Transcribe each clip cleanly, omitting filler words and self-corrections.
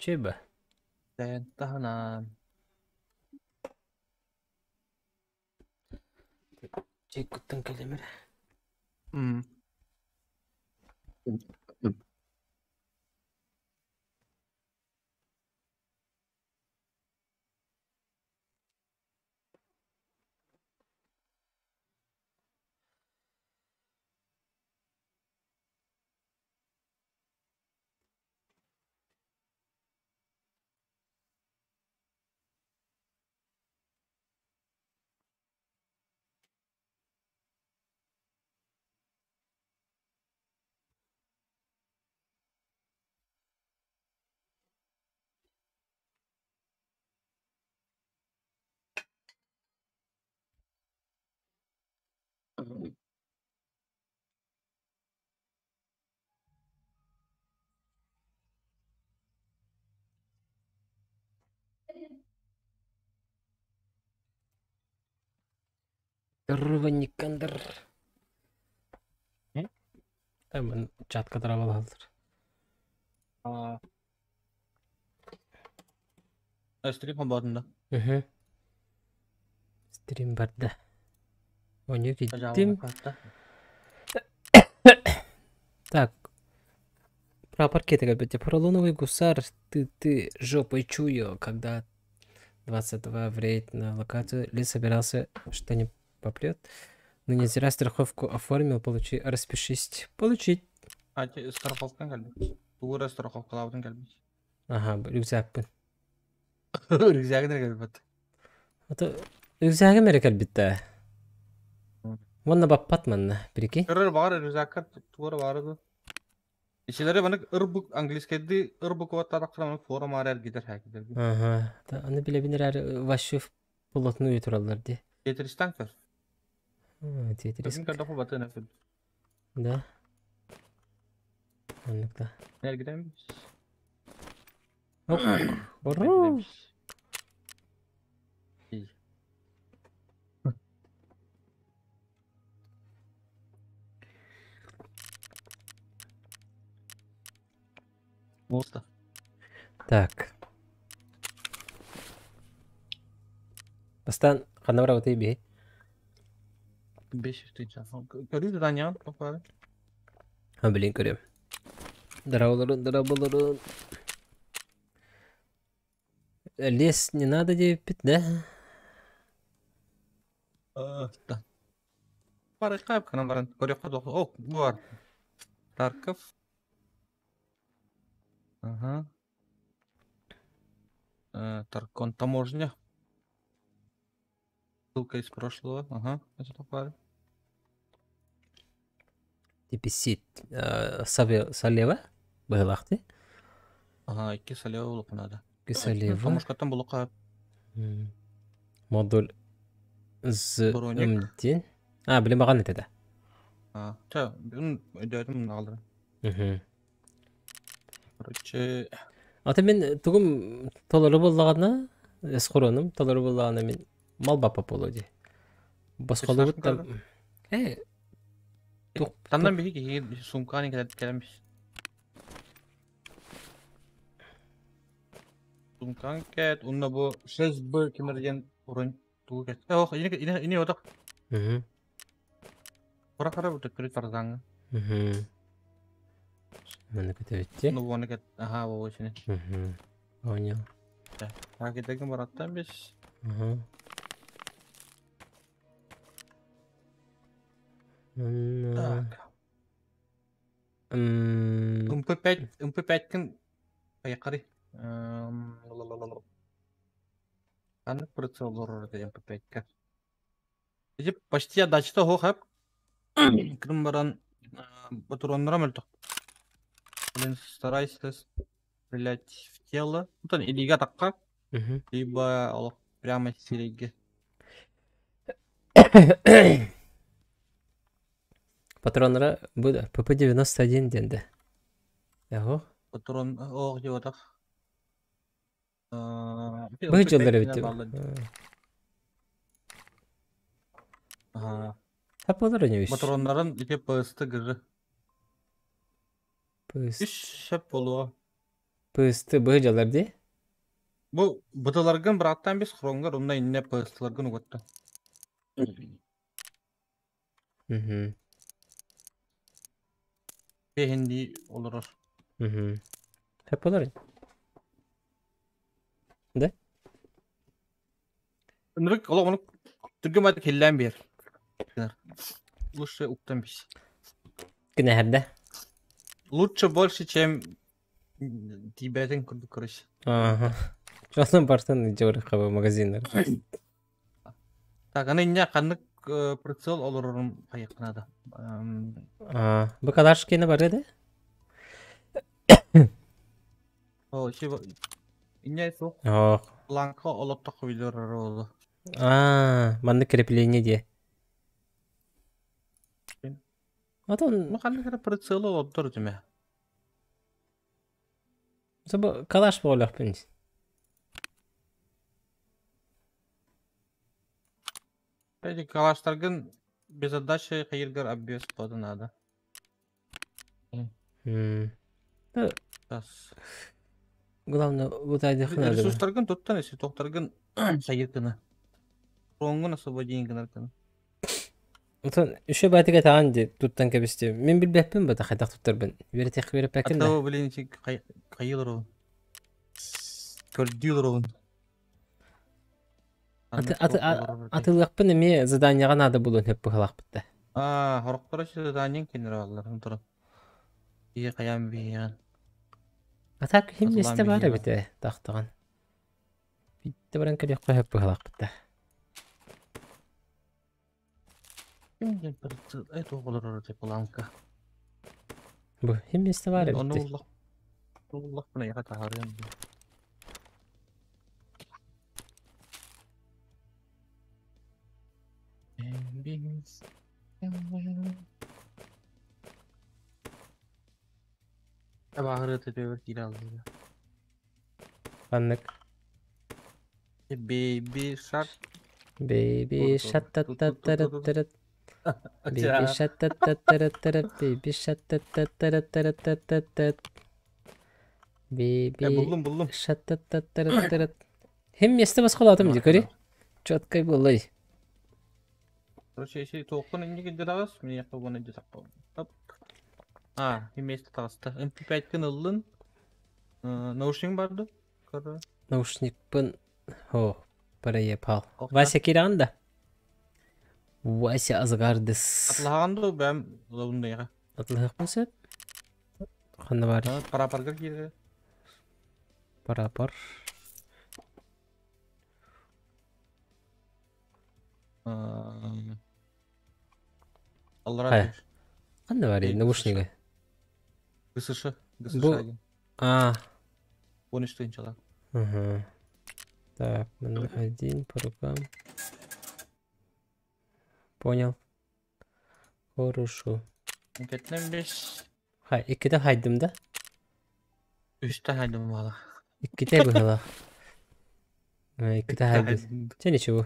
Чеба. Тэн таһынан. Чэй куттан кэлэмэр. М. Здорово, Никандр. М? Там чатка травалалар. А, стрим холбоотун да? Угу. Стрим барда. Оню Пожалуйста, киттим. карта. Так, прапор кеті Поролоновый гусар, ты жопой чую, когда 22 в рейд на локацию, ли собирался, что не попрет. Но не зря страховку оформил, получи, распишись. Получить. А, страховкан кэлбит. Тугура страховкалаабытын кэлбит. Ага, рюкзакпын. Рюкзагын кэлбит. А то рюкзагым эрэ кэлбит. Уонна баппат манна, прикинь. Көрөр баҕар рюкзакка тугура баара ду. Ичилери манык ырбук английскайды ырбук уоттаатахтара манык форум аара эргитер хээкидерги. Ага, аны билэбин эрээри вообще плотную тураллар дии. Тетристан көр. Тетрис. Бүгүн көрдөхө батын өфүл. Да. Оннук да. Эргитен Оп. Ура! Моста. Так. Бастан ханна барабытай бии? 500 тыынча. Көрүү да даньян тохпары. Ha билин көрөм. Дораболорун, дораболорун. Лес не надо диэбиппит, да? Да. Барыкка канан баран көрөккө дох. О, бар. Тарков. Ага. Таркон таможня. Ссылка из прошлого. Ага, это тохпары. Типисит. Салева? Быһылаахты. Ага, икки салева улукунада. Салева. Таможкаттан булукка Модуль з броник. ден. А, блин, маған это да. А, ча, бүгүн өйдөөтүм нагалары. Угу. Короче, Ата мен тугум толору боллагана, эсхоронум толору боллагана мен мал бапа болу ди. Босқолубут Персонажын там. Э, тух Тандан биһи киһи сумканы кэлэн кэлэмис. Сумканы кэт, унна бу 6Б кемерден урун тугу кэт. Ох, ини ини ини отак. Угу. Кора кара бу төттөрү тарзаңы. Угу. Маны көтөбүтти. Ну воны кэт. Аха, бу ичине. Угу. Понял. Ракетеген бараттан бес. Угу. Так. МП5, МП5 кин айкары. Аны прицел лорор МП5 ка. Иди почти отдача хо хап. Крым баран патроннара мөлтөх. Блин, старайся стрелять в тело. Ну, там или такка, либо олох прямо сиреге. Патроннара бу ПП-91 денде. Яго. Патрон ох диотах. Бу жылдары битти. Ага. Тапалар не үс. Патроннарын ити ПСТ гыры. ПС. Үш шәп болуа. Пысты быһыдьалар дии. Бу бытыларгын бырааттаан бис хронгар онно иннэ пыстыларгын угатта. Мгм. Бэһин дии олорор. Мгм. Хөп болар. Да? Ынырык олох ону түргэн баайдык хиллээн биэр. Лучше уктан бис. Кынэһэрдэ. Лучше больше, чем тиийбэтин курдук короче. Ага. Чосон бартан дьоры магазиннар. Так, аны инньэ ханнык прицел олорорун хайыахха наада. А, бу калашкины бары да? О, инньэ суох Ох. бланка олоттох билэр оруолу. А, маннык крепление дии. Ну Отон ханнык эрэ прицелы олордор этимэ. бу калаш буолуохпун. Эти калаштаргын без отдачи хайыргар обвес кода надо. М. Тас. Главное, вот айдыхын надо. Ресурстаргын туттан, если тохтаргын сайыргына. Ронгун освободение гынаргын. Отон еще баатыга таан ди туттан кэбисти. Мин билбэппин бата хайдах туттарбын. Үөрэтэх үөрэппэккин да. Аттава, блин, хайылар ол. Көрдүүлөр ол. Атылыахпын эмиэ заданиеҕа наада булуон хөп быһалаахпыт да. Аа, хорохторо заданиең кинер аллар. Туран. Ие хайаан биһиэн. А так ким Атылаан месте бар биһиэн. эбит тахтаҕан. Битте баран кэлиэххэ хөп быһалаахпыт да. Ким это олорор планка. Бу ким месте бар Оны эбит. уллах. Уллах бuna яка тахарыан. Табаһыры төтөбөр киирэ аллыга. Ханнык. Baby Shark. Baby шаттаттаттараттарат. Baby шаттаттаттараттарат. Baby шаттаттаттараттараттаттат. Baby Буллум буллум. шаттаттаттараттарат. Hem месте басқалатым ди көре. Четкой булай. Короче, если тоқын инде кидерагыз, мен якка буны десак. Оп. А, месте тагаста. MP5 кын ыллын. Наушник барды. Көрө. Наушникпын. О, парае пал. Охта. Вася киранда. Вася азгардыс. Атлаганды бәм лабында яга. Атлыхпын сөп. Ханна бар. Парапарга кире. Парапар. Аллара Хай. түш. Ханна бар наушниги. ГСШ. ГСШ. Бу. А. 13 тынчала. Ага. Так, один по рукам. Понял. Хорошо. Кетнен 5. Хай, икките хайдым да? Үстә хайдым бала. Икките быһыла. Икките хайдым. Че ничего.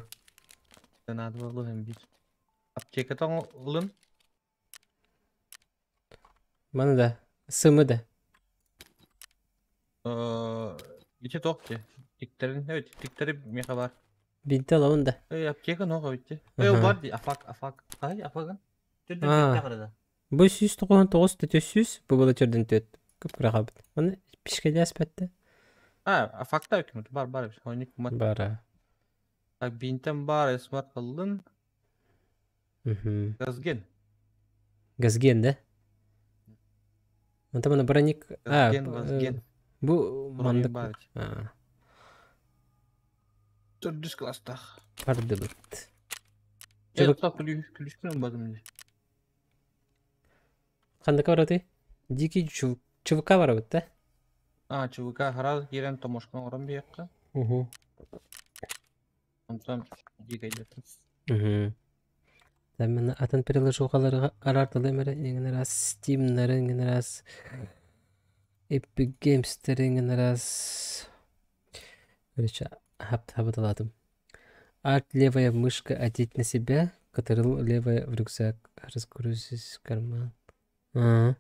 Надо было hem bir. Аптекатан ылын. Маны да. Сымы да. Ити тоқ Тиктерин, evet, тиктери меха бар. Бинте алабын да. Эй, аптека ноға битти. Эй, бар ди, афак, афак. Ай, афагын. Түрден А. төттә қарада. Бу 199 төт 100 бу была төрден төт. Көп кыра бит. Аны пишкеде аспетте. А, афакта үкімет бар, бар. Ойник кумат. Бара. Так, бинтен бар, смарт кылдын. Мгм. Газген. Газген да? Онта мына броник. А, Газген, газген. бу Броник мандык. бар. А, Төрдүс класстах. барды бит. Э, Чубук. тоқтап күлүшкүн бадым. Кандыка бараты? Дикий ЧВК бар бит да? А, ЧВК хараз кирен томошкан орон биякка. Угу. Онтон дикайдыр. Угу. Мен атын приложухаларга арартылы мере эңен раз Steamнары эңен раз Epic Games'тер эңен раз. Короче, хап хабаталадым. Арт левая мышка одеть на себя, который левая в рюкзак разгрузить карман. А,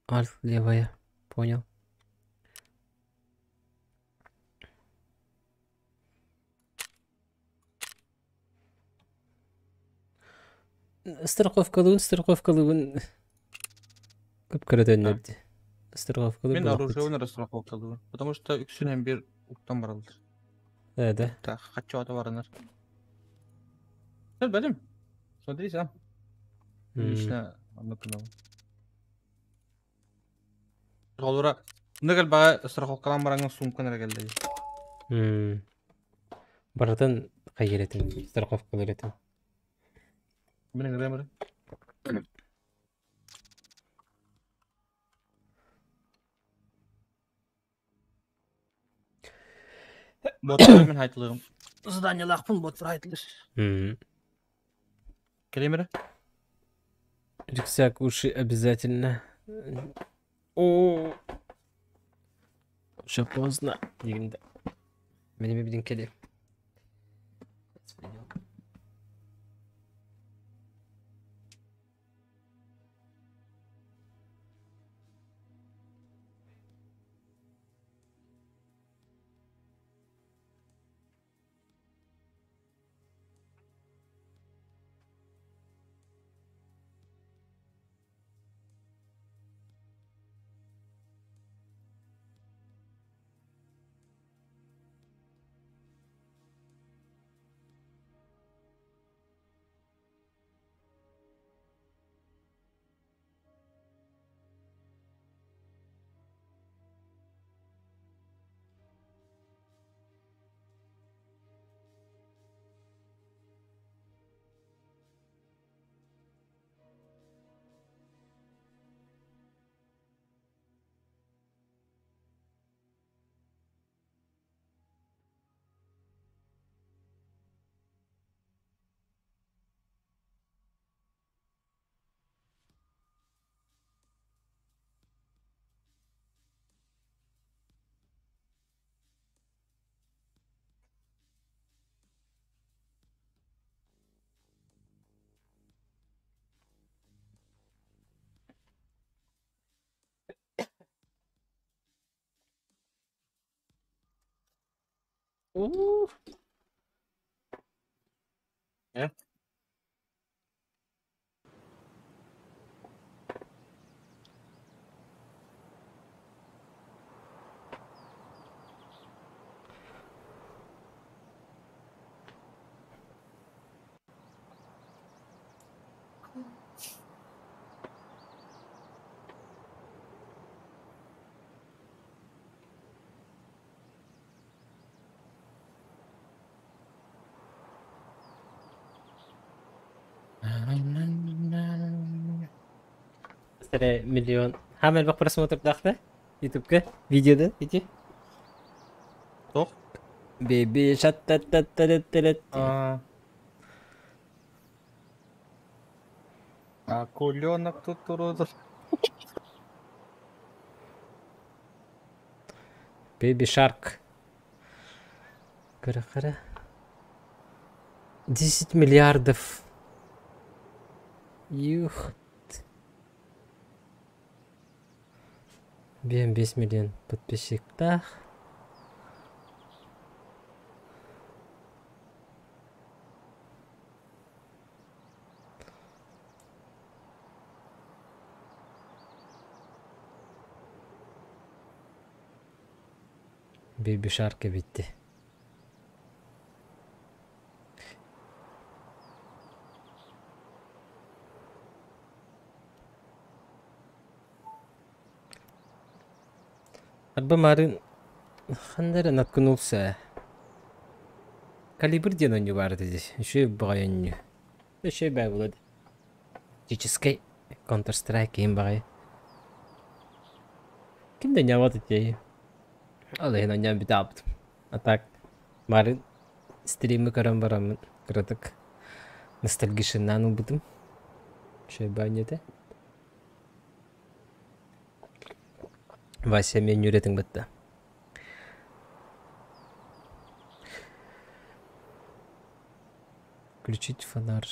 Арт левая. Понял. Страховкалыыбын, страховкалыыбын. Кып-кыра А, төннөрдө. Страховкалыыр Мин буолуохпут. оружиебын эрэ страховкалыыбын. Потому что үксүн эн биир уктан бараллар. Ээ да. Так, хаччоото баранар. Бэлим. Смотри сам. Лично оннук гынабын. Холура, онно кэлбэҕэ страховкалаан бараҥҥын суумкан эрэ кэллэ дии. Барытын хайыыр этим, страховкалыыр этим. Мин ыҥырыам эрэ. Боттары мин хайтылыгым. Заданиелаахпын боттар хайтылыр. Кэлиэм эрэ. Рюкзак уши обязательно. О, уже поздно. Дигинде. Мин эми кэлиэм. Уу. Э? Сэрэ миллион. Хаам элбэх просмотрдаахта Ютубка видеода ити. Туох? Baby shark та та та та А, Акуленок тут туру. Baby Shark. Кыра-кыра. 10 миллиардов. Юх. 5 миллион подписчиктаах. Baby Shark эбитти. Арба марын ханна эрэ наткнулся. Калибр диэн оонньуу баар этэ дии. Үчүгэй баҕайы оонньуу. Үчүгэй баа буолуо. Тактическай Counter-Strike иһин баҕайы. Ким да оонньообот этиэй. Ол иһин оонньоон бүтэ А так марын стримы көрөн бараммын кыратык ностальгишиннаан ылбытым. Үчүгэй баа оонньуу этэ. Вася эмиэ ньүрэтин бытта. Включить фонарь.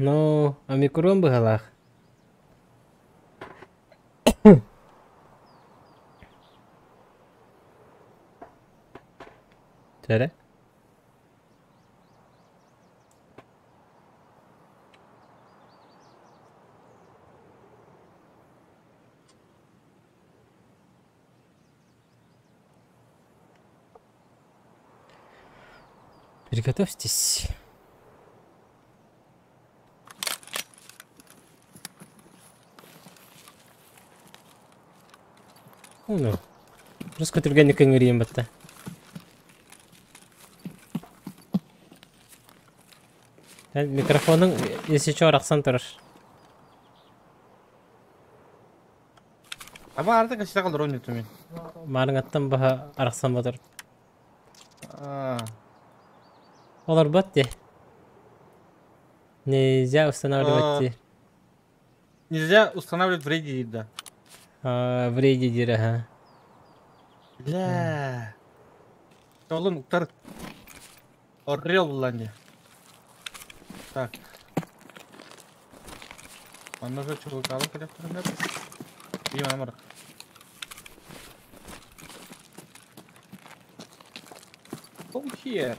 Ну, омикрон быһалаах. Чэрэ. Приготовьтесь. Ну, просто түргэнник көҥүрүйэн батта. Микрофонуң если что арахсан турар. Аба арда кашта калыр ойнатым мен. Маарыҥаттан баһа арахсан батар. Олорбот де. Нельзя устанавливать. Нельзя устанавливать в рейде да. В рейде диир, ага. Бля. Толун уктар Орел буллан Так. Манна же чулукалы коллекторында. И мамыр. Come here.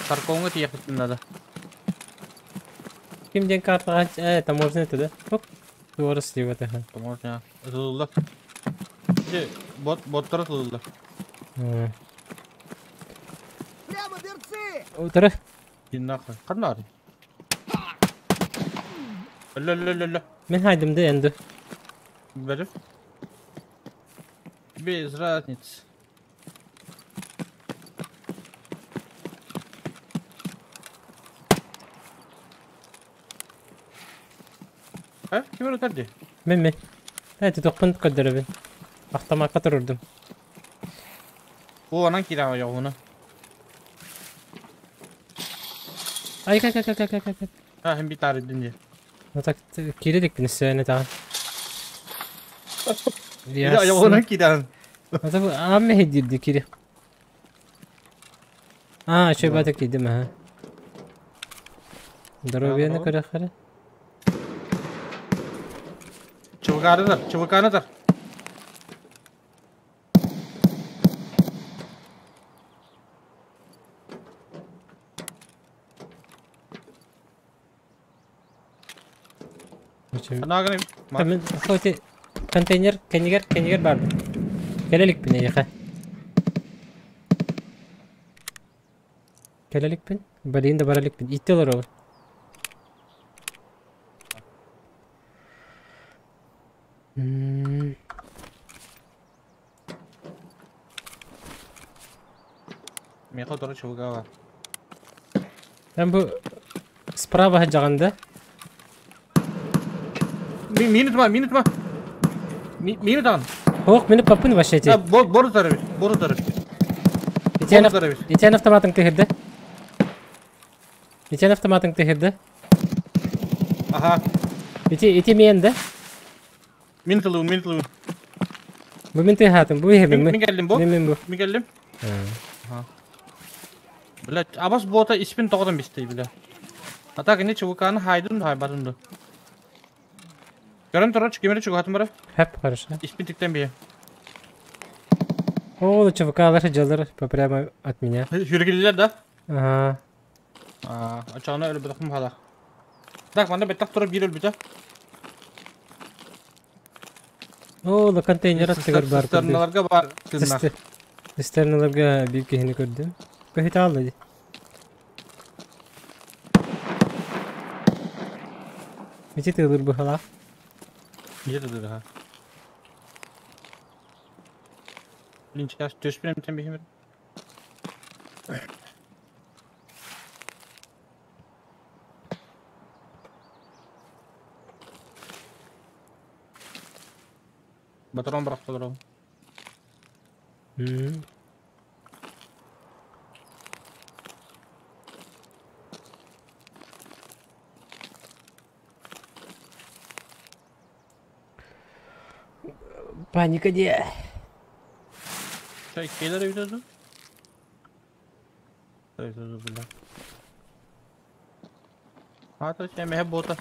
Таркоҥҥа тиийэхпитин надо. Ким диэн картаҕа это можно это да? Оп. Туора слива ага. Можно. Ытыллар. Бот боттар ытыллар. Прямо берцы! Утары. Иди нахуй. Ханна Өлө-өлө-өлө. Мин хайдым да энду. Бери. Без разницы. Э, ким ырытар дии? Мин мин. Эти тохпун көрдөрөбүн. Автоматка турурдум. О, анан киирэ ойоҕуна. Ай кай кай кай кай кай кай. А, хим бит арыдын дии. Ну так киирэ иликпин өссө таҕан. Ойоҕунан киирэн. Аам мэһэйдиирди кири. А, үчүгэй баата киирдим аха. Доруобуйаны көрөххөрө. ЧВК-ны ЧВК-ны тар. Мен хоть контейнер кэннигэр кэннигэр баар. Кэлэ иликпин эйиэхэ. Кэлэ иликпин. Блин да бара иликпин. Иттэ олоробун. Миэхэ утары ЧВК бар. Там бу справа сылдьаҕын да? Мин утума, мин утума. Мин утаҕын. Ох, мин папын вообще эти. Бор утары бит, бор утары бит. Итиэн автоматын тыһырды. Итиэн автоматын тыһырды. Ага. Ити ити миэн да? Мин тылыбын, мин тылыбын. Бу мин тыһаатым, бу иһэбин. Мин кэллим бу. Мин мин бу. Мин кэллим. Ага. Блять, абас бота испин тоҕотон бистей, бля. А так не ЧВК-ны хайдым да хайбатым да. Көрөн турар, кимери чугатым бара. Хэп, хорошо. Испин тиктен бие. О, ЧВК-лар дьаллар прямо от меня. Хүргилилер да? Ага. А, очоҕуна өлбөтөхпүн хаалар. Так, манна бэттэх турар биир өлбүтэ. О, да контейнер аттыгар бар. Цистерналарга бар тыыннаах. Цистерналарга биир киһини көрдүм. Көһүтэ хаалла дии. Ити тыылыр быһалаах. Где ты ха? Блин, сейчас түспүн эмтэн биһимир. Батарон бырахтылар ол. Паника дии. Чай келер эбитэ дуу? Эбитэ дуу, бля. Аата сэмэһэ буота.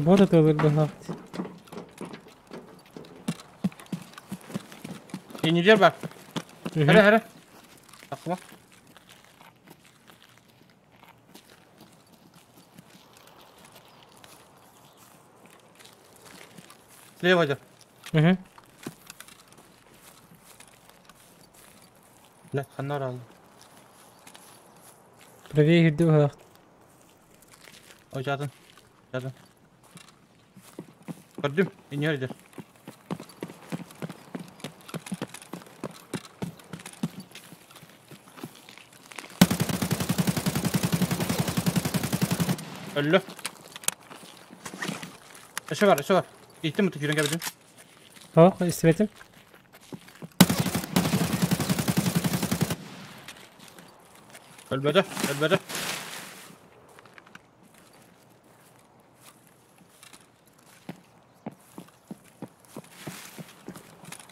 Бот атыылыыр быһаат. Инженер бар. Хара хара. Тахсыма. Слева идет. Угу. Блядь, ханна алды. Правее кирди быһаат. Ой, жатын. Жатын. Көрдүм. Инженер идет. Өллө. Өссө бар, өссө бар. Иттим бу киирэн кэбитим. Ох, истибэтим. Өлбөтө, өлбөтө.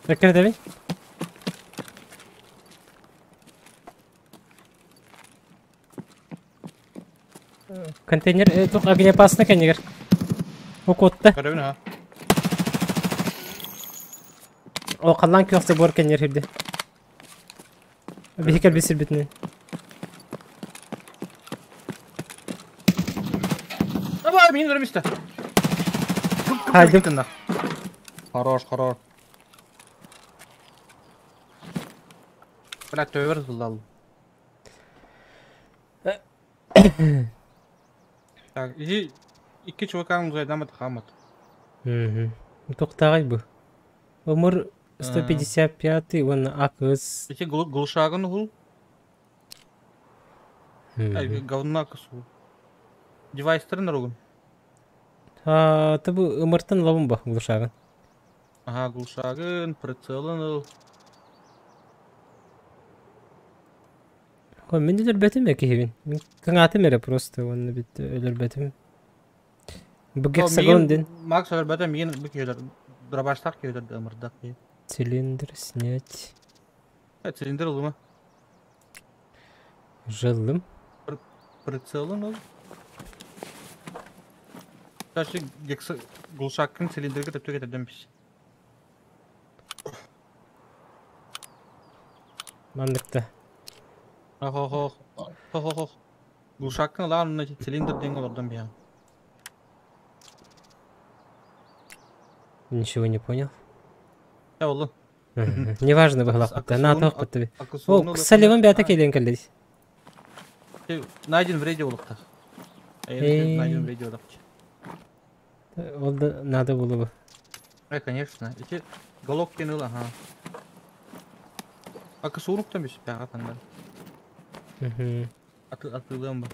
Эккирэтэбин. Контейнер тух огнеопасный кэннигэр. Укуотта. Көрөбүн ha. О, халлаан күөх забор кэннигэр кирди. Биһи кэлбит сирбитинэн. Давай, мин көрөм истэ. Хайдым. Хорош, хорош. Бля, төбөр зылдал. Так, иди икки чувакаң зайдамат хамат. Угу. Туохтааҕый бу? Омур 155 уонна АКС. Ити глушагын уһул. Ай, говна косу. Девайстарын ругун. А, ты бу ымыртан лабын ба глушагын. Ага, глушагын, прицелын ыл. Хо, мин өлөрбөтүм э киһибин. Мин кыҥаатым эрэ просто уонна бүт өлөрбөтүм. Бу гексагон дин. Макс өлөрбөтө миин бу киһилер дробаштах киһилер ымырдах киһи. Цилиндр снять. Э, цилиндр ылыма. Жылым. Прицелын ыл. Дальше гекса глушакын цилиндрге төптө кетерден бис. Манныкта. Хо хо хо хо хо. Глушакын ылаан цилиндр ден олордон биһан. Ничего не понял. Я олун. Неважно быһылаахпыт. Наатах бит. О, Салливан бэйэтэ кэлэн кэллэ. Найден в рейде улуктах. Найден в рейде улуктах. Ол да надо было бы. Э, конечно. Эти головки ныл, ага. А косурук там еще пяга там, да. Угу. Атылым бы.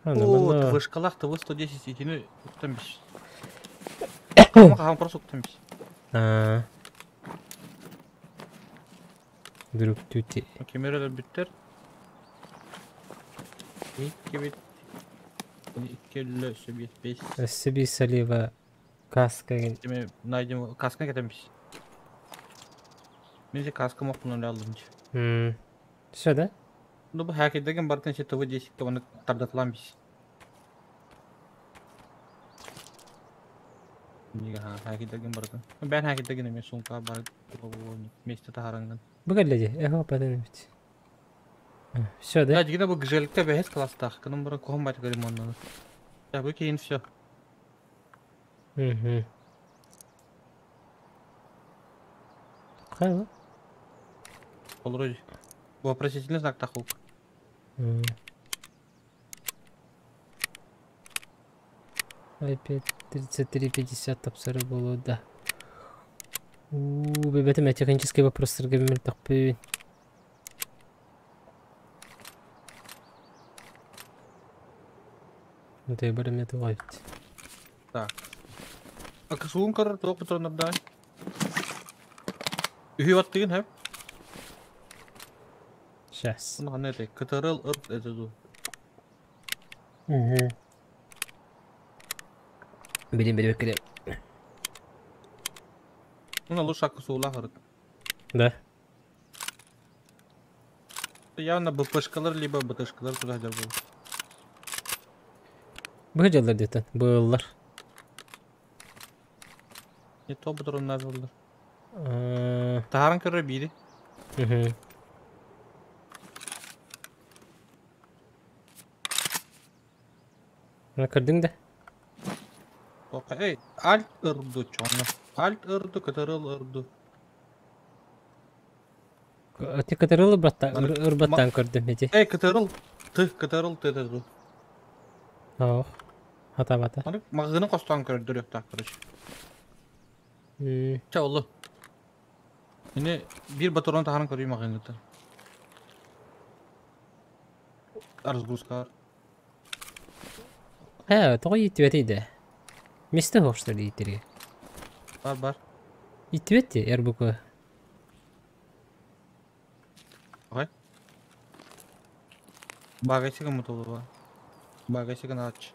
О, О, вышкалах ТВ-110 итини уктан биш. Хам просто уктан биш. А. Друг тюти. Камералар бүттер. Икки бит. Икки элле сөбиэт бес. Өссө салива каска ген. Деме найдем касканы кетем биш. Мен же каска мокпунан алдым. Все, да? Ну бу хакердеген бартын че ТВ-10 те оны тардатылам биш. Неге ха хакердеген бартын. Бен хакердеген эме сумка бар вместе тахаранган. Бу кэллэ Эхо потом бит. Все, да? Да, дигине бу гжелкте бэһэс класстаах. Кынын бара куһун бат ремоннаны. Я бу кейин все. Угу. Хайла. Олору. Вопросительный знак тахулк. Опять 33.50 тапсыры было, да. Уу, бэбэтим технический вопростарга мөлтөхпүн. Тыабар эмиэ туох эбит. Так. Аксуун көрөр туох патроннардаай? Үһү баттыгын хэп. Сейчас. Уну ханна этэй? Кытарыл ырт этэ дуу. Угу. Билин билбэккэ де. Уну лучше аксуулаах ырыт. Да. Явно БПшкалар либо БТшкалар туда сылдьар буолуо. Быһа дьаллар диэтэн, быыллар. Не то патроннар буоллар. Таһааран көрөр биири. Угу. Көрдүҥ да? Эй, альт ырду чонно. Альт ырду, кытарыл ырду. Ти кытарыл ырбаттаан көрдүм ити. Эй, кытарыл. Ты, кытарыл ты ты. Ох. Хатабата. Магазины хостоон көрдөрүөхтээх, короче. Чэ, олу. Мини биир батарон таһааран көрүү магазиныттан. Разгрузка. Ээ, тоҕо ииттибэтий да? Месте суох ииттиригэ. Бар бар. Ииттибэт дии, РБК. Ой. Багасига мутулуга. Багасига нач.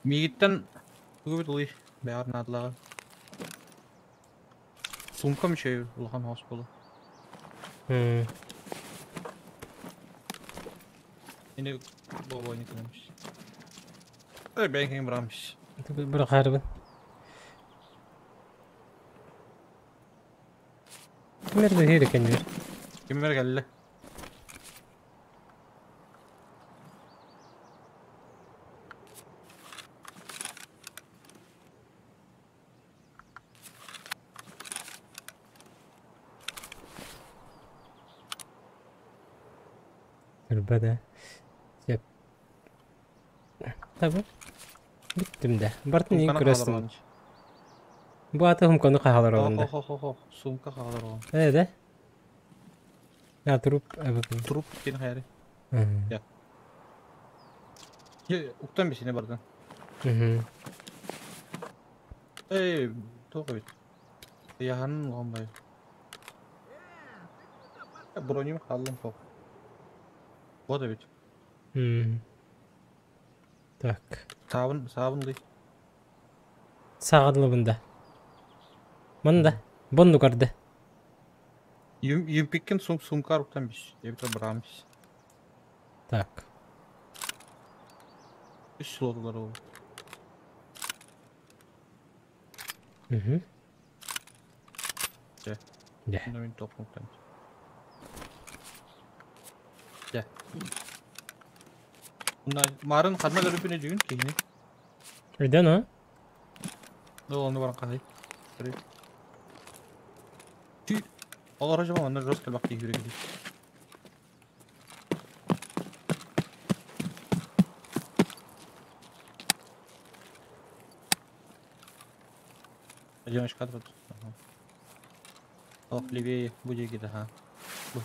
Мигиттен тугу бит улый бэҕэр наадалааҕа. Сумкам үчүгэй улахан хос буолу. Ини бобойник кынамыш. Эй, бэйэн киҥ быраамыш. Бырахаарбын. Кимер да кэннир. Киммер кэллэ. Турба да. Сөп. Табы. Бүттүм да. Бартын ең Сумканы көрөстүм. хаалар. Бу аты хумканы хаалар олунда. Хо хо хо сумка хаалар оҕон. Э да? А труп эбикин. Труп диэн хайары. Я. Уктан бисине бардын. Эй, туох эбит. Яһанын улахан бай. Бронюм хааллым хо. Вот эбит. Так. Саабын, саабын дый. Сағадылыбында. Мында. Бонну көрдө. Юмпиккен сум сумка уктан бис. Эбит брамис. Так. Үс слотлар ол. Угу. Дьэ. Дьэ. Мин топ уктан. Дьэ. Марын ханна көрүпүнэ дьүгүн киһини. Өйдөн а? Ол оны баран кахай. Ол аража онна жестко бак киһи киһи. Одиночка тут. Ага. Ох, левее будет где-то, ага. Вот.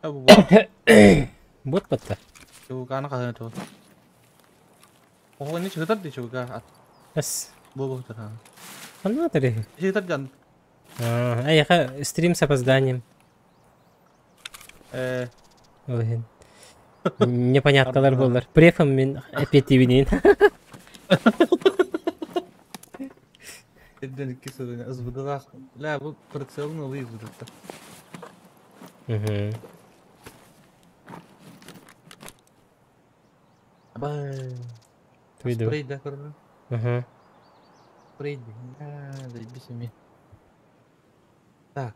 А, вот. Бот батта. Чуганы хаһын ту. Оҕо не чыгытар ди чуга ат. Эс. Бу бу тар. Ханна тари. Чыгытар жан. А, стрим с опозданием. Ой. Непоняткалар болар. Префом мен эпетибинин. Эдден кисудын ызбыдылах. Ля бу прицелын ылы ызбыдылта. Угу. Бай. Туйду. Спрей да көрдүм. Угу. Спрей. Да, бисеми. Так.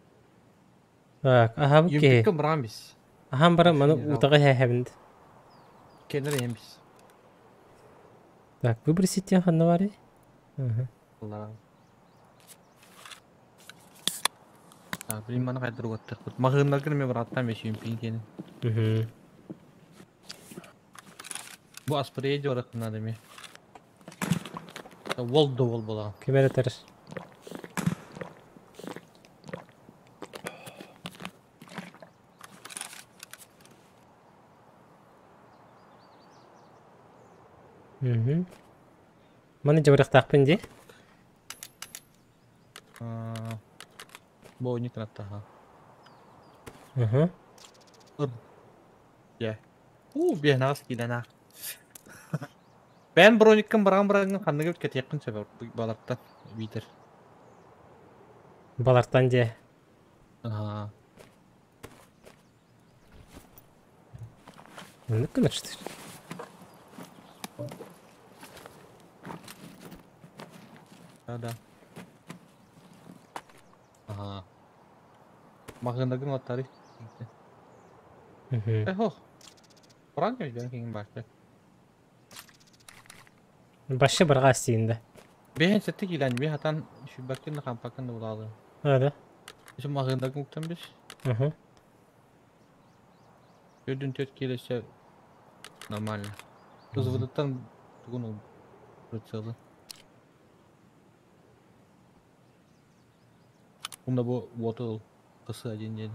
Так, ага, окей. Юмпиккем брамис. Ахам бара маны утаға хәһәбинд. Кенер ембис. Так, выбросить ханна бары. Ага. Алла. Так, блин, маны кайдыр оттық. Мағындар кірме бар аттан беш юмпин кені. Угу. Бу аспрей диорық надо ми. Уол да уол буолаҕын. Ким эрэ этэр. Мгм. Маны дьабарыахтаахпын дии. Бу ойньук гынаттаха. Уһу. Ыр. Дьэ. Уу, биэһинэҕас киилэн аах. Бэйэн брониккын быраҕан быраҕыҥҥын ханныгы кэтиэххин сөп балартан биитэр. Балартан дьэ. Аа. Маннык гынар что ли? Да, да. Аhaa. Маҕынагын аттары. Мгм. Эхо. Франк бен киҥин баачча. Башы барҕа астиинда. Бэһэн сэтти киилэн би хатан шүббаккын да хампаккын да булаалым. А, да? Иши маҕынагын уктан бис. Угу. Төрдүн төрт киилесе нормально. Взводыттан тугун ол прицелы. Уна бу уоту ыл. Кысы один день.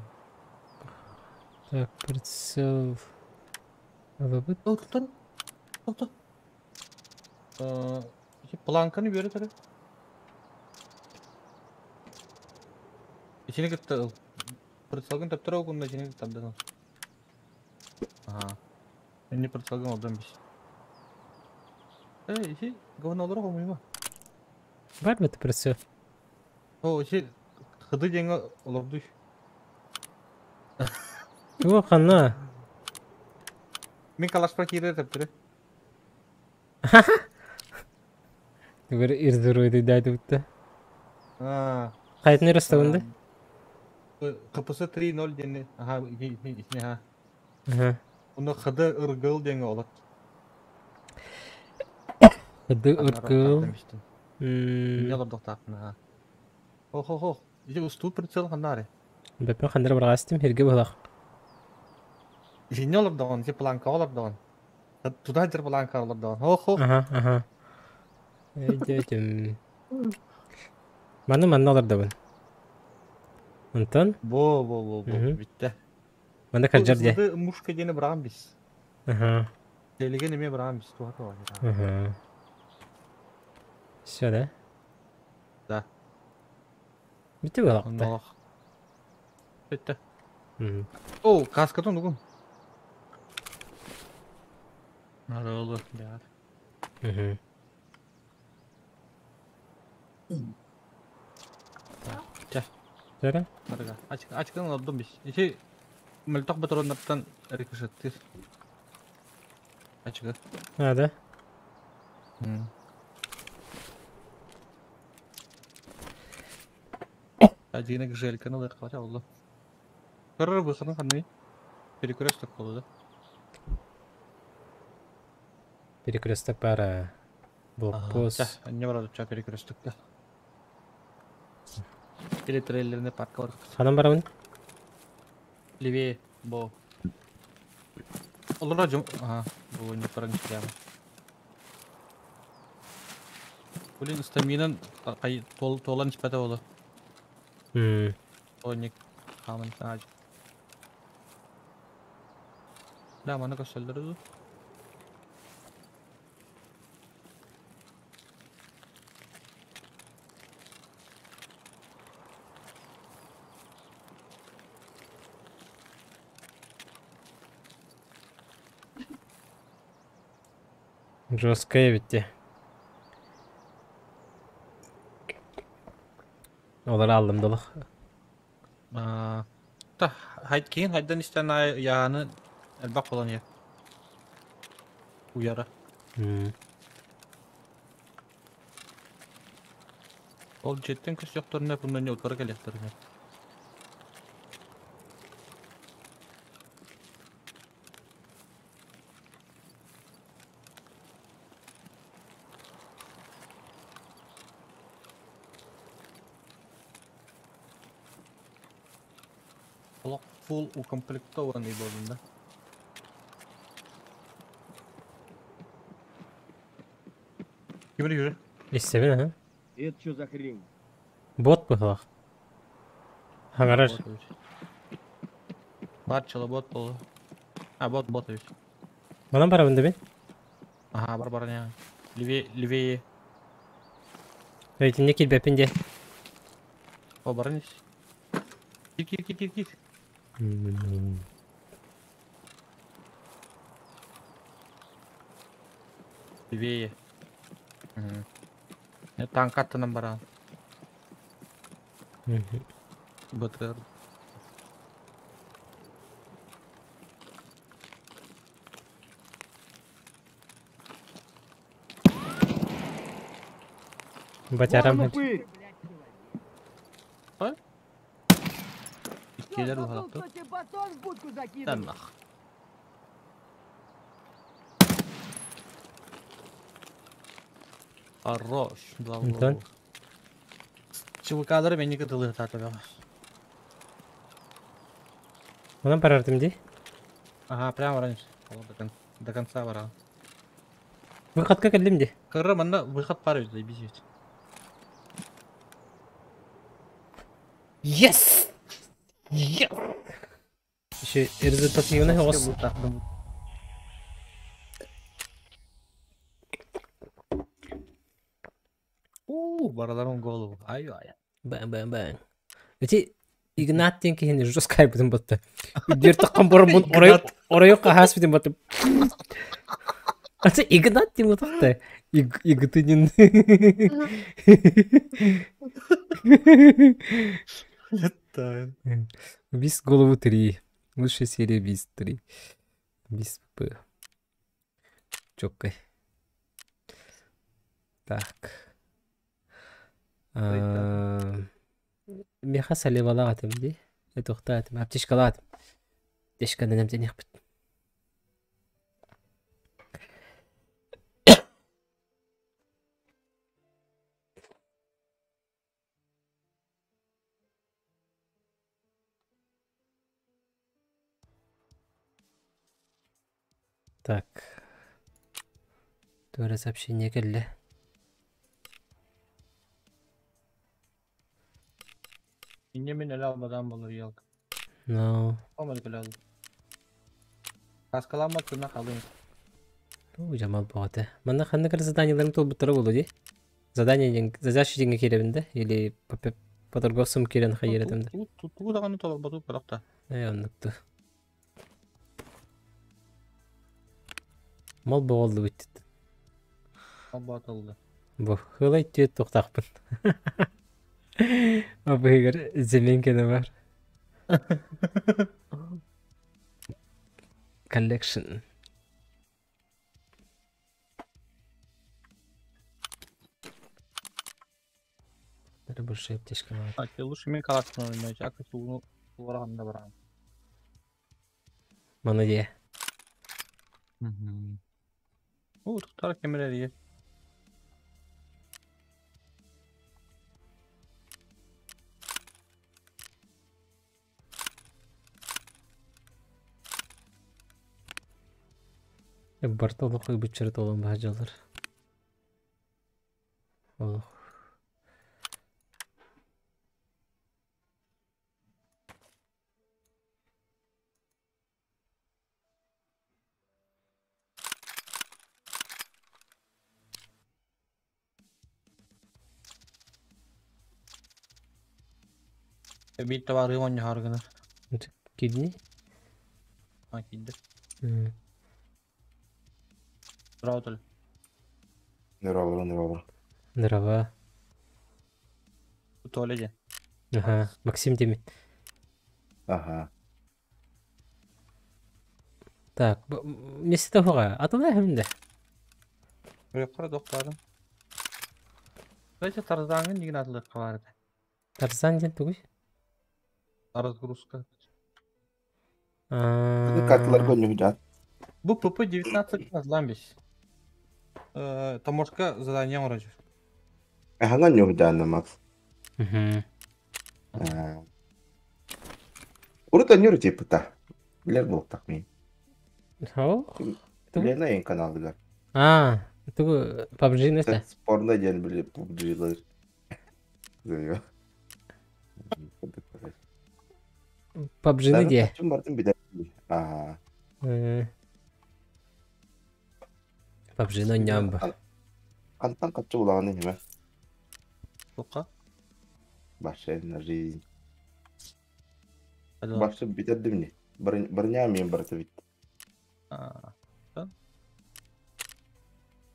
Так, прицел. Ылабыт. Ол туттан. Тоқто. Планканы үөрэ төрө. Ичини кытта ыл. Прицелгын төптөрө угунна ичини кытта тардан ыл. Аха. Инни прицелгын олдон бис. Эй, ити говнолору хомуйма. Бар бит прицел. О, ити хыды диэҥҥэ олордуй. Туох ханна? Мин калашпар киирэр төптөрө. Түгэр ирдуруйду дайдыбытта. Аа. Хайтын ырыстабынды? КПС 3.0 диэни, аха, итини аха. Аха. Уну хыды ыргыл диэҥҥэ олот. Хыды ыргыл. Инне олордохтаахпын аха. Ох-ох-ох. Ити устуу прицел ханнаары? Бэппин ханнары барҕаастым, хиргэ быһылах. Итинне олордоҕун, ити планкаҕа олордоҕун. Туда сылдьар планкаҕа олордоҕун. Ох-ох. Аха, аха. Өйдөөтүм. Маны манна олордобун. Онтон? Бо, бо, бо, бо, бүттэ. Манна кырдьар дьэ. Бу мушка диэни быраҕан бис. Аха. Телеген эмиэ быраҕан бис туһата бар. Аха. Все, да? Да. Бүтү буолахта. Оннолох. Бүттэ. О, каскатын угун. Надо oldu. Мгм. Чэ. Чэ. Барыга. Ачкан олордум бис. Ити мөлтөх патроннартан рикошеттир. Ачыгы. А, да? Адина гжельканы лыххата олду. Көрөр быхатын ханны. Перекресток болду да. Перекресток пара. Блокпост. Не барады ча перекрестокка. Или трейлерный парк бар. Ханан барабын? Левее, бо. Олора жум... Ага, бу не паран прямо. Блин, стаминан толан испата болу. Оник хаман сааж. Да, маны көсөлдөрү. Жесткая ведь. Олар алдым долох. Та хайт киин хайдан истэн яаны элбэх болан я. Уяра. Ол жеттен көстөктөрүнө бундан утара келектерине. Олох фул укомплектованный болдун да. Ким жүрү? Истэбин, аха. Это что за хрень? Бот быһылах. Хаҥарар. Бот эбит. Бар челобот болу. А, бот, бот эбит. Манан барабын да мин? Аха, бар бар не. Левее, левее. Өйтүнне киирбэппин диэ. О, баран ис. Кир, кир, кир, кир, кир. Левее. Мгм. Танк аттынан баран. БТР. Батярам. Вон упырь! Иккилер Что, забыл, уһалахтар. кто тебе батон в будку закидывал? Таннах. Хорош. Два в Антон? голову. ЧВК-лары мени кытылы татабы. Манан барардым дии. Ага, прямо раньше. До, кон до конца баран. Выходка кэллим дии. Кыры манна выход пар ведь, заебись ведь. Yes! Yes! Еще результативный голос. У, бараларым голову. Ай-ай. Бang-бang-бang. Эти Игнат диэн киһини жестко айбытын батта. Үдүөр таххан баран оройук хаас битин батта. Ата Игнат диэн батта. Игтынин. Это... Бис голову 3. Лучшая серия Бис 3. Бис П. Чоккай. Так. Меха салевалаатым ди. Этухтаатым. Аптечкалаатым. Аптечканы нэмтенихпит. Так. Тура сообщение келле. Инне мен эле албадан болор елк. No. Омал келе алды. Каскаланма тына калдым. Бу жамал боғаты. Манна ханны кыр заданиеларын толбуттара болу ди. Задание ден, задача денге келебинде или по, по торговцам келен хайеретимде. Ту даганы толбату баракта. Э, оннукту. Мал боғолду бүттүт. Албатылды. Бу хылай түйет тоқтақпын. Абыгыр земенкені бар. Collection. Это большая аптечка бар. А, те лучше мен калашны ойнойчу. Ака сугуну суугараганда барам. Мана де. О, туктар кемерери. Барта олох бычырыт олон баһажалар. Олох. Бит табары ойны харгыныр. Кидни? А, кидди. М. Браво. Ныралар, ныралар. Здорово. Туалете. Ага, Максим Демин. Ага. Так, месте того, атылай хэмдэ. Рекор доктарым. Давайте Тарзанын деген атылы кабарды. Тарзан ден тугуй? Разгрузка. Карталар көннү жат. Бу ПП-19 назламбис. Таможка задание орожу. Ахаңа нюхдаана Макс. Мгм. Урута нюр типа Билер болуктак мен. О? Лена эн каналыгар. А, Тугу PUBG-ны этэ? Спорно диэн били PUBG-лар. PUBG-ны диэ. Чум бартын битэр. Аа. PUBG-ны онньоон бу. Хантан хаччы булаҕын иһимэ. Тука. Баша на жизнь. Баша бүтэрдим не. Броня мен барыта бүттэ.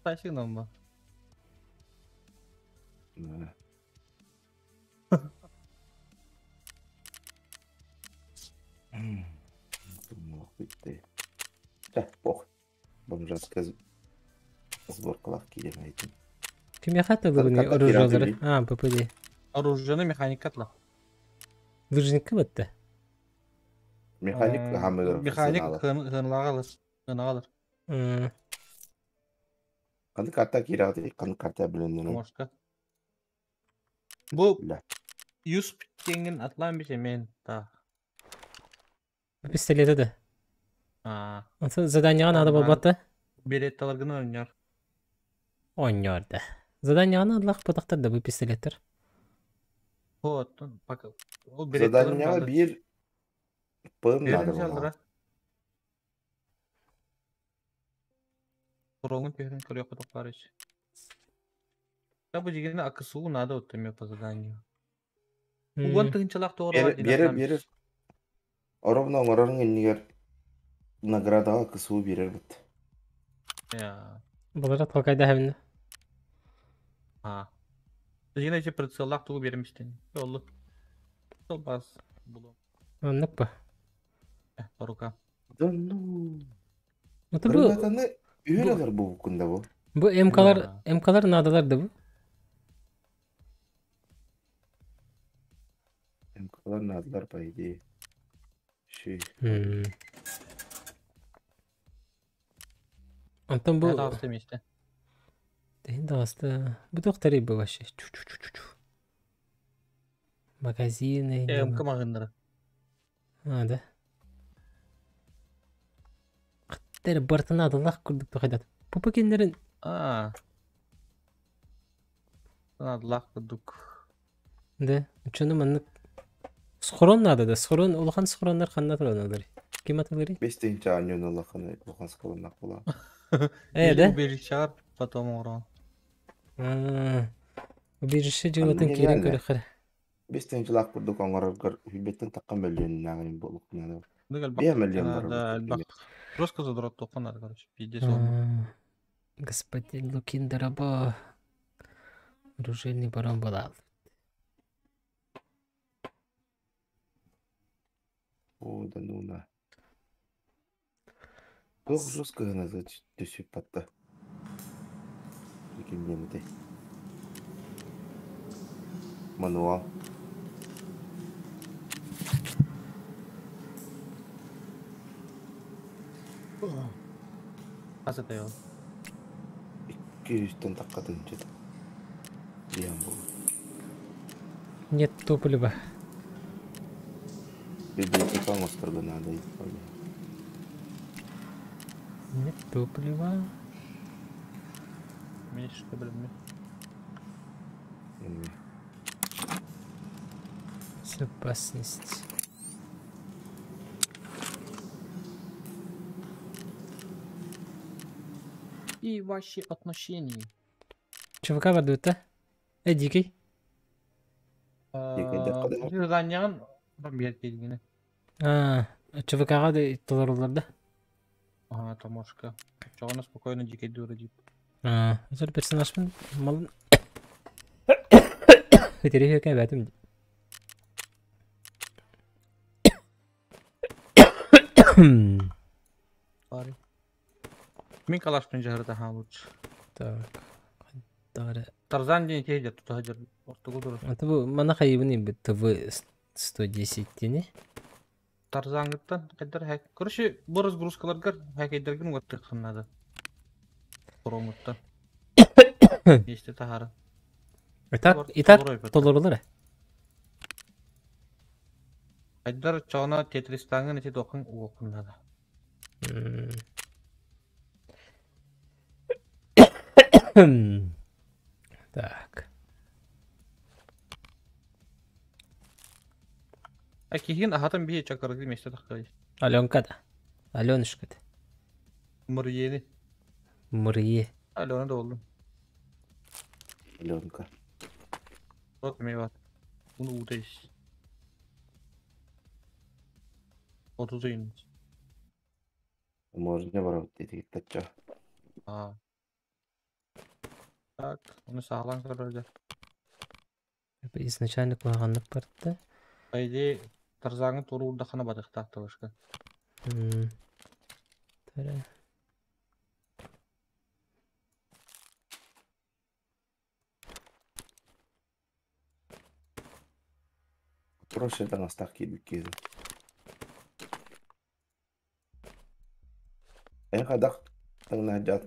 Тайсың ба? Бүттэ. Чэ, пох. Бомжатка сборкалаах киирэн айтым. Кимиэхэ атылыбыный оружиелары? А, ППД. Оружиены механикка атла. Лыжникка бытта. Механик хамыгыр. Механик хыналагалыр. Хыналар. Қаны карта киирәҕит, қаны карта билиннин. Мошка. Бу юс теңин атлаан бите мен та. Пистолеті да. Аа. Онтон заданиеҕа наада буолбатта? Беретталаргын оонньоор. Оонньоор да. Заданиеҕа наадалаах бытахтар да бу пистолеттер. Оттон пока ол Заданиеҕа биир пым наада буолла. Туругун түһэрэн көрүөххэ тохтоор Да бу дьигини АКСУ надо вот мне по заданию. Уган тыһынчалаах тоҕо Биэрэр биэрэр. Оровно оҥорорун иннигэр наградаҕа КСУ биэрэр бит. Былыра толкайдаһабын. Аа. Дьигини эти прицеллаах тугу биэрэмистин. Оллу. Сол бас булу. Оннук ба. По рукам. Да ну. Это бу Гранатаны үһүн бу да бу. Бу МКлар МКлар наадалар да бу. МКлар наадалар по идее. Ши. Онтон бу Таҕыста миэстэ. Тиһин таҕыста. Бу туох тарый бу вообще? Чу-чу-чу-чу. Магазины. МК маҕыннара. А, да. Хаттар бартын адылах курдук тухайдат. Пупа киннерин Аа. Наадалаах курдук. Да, учуну маннык схорон надо да, схорон улахан схороннар ханна тураналар. Ким атылары? Бес тыһынча анньон улахан улахан схороннах була. Э, да? Убежищаар потом оҥорон. Аа. Убежище дьылатын киирэн көрөхөр. Бес тыһынчалаах курдук оҥороргор хүлбэттэн тахха мөлүйүөннээҕин буолук Биэ мөлүйүөн бар. Жестко задрот тоққан надо, короче, пиздец. Господин Лукин дорабо. Оружейный барон была. О, да ну на. Туох жестко гына түсүп батта. Ким этэй? Мануал. Хас это ол? Икки тахха тыһынча. Диэн бу. Нет топлива. Библиотека оҥосторго надо. Нет топлива. Меньше что, блин. Безопасность. И ваши отношения. ЧВК бардыбыт Э, дикий. Заданиеҕын биэр кииргини. А, ЧВК-ҕа да толоруллар да? Ага, таможка. Чоҕуна спокойно дикий дура дип. А, өтөр персонажпын малын Өтөрү кэбэтим. Sorry. Мин калашпын жаһырда ха лучше. Так. Дары. Тарзан диэн тиһидер тута сылдьар ортогу турар. Это бу мана хайыбын бит ТВ 110 тени. Тарзангыттан кайдар хэк. Короче, бу разгрузкаларгар хэкейдергин уаттыххын надо. Хороҥуттан. Есть тахара. Итак, итак толорулар. Хайдар чоона Тетристаңын ити тоқын уоқын надо. Так. А киһин аһатан биһи чакыргы месте таххай. Аленка да. Аленушка да. Мурьени. Мурье. Алена да болдум. Аленка. Вот эмиэ бар. Bunu уута ис. 30 ыйын. Можно барабыт диэтигит тачча. Аа. Так, оны саалаан көрөргө. Изначально куһаҕаннык барда. По идее, Тарзаҥы туоруур дахана батыхтаах тылышка. Таре. Проще таҥастаах киирбит киһи. Эн хайдах таҥнаһдьаат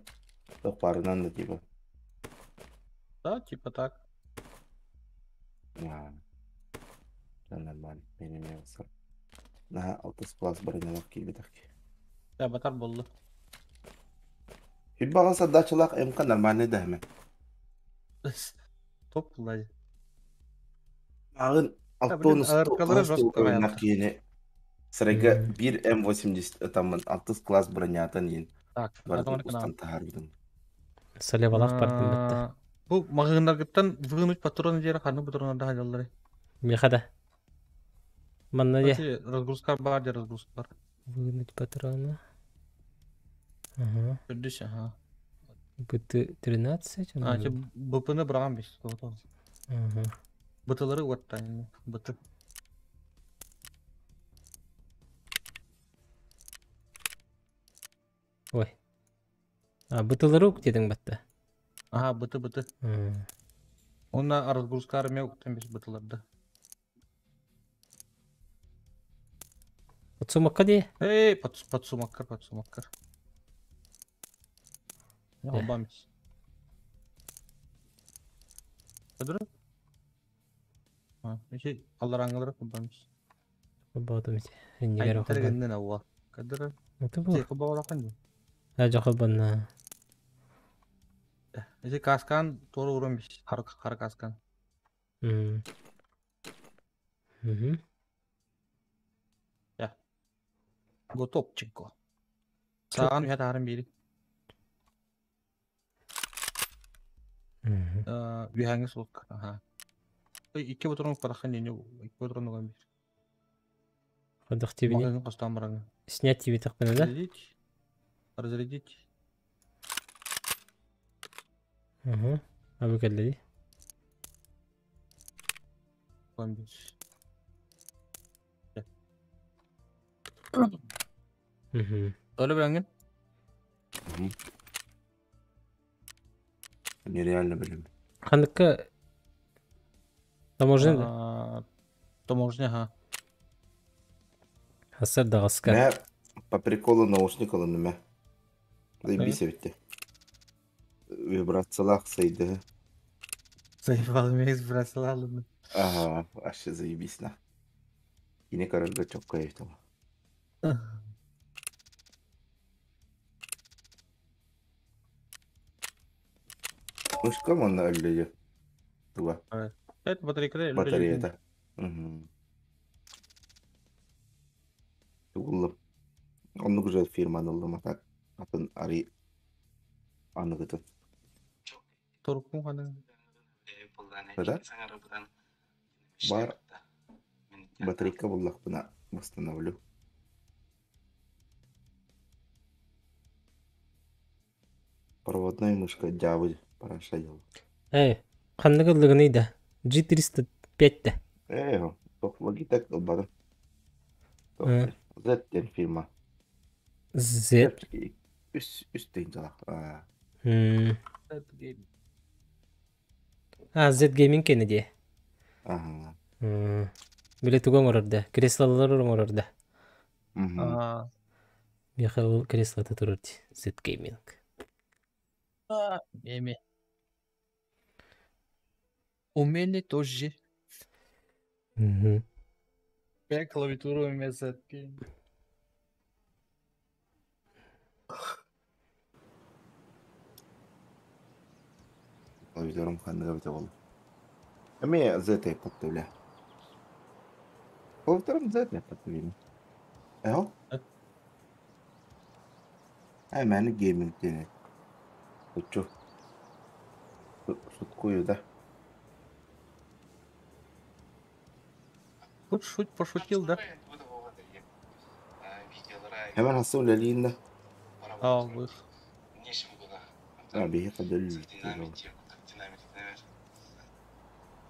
тохпарынан да типа. Да, типа так. Аа, нормально. Мен эмиэ ылсар. Наһаа алтыс класс барыналах киирбэтэх киһи. Да, батар боллу. Хүлбаҕа саддаачылаах МК нормальный да эме. Топ булай. Ааҕын Да, блин, Алтон АРК-лара жестко ойуннах аятта. киһини сарайга биир М80 ытаммын алтыс класс бронятан иин Так, барытын устан таһаарбытым. Салевалаах бардым бытта. Бу маҕаһыыннаргыттан вынуть патроны диэри ханнык патроннарда хаалалларый? Миэхэ да. Манна дьэ. Разгрузка бар дьэ разгрузка бар. Вынуть патроны. Ага. Үрдүс, ага. БТ-13. А, че БП-ны быраҕан бис. Ага. БТ-лары уоттаан. БТ. Ой. А, БТ-лары ук диэтиҥ батта. Ага, БТ, БТ. Онна разгрузка армия уктан бис БТ-ларда. Подсумокка дии? Эй, подсумоккар, подсумоккар. Албам бис. Көдөрө? Ити аллараңылары куббам бис. Холбоотум ити. Иннигэр Айдар холбон. гыннын ауа. Көдөрө? Это бу. Ити холбоолахан дии. Ажа холбонна. Ити каскан туора уран бис. Хара хара каскан. Мгм. Я. Готовченко. Саҕан үһэ таһарын биири. Үһээҥҥи суолка. Аха. Икки ботурун укпатаххын диэн икки ботурун уган биир. Ходох тибини. Маҕаһыын хостоон бараҥҥын. Снять тибитэхпинэ да? Разрядить. Разрядить. Угу. А вы кэллэри? Уган биир. Угу. Öyle билэҥҥин? Нереально билим. Ханыкка таможня да? Таможня, ага. Хасар даҕаска. Мэ по приколу наушник ылынным ээ. Заебись эбитте. Вибрациялаах сайдыһы. Заебал меня вибрациялаах. Ага, вообще заебись на. Кини көрөргө чокко эбит ол. Мышка манна өллөйө. Туга. Это батарейка Батареята. Угу. Тугуллум. Оннук уже фирманы ыллым, а так атын ари аныгытын. Туруккун ханы. Да? Бар батарейка буллахпына восстановлю. Проводной мышка дьабы параша дьыл. Эй, ханнык ыллыгыный да? G305 да. Ээ, туох Logitech ылбатым. Туох Z диэн фирма. Z. Үс үс тыһыынчалаах. А, Z Gaming кэнэ дии. Аха. Били тугу оҥорор да? Креслолар оҥорор да? Мгм. Миэхэ ол креслота турар дии. Z Gaming. Эми. У меня тоже. Мгм. Я клавиатуру у меня Z Gaming. Клавиатурам ханныга эбитэ буолла. Эмиэ Z подтавля. Клавиатурам Z подтавление. Эһо? Ай, мээнэ гейминг диэн Учу. Шуткую, да? Тут шуть пошутил, да? Hemen hassa үлэлиин да? Албых. А, биһиэхэ дөл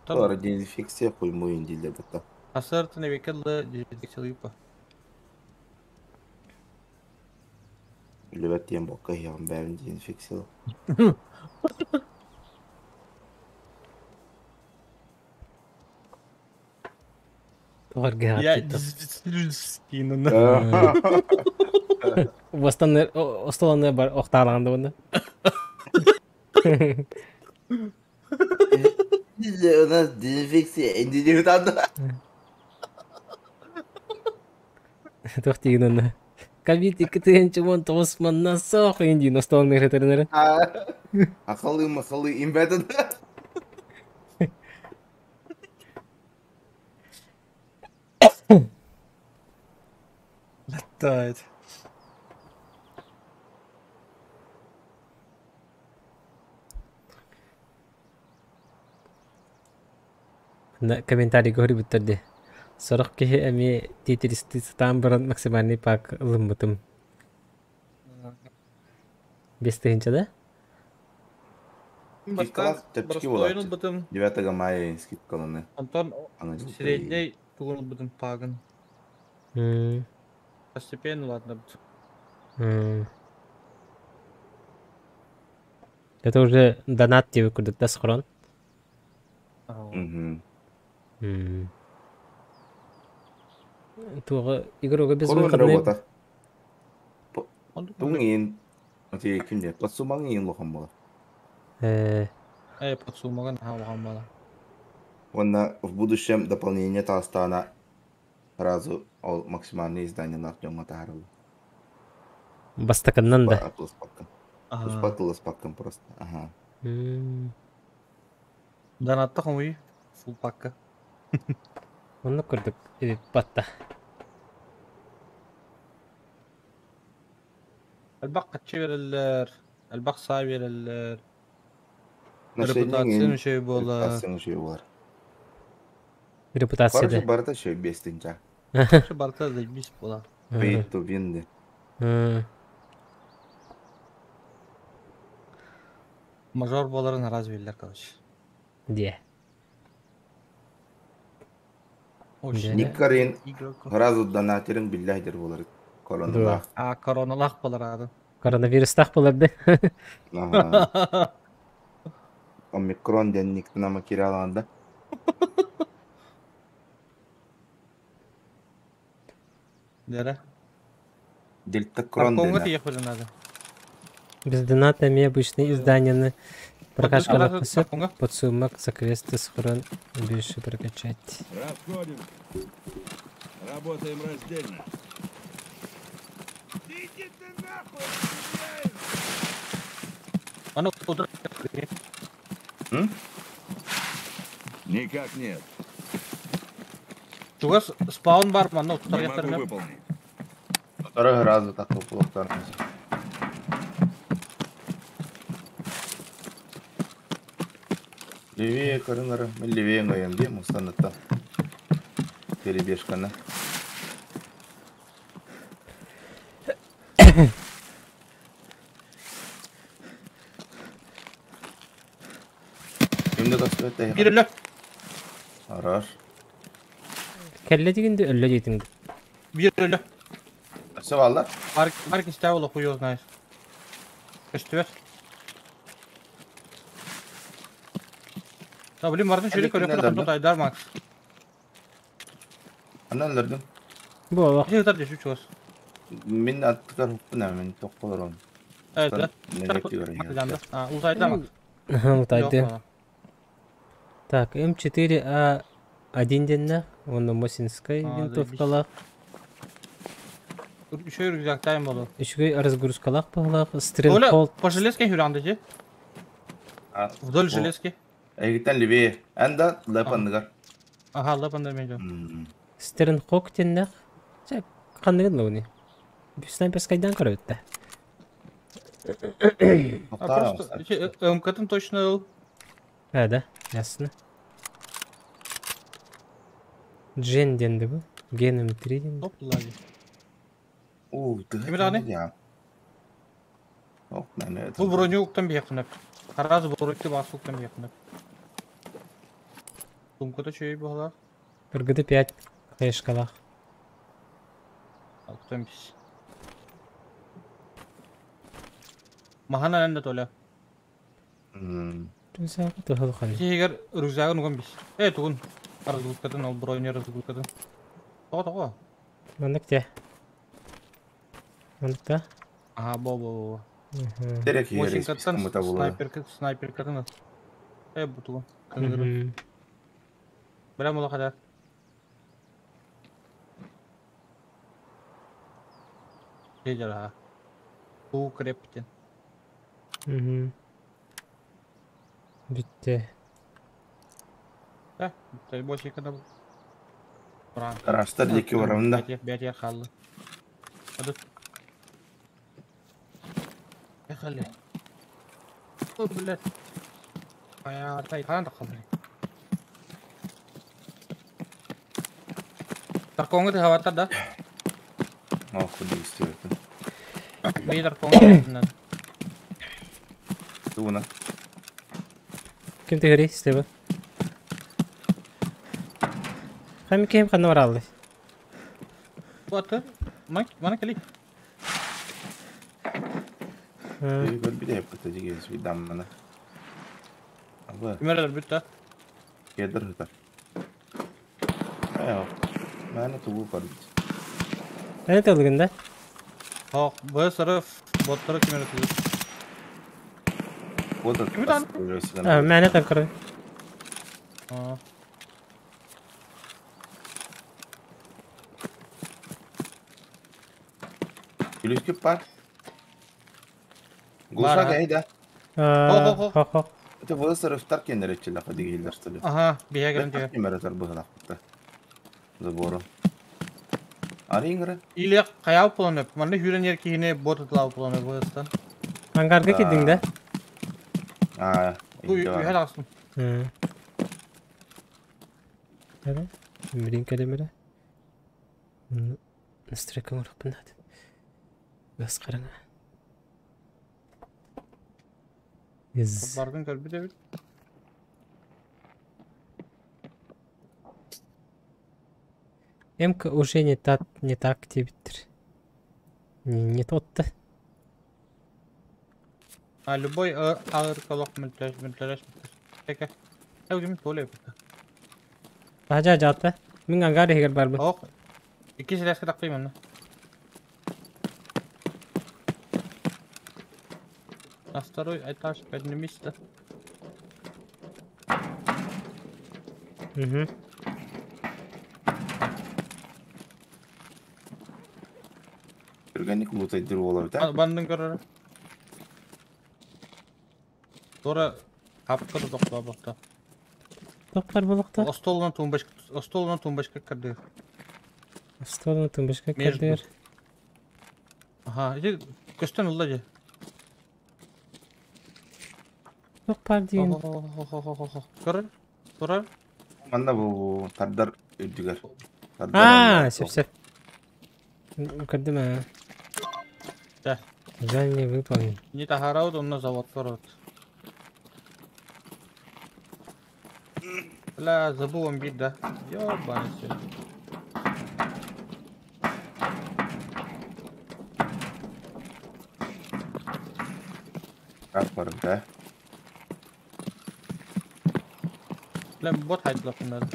Туора дезинфекция хуймуйун дииллэр бытта. Асартын эбекелла дезинфекциялыйпа. Үлэбэт диэн бокка иһиэҕим бэйэбин дезинфекцияла. Я Бастан остоланы бар охтаалаан да У нас дезинфекция индивидуально. Туох тиигин онно? Ковид 2019 манна суох диин остуолун ыһытырынары. Акылы махалы имбетин. Летает. Комментарийга хоруйбуттар дии. Сорох киһи эмиэ тиэтиристии сатаан баран максимальный пак ылыммытым. Биэс тыһыынча да? Скидкалаах чэпчэки Бастаан буолааччы. ылбытым. 9 мая скидкаланы. Онтон средней тугун ылбытым пагын. Постепенно ладно. Это уже донат диэбит курдук да схрон? Угу. Туоҕа игрога без Корон выходные работа. Туҥ иин ати ким диэ подсумаҥ иин улахан буолар. Э Э подсумаган наһаа улахан буолар. Уонна в будущем дополнение таастаана сразу ол максимальный изданиелаах дьоҥҥо таһаарыллар. Бастакыннан да. Атыласпаккын. Туспа атыласпаккын просто. Аха. Донатта хомуй фулл пакка. Оннук курдук батта. Элбэх хаччы биэрэллэр, элбэх саа биэрэллэр. Репутация үчүгэй буолар. Репутация үчүгэй буолар. Репутация Короче, да. барыта үчүгэй биэстинча. Короче, барыта заебись буолар. Pay to win. Мажор буоларын араас биллэр, короче. Диэ. Никкарин сразу донатерин биллэһдер буолар короналаах. А короналаах буолар аатын. Коронавирустаах буолар да. Ага. Омикрон диэн никтанама киралаанда. Дэрэ. Дельтакрон Таркоҥҥа дэнэ. тиийиэхпитин наада. Без доната эмиэ обычные изданияны прокачкалыахха сөп. Таркоҥҥа. Подсумок за квесты схрон больше прокачать. Расходимся. Работаем раздельно. Иди ты нахуй, Аны утур. Никак нет. Чугас спаун бар манна Не утутар могу яхтарына. выполнить. Второй разу так плохо. Левее көрүҥ Мин левее ҥойом дии мустаныттан. Перебежканы. Ким да көстүбэт Биир өлө. Хорош. Кэллэ дигин өллө диэтиҥ. Биир өлө. Өссө бааллар? Бар бар кистээх олох хуй знаешь. Көстүбэт. Да, блин, бардын шөйле Кимнен көрөккө өлөрдүң? хонтот айдар Макс. Анан өлөрдүң? Бу олох. Киһи ытар дешү чугас. Мин аттыгар хуппун ээ, мин тохтолорун. Э, да. А, ултайда Макс. Ултайды. Так, М4А1 диэннээх уонна Мосинскай винтовкалаах. Үчүгэй рюкзактаайым болу. Үчүгэй разгрузкалаах баһылаах Оля, Стрелхолд. по железке хүрәнде же? Вдоль железки. Эйгиттэн левее. Эн да лэп анныгар. Аха, лэп анныгар мен Стернхок теннэх. Чэ, ханныгын лауни. Снайперскайдан көрөбүттэ. А просто МК-тын точно ыл. А, да, ясно. Джен денди бу. Ген М3 денди. Оп, лади. Уу, тыһы. Ким даҕаны? Ох, маны. Бу броню уктан биһиэххинэ. Араас броньты баас уктан биһиэххинэ. Сумката чөй буолар. Ыргыты 5 хаешкалаах. Уктан бис. Маһан анан да толя. Рюкзагы тыһыл ханы. Тиһигэр рюкзагын уган бис. Э, тугун. Разгрузкатын, ол броню разгрузкатын. Тоҕо тоҕо. Маннык те. Маннык да. Аха, бо бо бо. Терек Мосинкаттан снайперка снайперкатын. Э, бу тугун. Кынгыры. Бля мула Хедер Уу крептен. Бүттэ. Да, бүттэ. Босикада Растар диэки барабын да. Бэтиэр хаалла. Адыт. Эхали. О, блядь. Ай, хаан да қалды. Таркоңы ты хаваттар да? Ох, куды истебеппин. Би таркоңы. Тугуна. Ким тегери слева? Хам кем ханна баралды. Бу аты. Мана кели. Көрбүтэ эппите дигээс видаммана. Аба. Кимерелер бүтті. Кедр хытар. Аяқ. Маны тугу көрбүт. Әне тылгын да? Хок, бу сыры боттары кимерелер. Вот Ким А, мәне тан көрө. А. Күлүскү бар. Гулса гайда. Хо хо хо. Это вы сырыфтар кенеречилер дигилер стали. Ага, бия грантия. Кемеретер быһылахпыта. Забору. Арингры. Или каяу планы. Манны хүрен ер кихине бот атлау планы быстан. Ангарга кидиң да? А, Бу үһәл астын. Эре. Мирин келемере. Настройка урукпын. Газ караңа. Из. Баргын көрбү дебит. МК уже не так, не так тебиттир. Не, не тот-то. А любой ağır колок мүлтәш мүлтәш. Теке. Эвгим толе бит. Бажа жата. Мин ангар егер бар бу. Ок. Ики селеске такпыйм аны. На второй этаж поднимись да. Угу. Түргенник лутайдыр болар да. Бандын көрөр. Тора хапкыр токто бакта. Токтар булукта. Остолунан тумбашка, остолунан тумбашка кирди. Остолунан тумбашка Между. кирди. Ага, иди көстөн улла же. Ток бар дейін. Көрөр? Турар? Манна бу тардар үрдүгөр. А, сеп сеп. Көрдүм а. Да. Задание выполнен. Не тахараут, онно завод көрөт. Бля, забыл он бит, да? Ёбаный свет. Как бар да? Бля, бот хайдлап надо.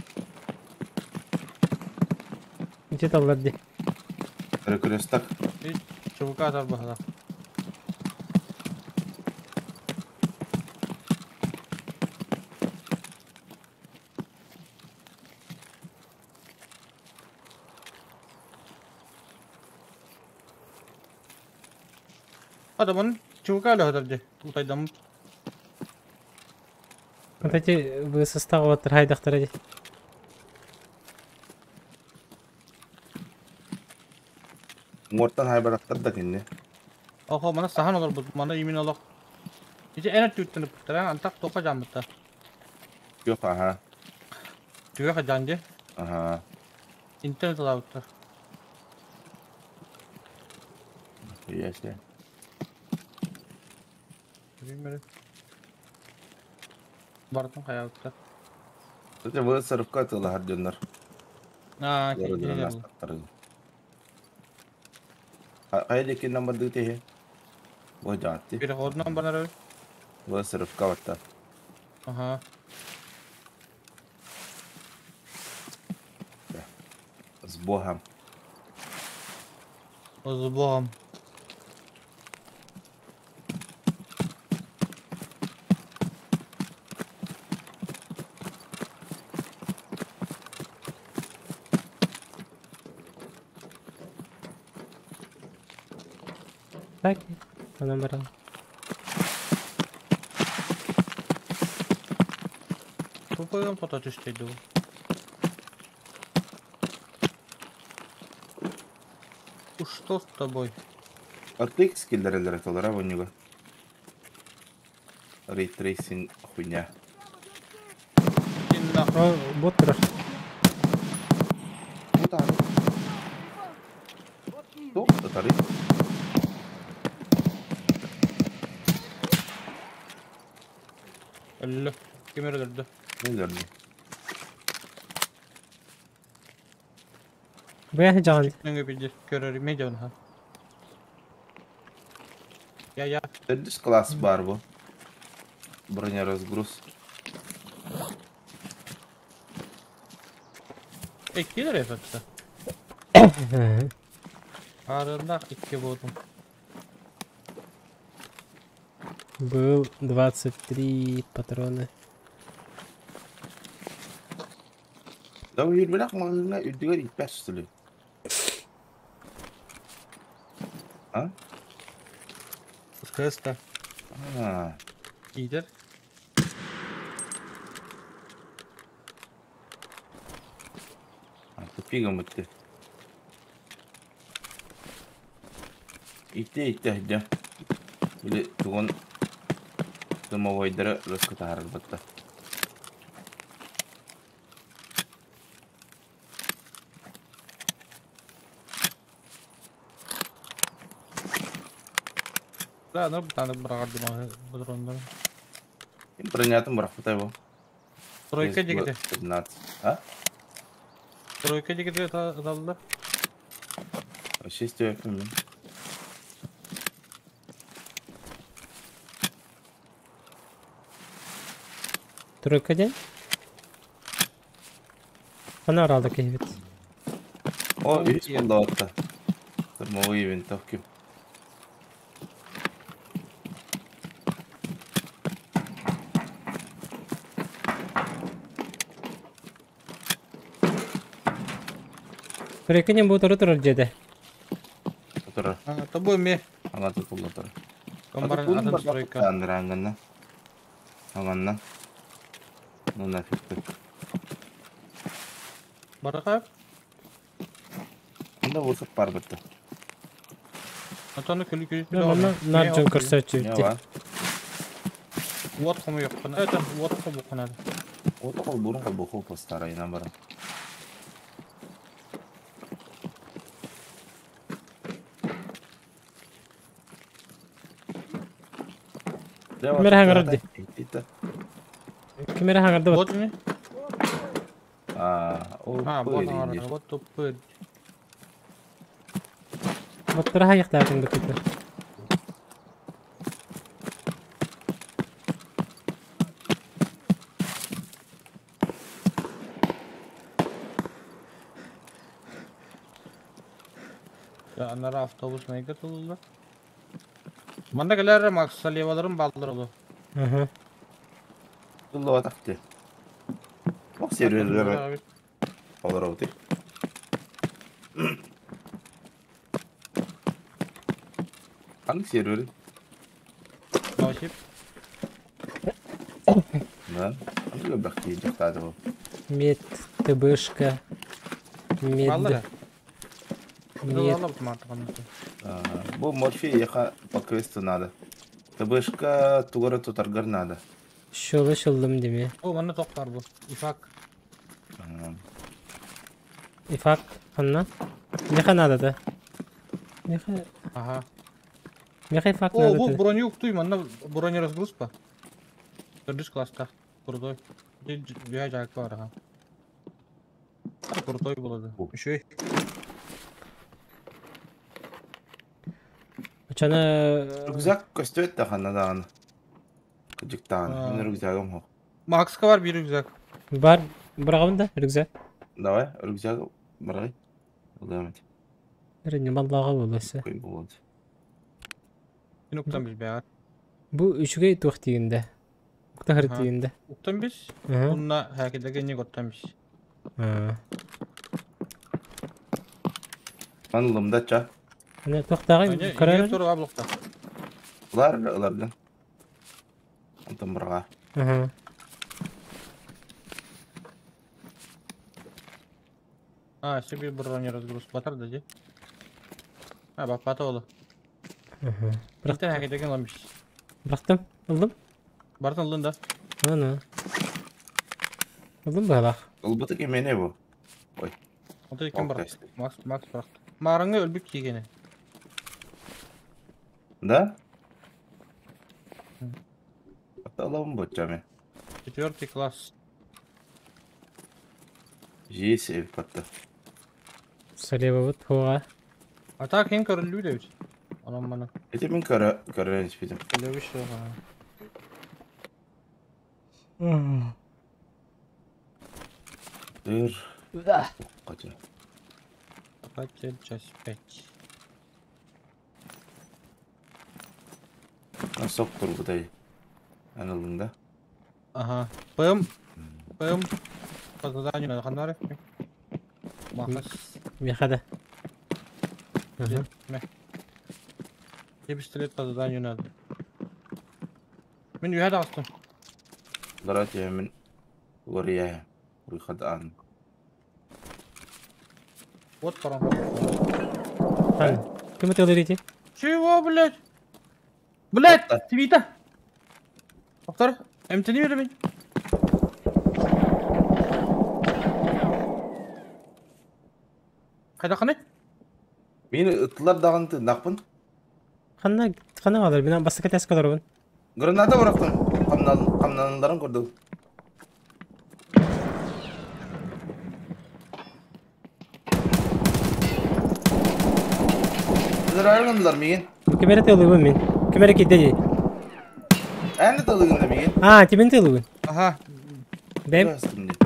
Где таллар ди? Перекресток. ЧВК тарбахала. Адамын ЧВК лөһөтөр же. Утайдам. Вот эти вы состава хайдахтара. Муортан хайбараттар да кинни. Охо, мана сахан олор бут, мана именно олох. Ити эн өттүттэн ыппыттара, антах тока жаммытта. Yok аха. Түгэ хаджан Аха. Интернет алабыттар. Ясе. Bilmiyorum. Бартын хаябыттар. Кстати, вы сырывка тылахар дьоннор. Аа, Ярыдынан астаттары. Хайа декиннен бардыы теһи. Бу жаатти. Переходнан барар. Вы сырывка батта. Ага. С Богом. С Богом. Так, она брала. Тупоем то түстейді бұл. Уж что с тобой? RTX киллерелер толара вонюга. Ray tracing хуйня. Иди нахуй. О, бот турар. Туох ытары. Өллө. Ким өлдүрдү? Өлөрдү. Бу жан. Нөңгө билдир көрөр медиа ха. Я я. Төрдүс класс бар бу. Бронеразгруз. Эккилер эфетте. Арында икки болдум. Был 23 патрона. Да үйрбелек мағына үрдігер итпәс сүлі. А? Кыста. А. Идер. Тупигом бітті. Итте итте хдя. Или тугун дымовойдары рыскы бітті. Да, ну таны бырагар димага патрондар. Бронятын бырақпытай бұл. Тройка дегеде. 15. А? Тройка дегеде аталды. Вообще истебеппин мен. Тройка день. Она рада киһибит. О, үс болду атта. Штурмовые винтовки. Тройка не будет турар деді. Турар. А, тобой ме. Аңа тутулла турар. Комбаран атын стройка. Аңганна. Аңанна. Ну нафиг ты. Барака. Анда болсақ бар бітті. Атаны күлі күлі. Манна наржон көрсөтчү Не битти. бар? Вот кому yok. Это вот кому канады. Ото кол бурун кол буху постарайынан барам. Кимere хаңырды? Кимere хаңырды Вот не? А, о, А, вот аңырды. Вот тупы. Боттара хаяқтардың бітті. Я анара автобус найга тулулар. Манда келер Макс Салеваларын балдыр олу. Ага. Тулла атакты. Ох, серверлер олар оты. Ханги сервери? Новосип. Да? Аны бэхтии дьахтааты бу. Мед, ТБшка, мед, Баллара. мед. Бу морфий яха по квесту надо. ТБшка тугара тутаргар надо. Щелыш ыллым деме. О, манна тох бар бу. Ифак. Ифак, ханна? Меха надо да? Меха... Ага. Меха ифак О, надо бу да. броню уктуй, манна бронеразгрузка. Төрдүс класста. Крутой. Бия жак бар, ага. Крутой болады. Еще. Чана... Рюкзак көстүөт да ханна даҕаны. Кыдьыктаҕаны. Мин рюкзагым суох. Макска бар bir рюкзак. Бар, быраҕабын да, рюкзак. Давай, рюкзак бырай. Ылыам этэ. Ренемаллааҕа буолуоса. Кой буолуо. Мин уктан biz бэҕэр. Бу үчүгэй туох диигин да? Уктан Аха. диигин да? Уктан biz. Аха. Онна хакидеге не оттан biz. Аа. Ман ылым да ча. Аны туохтааҕый Ане, көрөр? егер туруга блокта. Ылар ыларгын. Онтон быраҕа. Аха. А, себе бронеразгруз батар да, де? А, баппата олу. Аха. Биртен хакидеге ылам biz. Бырахтым. Ыллым. Бартын ылын да. Аны. Ыллым быһалаах. Ылбыты кимиэнэ бу? Ой. Онто ким Ол бар? кэсти. Макс, Макс бырахты. Марыңы өлбүк кийгени. Да? Ата ылабын бочча мен. Четвертый класс. Жиес эбит батта. Салебабыт хуоҕа. А так хин көрүллүү дебит. Онон маны. Ити мин көрө көрөн испитим. Төлөбүш суоҕа. Ыр. Кача. Катя, часть 5. Сок турбутай. Эн ыллыҥ да? Ага. ПМ. ПМ. По заданию надо ханары. Махас. Миэхэ да. Аха. Тебе пистолет по заданию надо. Мин үһэ даҕыстым. Лара мин уларыйа. Выход ан. Вот парам. Хан. Ким ытыалыыр ити? Чего, блядь? Блядь, Опта. Твита. Повтор. МТ не верим. Хайда ханы? Мин ыттылар даҕаны тыыннаахпын. Ханна ханна баалар? Мин бастакы тэскэ олоробун. Граната бырахтым. Хамнан хамнаналларын курдук. Ыларар миигин. Ким эрэ тыалыыбын мин. Ким эрэ киирдэ дии. Эн тылыгын да миигин. Аа, тибин тыалыыбын. Ага. Бэйэм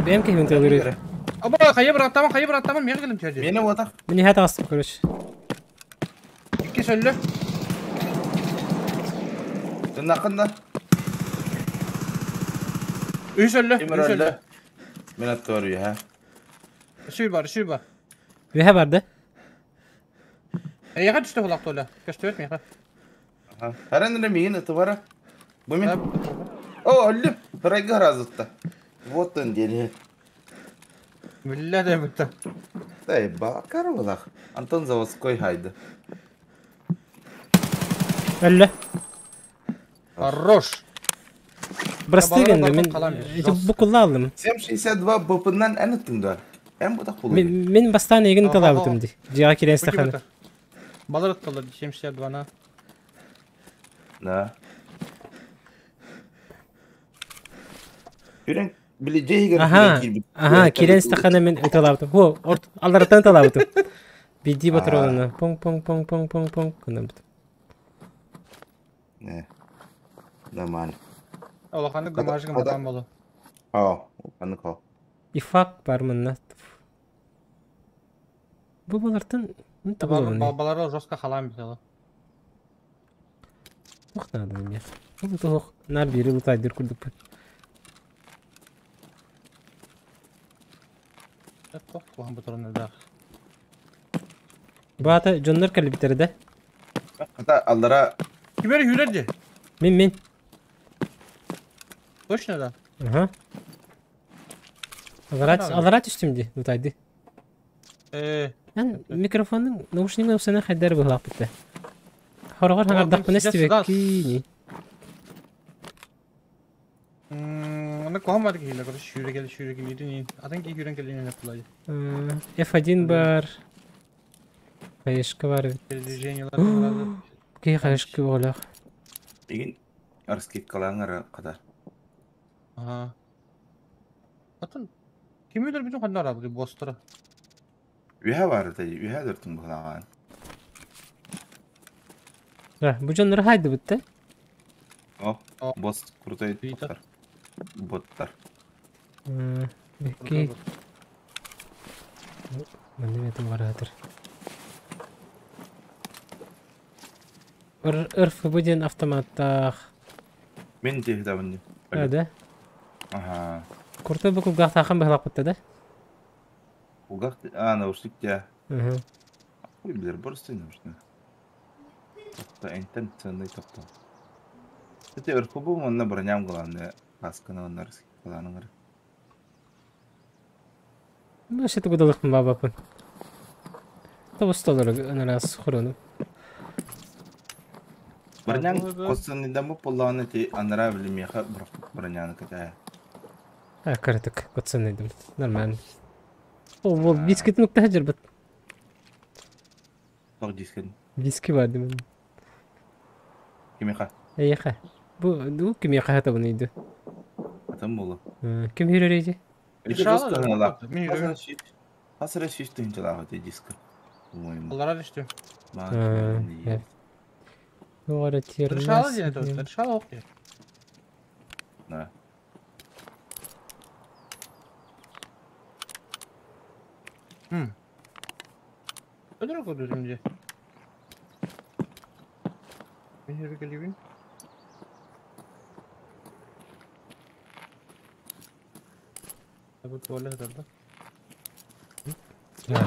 бэйэм киһибин тыалыыр. Аба, хайа бырахтаман, хайа бырахтаман, миэхэ кэлим чэрди. Миэнэ буотах. Мин иһэ таҕыстым, короче. Икки сөллө. Тыннаххын да? Үс өллө, Ким үс өллө. өллө? Мин аттыбар үөһэ. Сүй бар, сүй бар. Үөһэ барды. Эйэҕэ түстэ булах толя. Көстүбэт миэхэ. Аха. Харан эрэ миигин ытыбара. Бу мин. О, өллүм. Ырайга ыраазытта. Вот он диэни. Биллэ да бүтэ. Эй, бакар булах. Антон заводской хайды. Өллө. Хорош. Бырастыы Балары гынна бартын мин халам ити букулла алдым. 7.62 БП-нан эн ыттыҥ да. Эн бутах Мин булуй. мин бастаан эйигин Аха. ыталаабытым дии. Дьиэҕэ киирэн истэххинэ. Балар ытталар 7.62-на. Да. Үрэн били дьиэ иһигэр Аха. киирэн киирбит. Аха, киирэн истэххинэ мин ыталаабытым. Хо, орт аллараттан ыталаабытым. Биирдии патронuna пуҥ пуҥ пуҥ пуҥ пуҥ пуҥ гыннарбытым. Э. Нормально. Улаханнык гамажыгым батан болу. Оо, улаханнык ол. Ифак бар манна. Бу балартан ну табылабын. Балалары жестко халам битела. Туох наада миэхэ. Ол туох наар биири лутайдыр курдукпун. Тох кухан патроннардаах. Баата дьоннор кэлбиттэрэ да? Хата аллара Ким эрэ сүүрэр дии? Мин мин. Точно да? Ага. Аллараа түстүм дии, утайды. Ээ. Эн микрофонун наушнигын упсана хайдар быһылаахпыт да. Хороҕор хаҥардахпына истибэккиини. Аны куһаҕан баар киһилэр, короче, сүүрэ сүүрэ кэлиитин атын киһи күүрэн кэлиинэн эппилай. F1 бар. Хаешка бар эбит. Передвижениелар Киһи хаешка оҕолоох. Игин раскидкалаан ара хата. Ага. Атын ким өлөр бүтүн ханна арабыт бостара. Үһэ бар это, үһэ дөртүн быһылаҕаан. Да, бу дьоннор хайдыбыт да? О, босс крутой боттар. Боттар. Бикки. Манна метым бараатыр. РФБ диэн автоматтаах. Мин тиһитабын. А, да? Ага. Курта бу кулгаахтаахын быһалаппытта да? Кулгаах, а, наушник тя. Угу. Ой, билер, просто не нужно. Тобто, энтен ценный тобто. Это РФБ манна броням главное. Касканы оннар скидкалааныңар. Ну, вообще тугудалыкпын баабаппын. Тобус доллар ынарас хуруну. Бронян косынныдамы поллааны ти анара билимиэхэ броняны кэтээ. А, кырытык, котсынныйдым. Нормально. О, ол дискетин уктаһа жарбат. Тоқ дискин. Диски бар дим. Кимиэхэ? Эйэхэ. Бу бу кимиэхэ хатабын ыйды. Атын буолу. Ким хүрэрейди? Решала. Хас эрэ сүүс тыһыынчалаах ити диска. По-моему. Аллара түстүм. Туох эрэ Решала диэн это, решала ох диэн. Да. Өтөрө көрдүм дии. Мен жерге келебин. Бу туалет да.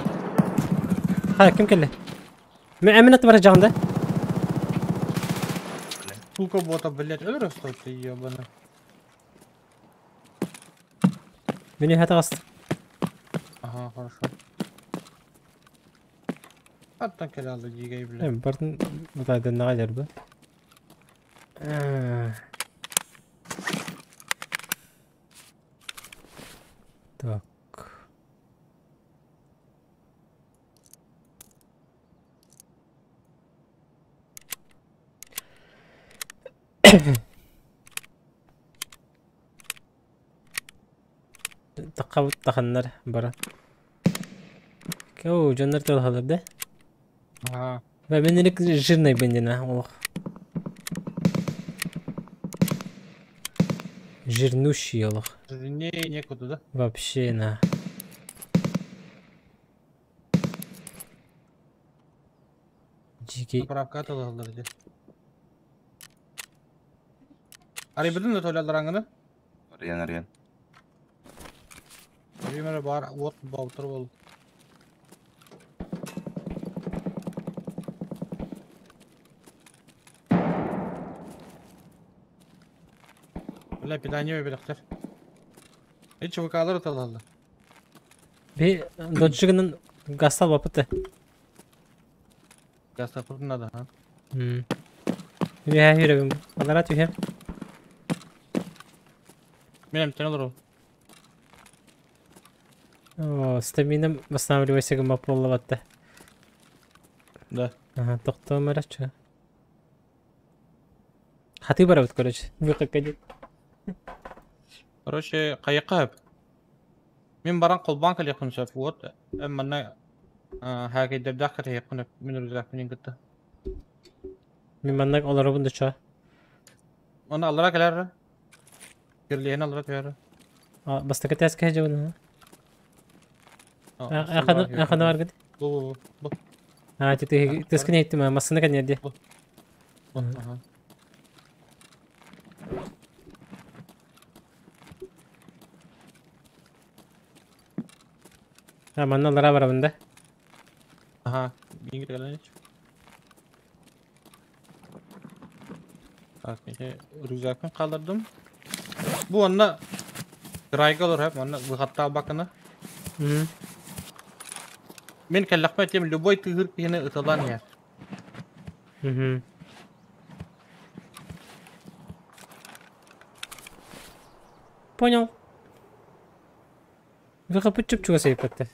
Ха, ким кэллэ? Мен эминет бар жагында. Сука бота, блядь, өлөр ты ебаный. Мени хатагас. Ага, хорошо. Аттан кэлэ алды дигей, блядь. Бардын бутайдан нага жарбы. Так. Таққабыт таханнар бара. Кау, дьоннор тылхалар да? Ага. Мен жирный бендина, ох. Жирнущий олох. Жирнее некуда, да? Вообще на. Дикий. Заправка тылхалар де. Арый бүтүн да тойлалар аңыны? Арыян, арыян. Примерно бар, вот баутыр бол. Бля, питание выберехтер. И ЧВКлар тылалды. Би доджигынан гастал бапыты. Гастал надо, а? Үһэ хүребин. Алара түһэ. Мен тен олору. О, стаминам восстанавливайся гомополловатта. Да. Ага, тоқтоо марачы. Хаты барабыт, короче. Выход. Короче, кайыкка Мен баран колбан калехун сөп. Вот, манна хакейдердах катехун мен рюкзак мен кытта. Мен манна олоробун да чо. Оны аллара келер. Кирлиен аллара түһэр. Бастакы тәскә жабын. Ахана ахана бар гыт. Бу бу. А, ти тескене иттим, масына кәнерде. Ага. А, манна аллара барабын да. Ага, биңгир келен Так, мен рюкзакын калдырдым. Бу онна Кырайга олор хөп, манна выхаттаабаккына. Мин кэллэхпэ тем любой тыһыр киһини ыталаан иһэр. Понял. Выхапыт чуп-чугас ыйыппаттар.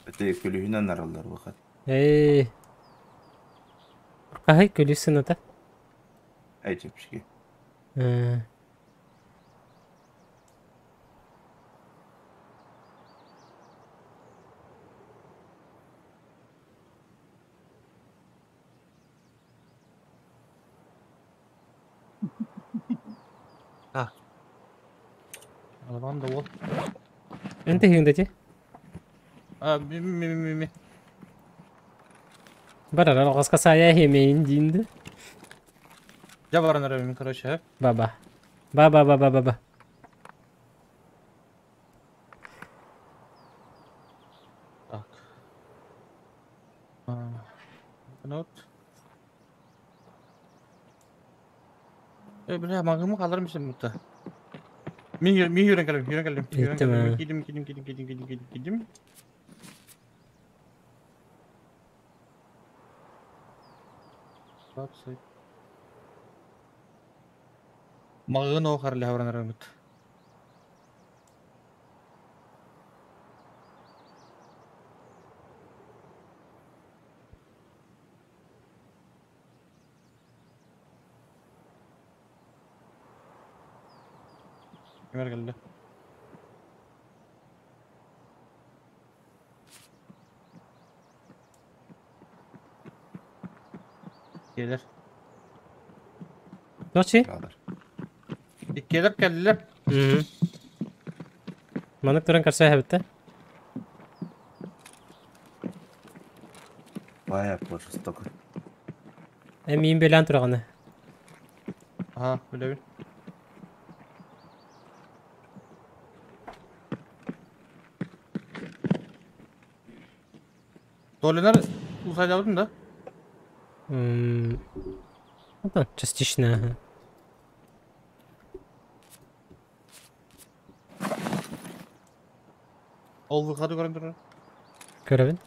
Ити күлүһүнэн араллар выход. Эй. Хаһай күлүс сыната? Эй чэпчэки. А. Алабан да уол. Эн тэһиҥ да ти? А, ми ми ми ми. Барар алҕаска саайа иһиэмэйин диин да. Дьэ баран эрэбин, короче. Баба. Ба-ба-ба-ба-ба-ба. Так. Вот. Э, бля, магымы халар мисен мутта. Мин мин yürен кэлим, yürен кэлим, yürен кэлим, кидим, кидим, кидим, кидим, кидим, кидим, кидим. Магын о харлы хабранарымыт. Кимэр кэллэ? Иккиэлэр. Дочи? Иккиэлэр кэллилэр. Маннык туран көрсө эһэбиттэ. Бая жестоко. Эмиин бэлээн тураҕына. Аха, билэбин. Толинар усайдабытын да? Ну, частично, ага. Ол выходы көрөн турар. Көрөбүн.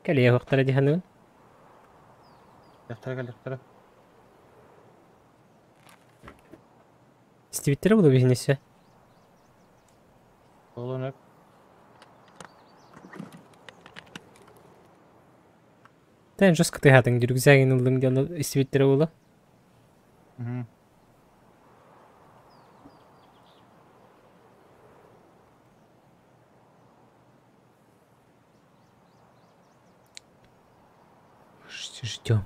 Кэлиэ уохтара дии саныыбын. Кэлиэхтэрэ, кэлиэхтэрэ. Истибиттэрэ буолуо биһиниссэ. Буолуон өп. Тэн жестко тыһаатыҥ рюкзагын ыллыҥ диэн истибиттэрэ буолуо. Ждем.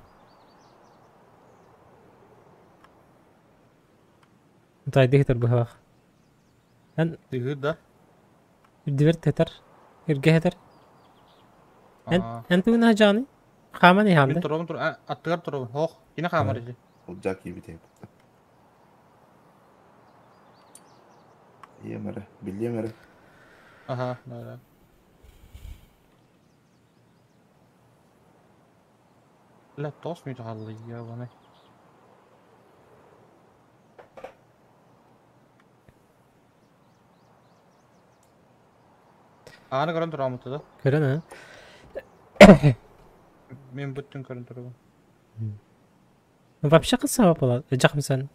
Тайды хитер быһалах. Эн Тыгыр да? Үрдүбэр тэтэр. Иргэ хэтэр. Эн эн тугун жааны? Хааман Мин туробун тур аттыгар туробун. Хоох, кини хаамар ити. Улдьаа киирбит эбит. Ийэм эрэ, билиэм эрэ. Аха, да, да. Бля, тоос мүтэ хаалла ебаный. Ааны көрөн турааммыт да? Көрөн а? Мен бүттүн көрөн турабын. Вообще кысаба буолар, дьахмсан.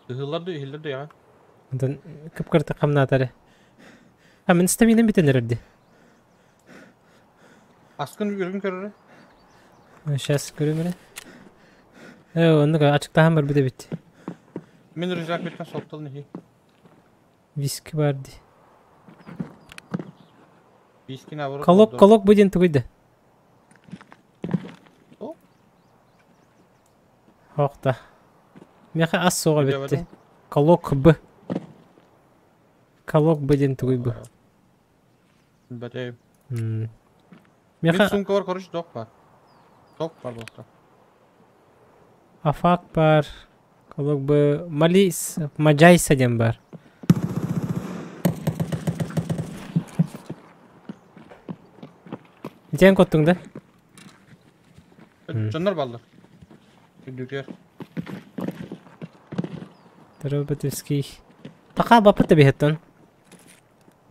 Ыһыллар да иһиллэр да яҕа. Онтон кып-кыртык хамнаатары. А мин стаминам бүтэн эрэрди. Аскын үргүн көрөрө. Сейчас көрүм эрэ. Э, оннук ачыктаһан барбыт эбит. Мин рюкзак бүттэн соттол нихи. Виски бар ди. Виски наоборот. Колок, колок бу диэн тугуй да? Хоохта. Миэхэ ас суоҕа эбитти. Колок Б. Колок Б диэн тугуй бу? Бэтэ. Мм. Мин Миэхэ сумка бар, короче, ток бар. Ток бар буолта. Афак бар. Колок Б. Малис. Мажайса диэн бар. Итиэн коттуҥ да? Дьоннор баллар. Үрдүгэр. Роботовский. Таха баппыт да биһеттон.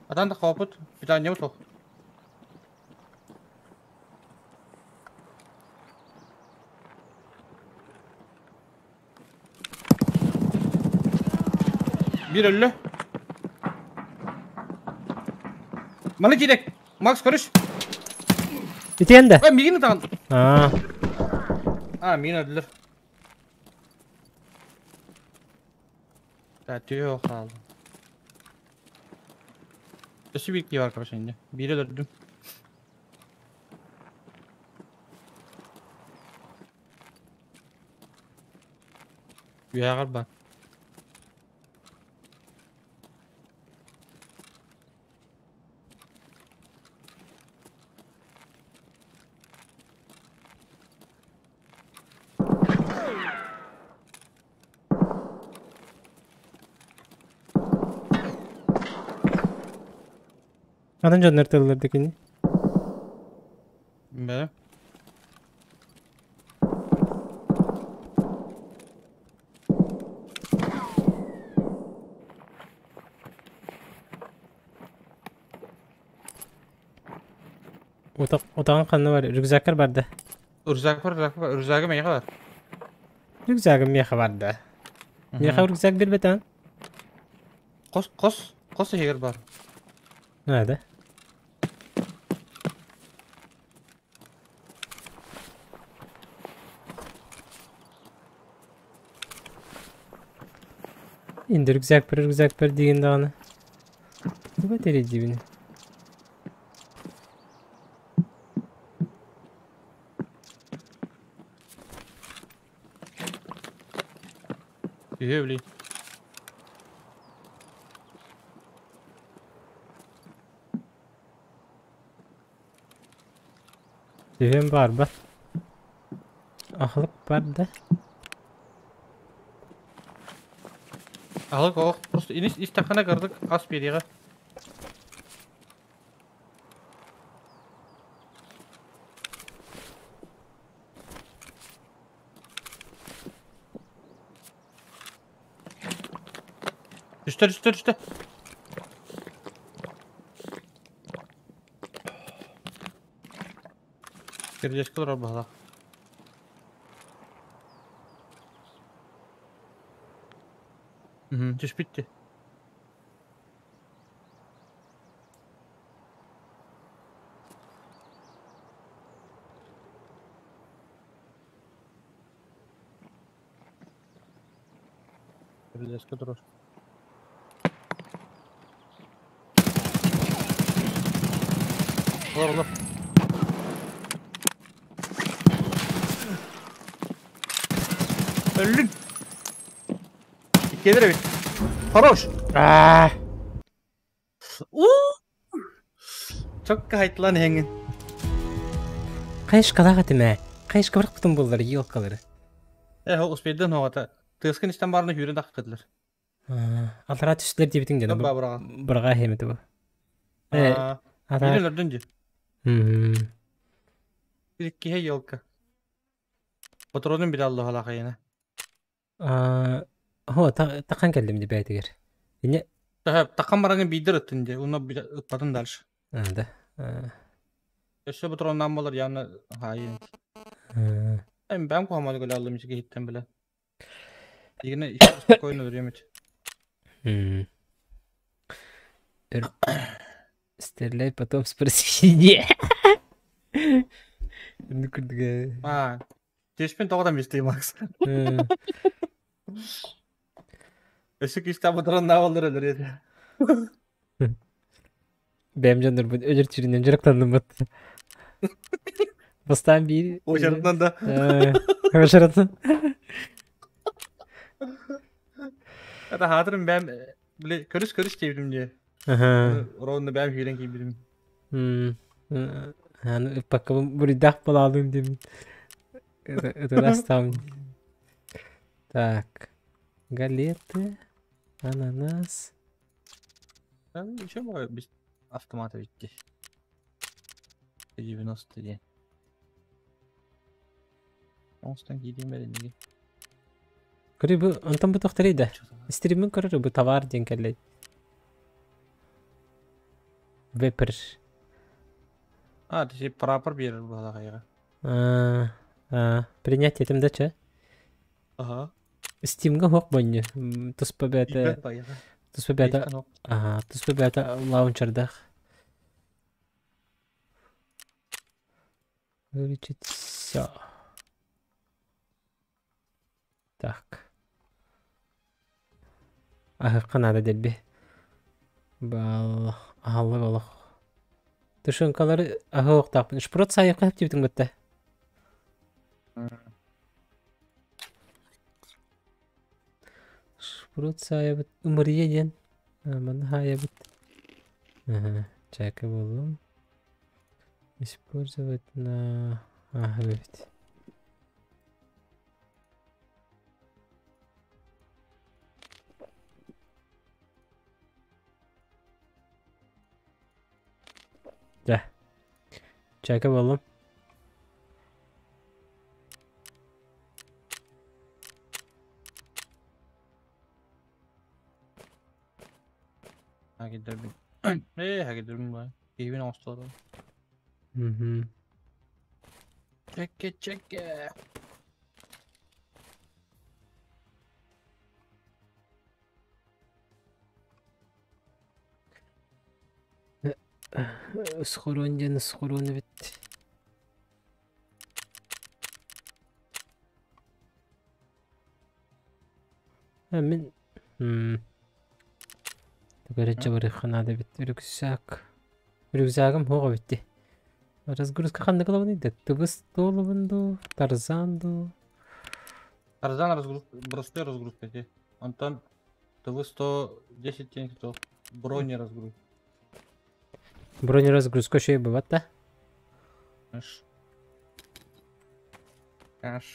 Атан да хопут. Питание суох. Биир өллө. Маны киирек. Макс, көрүш. Итиэн да? Ой, миигин ытаҕын. Аа. А, миигин өллөр. Да, түһэ хаалла. Өссө биир киһи бар короче инде. Биири өлөрдүм. Үөһэҕэр бар. Атын дьоннор тыллар да кини. Бэ. Утах утаҕын ханна бар? Рюкзаккар барда. Рюкзак бар, рюкзак бар. Рюкзагы миэхэ бар. Рюкзагым миэхэ барда. Миэхэ рюкзак биэрбэтэн. Хос, хос, хос иһигэр бар. Наада. Инде рюкзак бер, рюкзак бер диген даҕаны. Туга тэрийдибин? Үһү били. Түһүөн баарбат. Аһылык бар да. Аһылык оҕох просто инис истэххинэ кырдык ас биэриэҕэ. Түстэ, түстэ, түстэ. Кирдиэскэ олорор баһылаах. Түспүт дии. Кирдиэскэ турар. Олор, олор. Өллүн! Иккиэлэр эбит. Хорош! Аа! Уу! Чокка хайтлаан иһэҥҥин. Хайышкалаах этим ээ. Хайышка бырахпытым буоллар елкалары. Э, успейден оҕото. Тыаскын истэн баран үүрэн таххытылар. Аллараа түстүлэр диэбитиҥ дьоно быраҕаа иһэмити бу. Э, Биирин өрдүн дии. Bir киһи елка. Патронун бile Аллаһалаах айына. Хо, тахан кэллим ди бэйтигэр. Инне Тахан бараны биидер ыттын дии, уна ыппатын дальше. Да. Өссө патроннаан болар явно хаайын. Эм бэм куһамады көлө аллым ичиге хиттен биле. Дигине спокойно duruyorum hiç. Стреляй, потом спроси. Ну курдуга. Аа. Теспен тоҕо мистей Макс. Өссө күүстээх патроннаах олор өлөр этэ. Бэйэм дьоннорбун өлөр сүрүнэн дьарыктанныммыт. Бастаан биир... Уочаратынан да. Уочаратынан. Это хаатырым бэм били көрүс көрүс диэбитим дии. Ровно бэм киирэн киирбитим. Аны пока буруйдаах балаалыым диэмин. Это там. Так. Галеты. Ананас. Еще без автомата ведь. 90 диэн. Оҥостон киириим эрэнниги. Көрүй бу онтон бу тохторый да. Стримин көрөр бу товар диэн кэллэй. Вепр. А, ти прапор биэрэр буолаҕайга. А, принять этим да че? Ага. Стимга хуох бонню. Туспа бэйэтэ туспа бэйэтэ ага, туспа бэйэтэ лаунчердаах. Вылечить все. Так. Аһыкка наада дэлби. Бал аһаллык олох. Тушенкалары аһыахтаахпын. Шпрот сайыкка диэбитиҥ бытта. Шпрот саайабыт ымырыйа диэн. Манна хаайабыт. Ага, чайка буоллум. Использовать на... Ага, эбит. Дьэ. Чайка буоллум. Хагидербин. Ээ, хагидербин бай. Киһибин оҥостолорум. Мгм. Чэкке, чэкке. Схорон диэн схорон эбит. А мин Тугары барыхха наада эбит. Рюкзак. Рюкзагым суох эбит дии. Разгрузка ханнык ылабыный да? Тыбыс туолабын дуу, Тарзан дуу? Тарзан разгрузка, простой разгрузка ти. Онтон ТВ 110 тенге то брони разгрузка. Бронеразгрузка үчүгэй быбат да? Аш. Аш.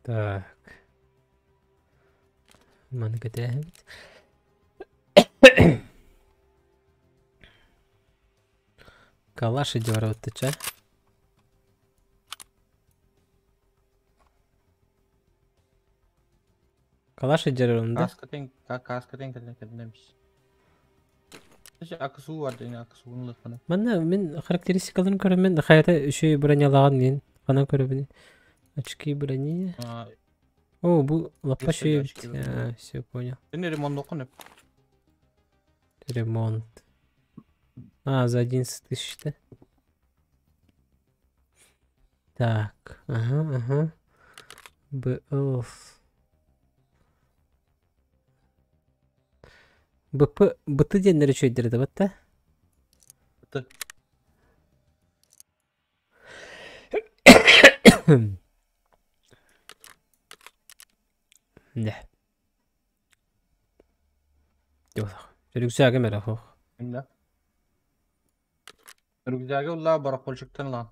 Так. Маны кэтэһэбит. Калаш иди барабыттыча. Калаш иди да? Каска тен, каска тен кэлэн кэлнэмис. Акысуу бар дени акысуун лыххана. Манна мин характеристикаларын көрөммүн хайата үчүгэй бронялааҕын мин ханан көрөбүн. Очки брони. О, бу лаппа Есть үчүгэй очки эбит. брони. Все понял. Сен ремонт неп. Ремонт. А, за 11 тысяч, да? Так, ага, ага. БЛ. БП, БТ диэннэр үчүгэйдэр да батта? Бт. Да. Рюкзагым эрэ суох. Инна. Рюкзагы улла барахольщиктан лан.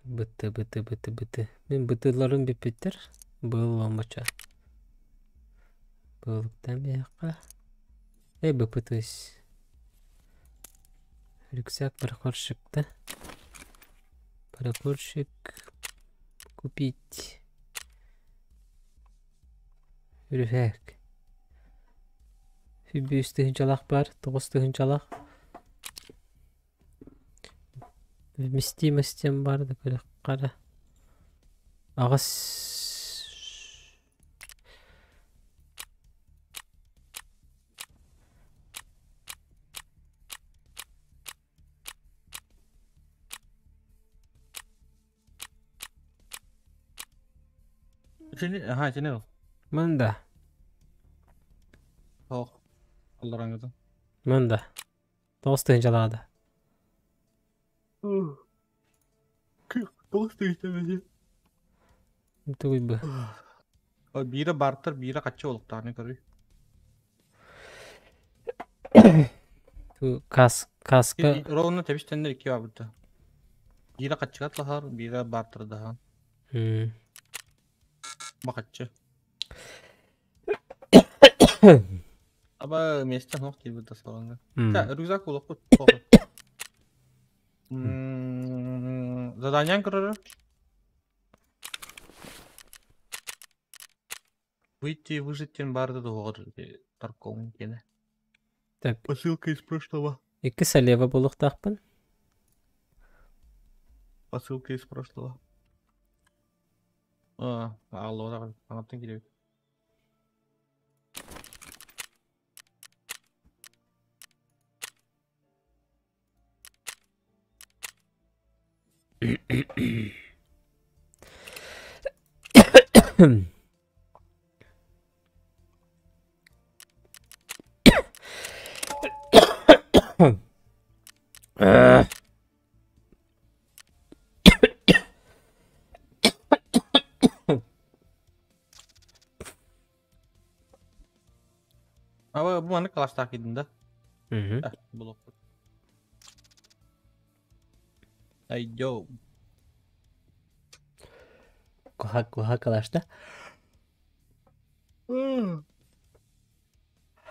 БТ, БТ, БТ, БТ. Мин БТларым бүппүттэр. Был омоча. Былыктан биһиэхэ. Эй, БП, то есть. Рюкзак пароходчик, да? Пароходчик купить. Рюкзак. Үс тыһыынчалаах бар, тоҕус тыһыынчалаах. Вместимостям бар да көрө Аҕыс Сeni, ha сeni ol. Мында, Ох. Аллараңгыда. мында. Тоҕус тыһыынчалаах да. Тоғыз тыһыынча Тугуй бу. Биирэ бартар, биирэ хаччы олуктааны көрүй. Ту кас каска Ровно тебиштеннер икки бабыта. Биирэ хаччыгат лахар, биирэ бартар дахан. М. Бахаччы. Аба миэстэ суох диэбит да салаҥҥа. Чэ, рюкзак булуохпут. Заданиеҥ көрөрө? Выйти и выжить диэн баар да туһугар Тарком диэнэ. Так. Посылка из прошлого. Икки салева буолуохтаахпын. Посылка из прошлого. А, алло, аҥаттан киирэбит. Аба бу маннык класстаах киирдим да? Мгм. Булуохпут. Айдё. Куха куха калашта.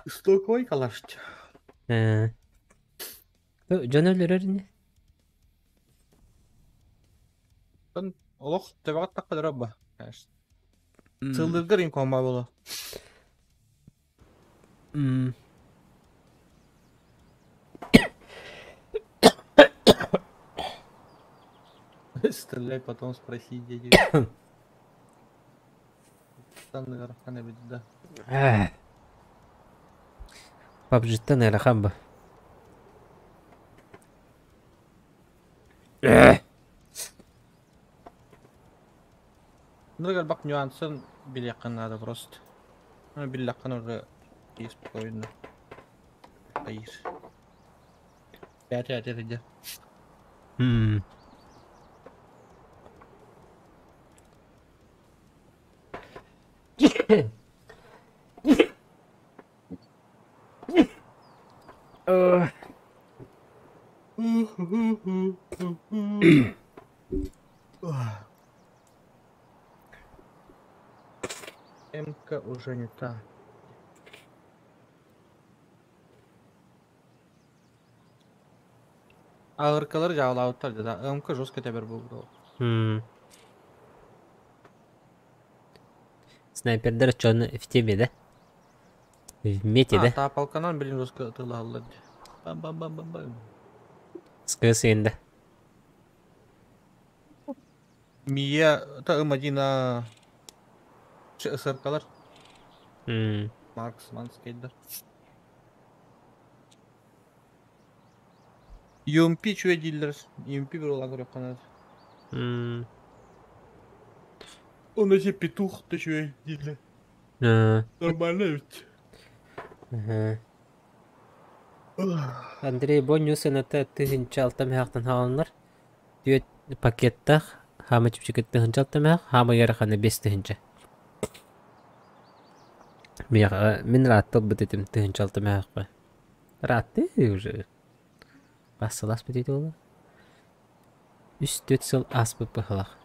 Стоковый калашт. Дьон өлөрөр ини. Олох төбөҕө тахха ба. Конечно. Сыллыргар инкома боло. Стреляй, потом спроси, дядю. Там эбит да. PUBG'тан ыарахан ба. Нырык элбэх нюансын билиэххин наада просто. Биллэххин уже и спокойно. Поишь. Пять пять иди. МК уже не та. Ağırkaları cavlavutlar да. МК жестко тебер был. Снайпердер чон в теме, да? В мете, да? Та полканан блин жестко тылаллар. Бам-бам-бам-бам-бам. Скысында. Мия та М1 СРКлар. Маркс, Манскейдер. UMP чүе дииллэр. UMP бір олан көрөк қанат. Он эти петух ты чүе дииллэр. Нормально ведь. Андрей Боннюс это тыһынча алта мөһөхтөн хааланнар. Түөт пакеттах хаама чүпчүкет тыһынча алта мөһөх, хаама ярахана бес тыһынча. Мин рааттыл бытытым тыһынча алта мөһөхпө. Раатты уже. Бассылас бытыты ола. Үс төт сыл аспыт быһылах.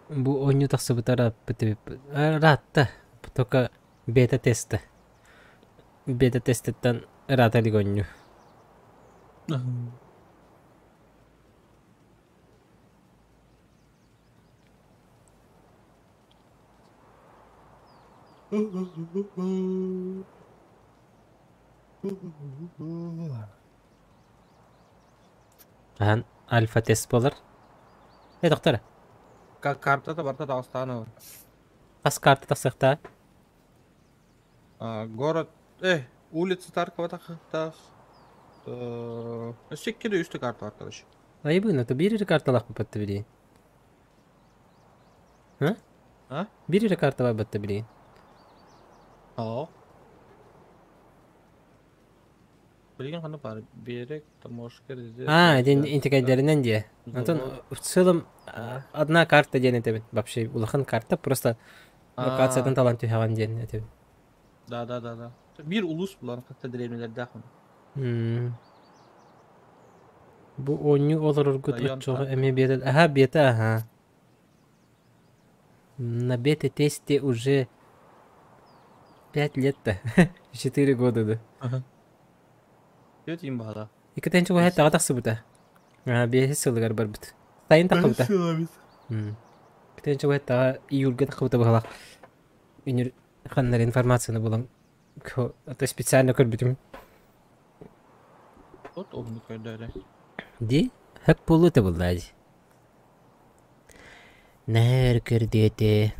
Бу оонньуу тахсыбыта ыраатта. Только бета-теста. Бета-тестыттан ыраата илик оонньуу. Хаһан альфа тест буолар? Э, доктор, Картата барыта таҕыстаан ылын. Хас карта тахсыахтаа? Город, улица Таркова тахыахтаах. Өссө икки үстэ карта бар, короче. Айыбын, это биир эрэ карталаах баппатта билигин. А? А? Биир эрэ карта барбатта билигин. Оо. Билигин ханна баар? Берег, таможка, резерв. А, дин интегрдеринен дие. Антон, в целом, одна карта диэн этэбин. Вообще, улахан карта, просто локациятын талан түһэҕин диэн этэбин. Да, да, да, да. Биир улуус булан хатта дэриэбинэлэрдээх. Бу оонньуу олороргут оччоҕо эмиэ биэтэ... Аха, биэтэ, аха. На бета-тесте уже 5 лет-то. 4 года, да. Ага. Түөрт иин баһала. Иккитинчи уһай таҕа тахсыбыта. Биэһис сылыгар барбыт. Сайын таххыбыта. Иккитинчи уһай таҕа июльга таххыбыта быһалаах. Үнүр ханнар информацияны булан это специально көрбүтүм. Вот умный көрдөөрө. Ди, хөп буолуу табыллаа ди. Нээр көрдүөтэ.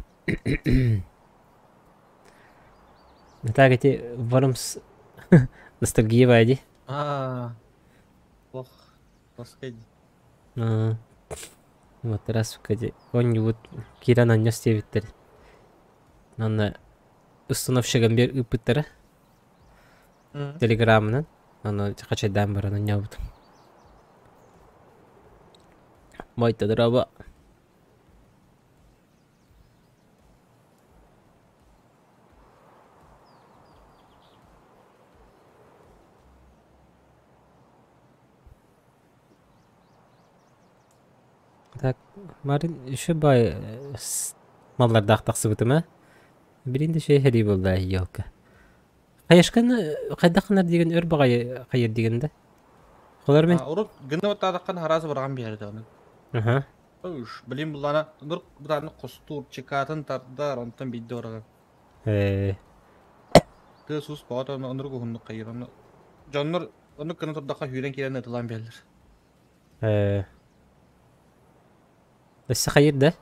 Так эти Worms ностальгия бади. Аа, ох, ласкай. Вот раз кади он-нибудь киирэн анньас диэбиттэр. Манна установщигам биэр ыыппыттара телеграммынан. Аны хачайдаан баран анньаабытым. Мойта дороба. Так, Марин еще бай маллардаах тахсыбытым ээ. Билин да шей хэрии буолла елка. Хайашканы хайдах гынар диген өр баҕайы хайыр диген да. Холор мен Урут гына баттаатаххын хараас быраҕан биэрдэ оны. Аха. Уш, билин буллана нур бытааны хостуур, чекатын тардар, онтон биирдэ барар. Тыа сус баҕат оны оннук уһуннук хайыр. Оны дьоннор оннук гына турдахха сүүрэн киирэн ытылаан биэрэллэр. Өссө хайыр да?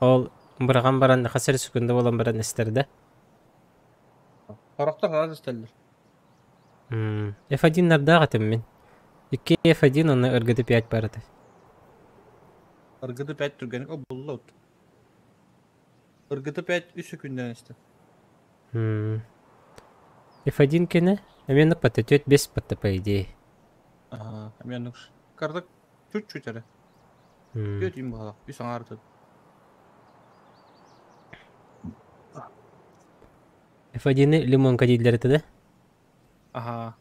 Ол быраҕан баран хас эрэ секунда буолан баран эстэр да? Сорохтор хараас эстэллэр. F1 нардаах этим мин. 2 F1 онно РГД 5 бар этэ. РГД 5 түргэнник о булла от. РГД 5 үс күннэн эстэ. F1 кene эмиэ патта 4-5 патта по идее. Ага, эмиэ оннук. Кардак чуть-чуть эрэ. Түөрт им баҕалаах, үс аҥаар ытыт. F1-ни лимонка дииллэр этэ да? Аһаа.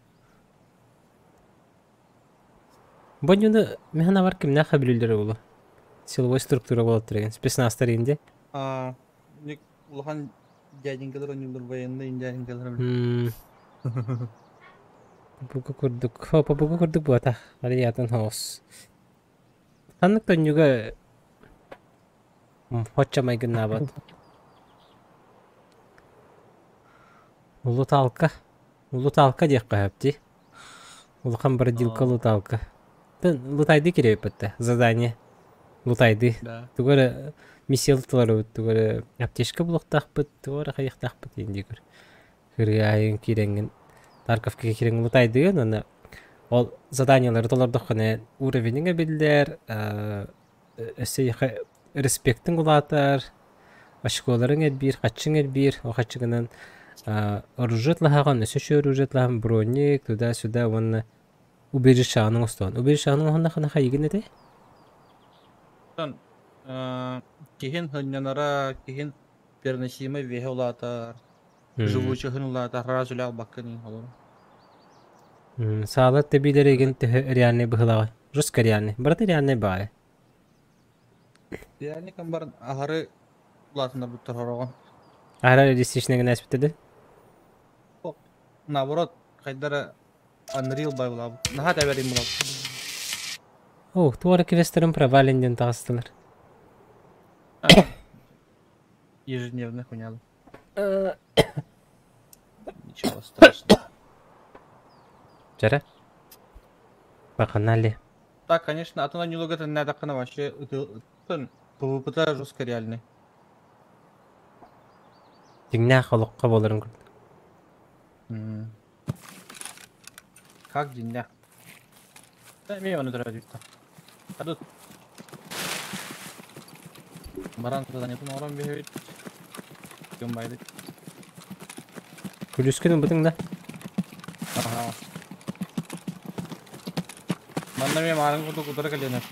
Бу дьону мин бар кимнээх сөбүлүүллэрэ буолуо? Силовой структура буолаттар эҥин, спецназтар иин дии. Аа, улахан дяденькалар оонньууллар, военный дяденькалар. Папуга курдук, хо, папуга курдук буотах, ариятын хоос. Ханнык тонньуга хочча майгыннаабат. Улуталка. Улуталка диэххэ сөп дии. Улахан бродилка луталка. Лутайды кириэппэттэ. Задание. Лутайды. Да. Тугу эрэ миссия толоробут, тугу эрэ аптечка булуохтаахпыт, тугу эрэ хайыахтаахпыт диэн диир. Кырыайын киирэҥҥин Тарковка киирэҥ лутайдыгын уонна ол заданиелары толордоххуна уровеньҥа биллэр, өссө респектиҥ улаатар, очколарыҥ элбиир, хаччыҥ элбиир, ол хаччыгынан оружие лаһаҕын, өссө үчүгэй оружие лаһан броник, туда-сюда уонна убежищаҕын оҥостоҕун. Убежищаҕын оҥоһуннаххына хайыгын этэй? Киһин сынньанара, киһин переносимый веһэ улаатар, живучаһын улаатар, араас үлэ албаккын олору. Саалар тэбиилэр игин төһө реальный быһылаҕа? Жестко реальный. Барыта реальный баайы. Реальный камбар аһары улаатыннарбыттар хороҕон. Аһара реалистичный гына эспитэ Наоборот, хайдара Unreal бай булабыт. Наһаа тэбэрин булабыт. О, туора квестерин провален диэн таҕыстылар. Ежедневно хуйня. Ничего страшного. Вчера? Погнали. Так, конечно, а то на нюлога это не так вообще ПВП жестко реальный. Дьиҥнээх олоххо буоларын курдук. Как дьиҥнээх? Эмиэ ону төрөөбүттэр. А тут баран заданетын оҥорон биһэбит. Ким байдык? Күлүскүн ылбытыҥ да? Аха. Манна эмиэ маарын курдук утары кэлиэнэр.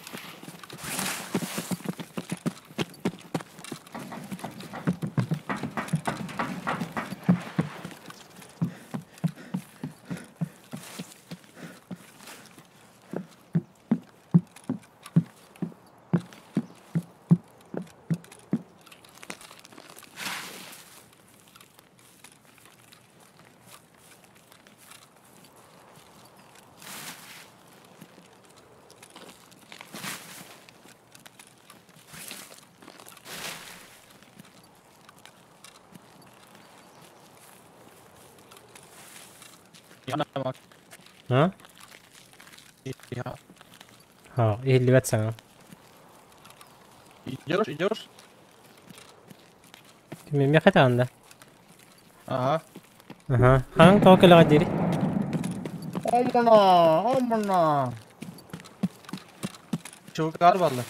А? Ха, иһиллибэт саҥа. Идешь, идешь? Миэхэ даҕаны да. Ага. Аха. Хаҥ тоҕо кэлэҕэ диэри? Омуна, омуна. Чувакар барлар.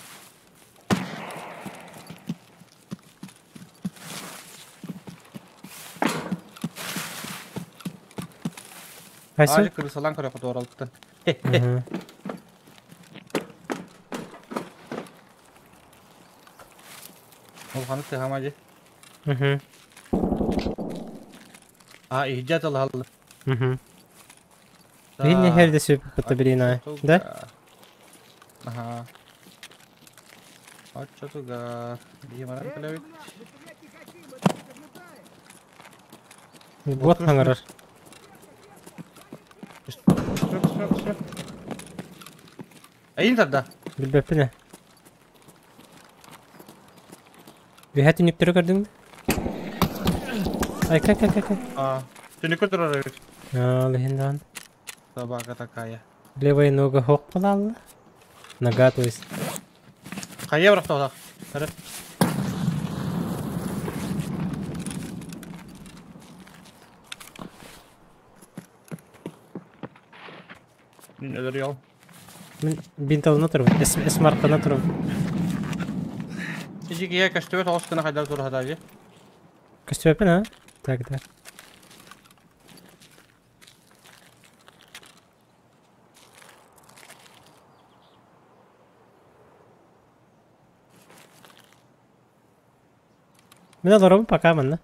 Хайсы? Аажы кырысалаан көрө хотуоралыттан. Улаханы тыһама дии. А, иһдьэ атылаһаллар. Биһини herде сүп билина. Да? Аха. Оччотугар биһи баран кэлэбит. Бот хаҥарар. Эйин тарда. Билбэппин ээ. Үһэ түннүктэри көрдүҥ да? Ай, кай, кай, кай, кай. А, түннүккэ турар эбит. Ал иһин даҕаны. Собака такая. Левая нога хоқ балалла. Нога, то есть. Хайа бырахтаҕа. Көрө. Мин өлөрүөҕүм. Мин бинталына турабын, эсмаркана турабын. Ити киһи көстүбэт оҕус гына хайдах тура дии? Көстүбэппин, а? Так, да. Мин олоробун пока манна.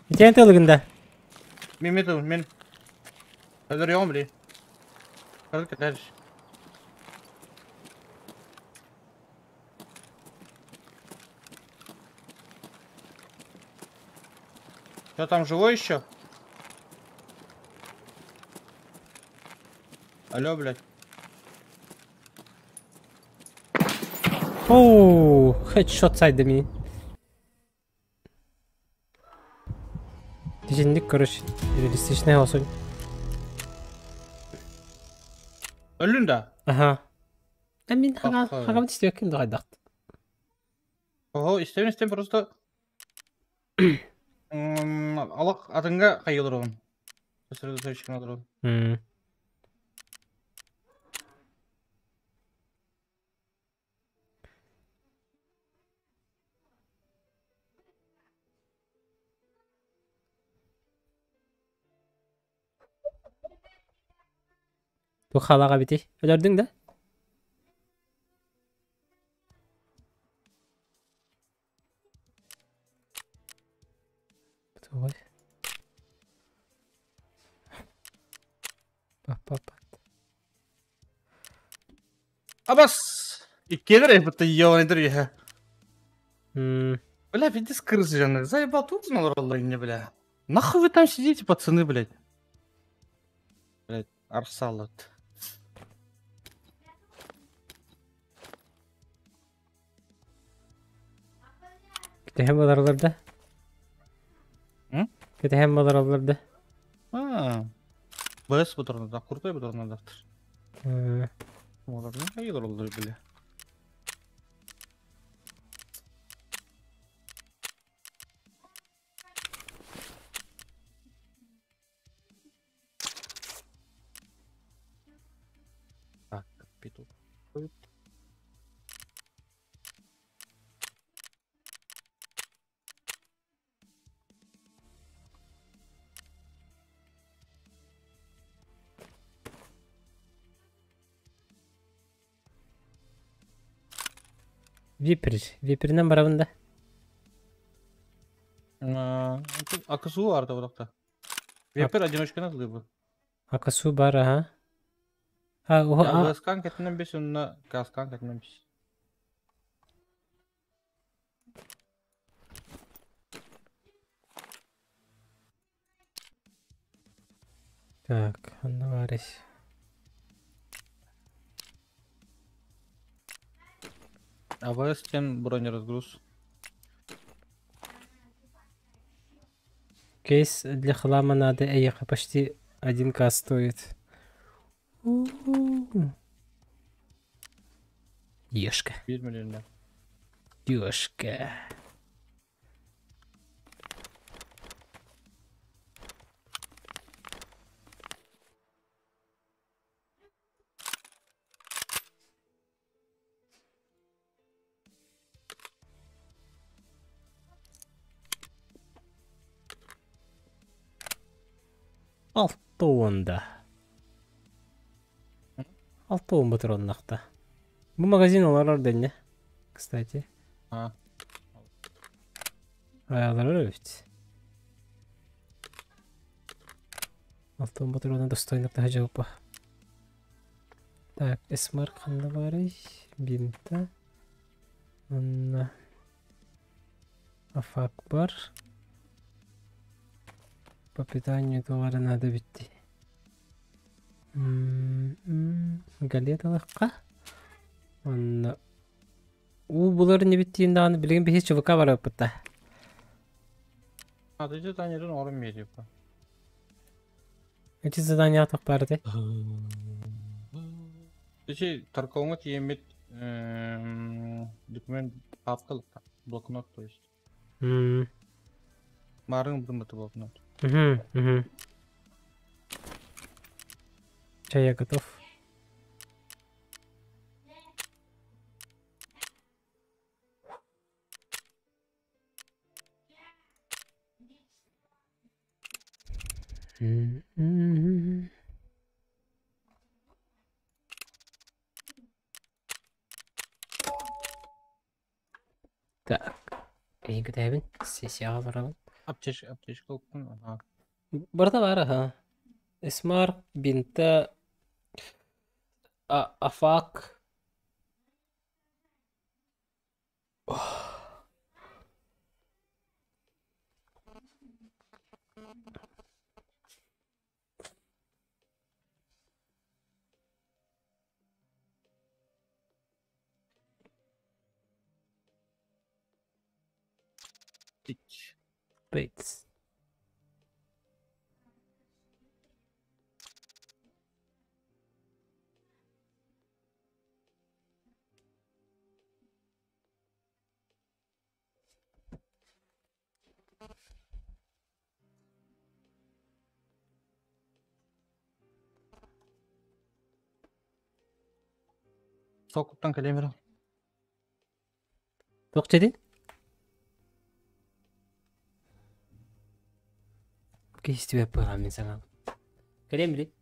Итиэн тылыгын да. Мин мен тыл, мин. Өлөрүөҕүм били. Кырыл кэтэр. Что там живой еще? Алло, блядь. Оу, хедшот сайда мин. Дижинник, короче, реалистичный olsun. Өллүн да? Аха. А мин хагам истибэккин дуҕайдахт. Оһо, истэбин истэбин просто алак атынга хайылырын. Сосредоточен олорон. Бу халаҕа бити. Өлөрдүҥ да? Тугуй? Пап-пап. Абас! Иккиэлэр эбитте ёбаный үһэ. Бля, пиздец крысы же, заебал тут олороллор инне, бля. Нахуй вы там сидите, пацаны, блядь? Блядь, арсалат. Төһө буолар да? М? Кэтэһэн буолараллар да? А, БС буторнада, крутой буторнадахтыр. Олар не хайылар олар биле. Так, петух. Випер. Виперинэн барабын да? АКСУ арда бодохто. Випер одиночканы ылыы бу. АКСУ бар, аха. А, а, АГСКан кэтинэн бис, онно КСКан кэтинэн бис. Так, онно баарыс. АВС тем бронеразгруз. Кейс для хлама надо, эйха, почти 1К стоит. У-у-у. Ешка. 1 миллион. Ешка. Алтуонда. Алтуон батроннахта. Бу магазин олорор дэнне. Кстати. А. Аялар ведь. Алтуон патрона достойно жауапа. Так, эсмар ханна барый, бинта. Онна. Афак бар. По питанию товара надо битти. Галеталыққа. Онна. У булар не биттиин даҕаны билигин биһи ЧВК барыппыт А, ты задание орын мерип. Эти задания атах барды. Ичи таркауҥа тиийэммит документ папка блокнот, то есть. Марын буматы блокнот. Угу, угу. Чай, я готов. М-м-м. Так. Эйгідәбін сессияға барабын. Аптечка, аптечка уккун, ага. Барда бар, аха. Эсмар, бинта, афак. Ич. Бейтс. Сокуттан кэлемер. Туох дедин? Кистибеп буолан мин саҥа. Кэлиэм били.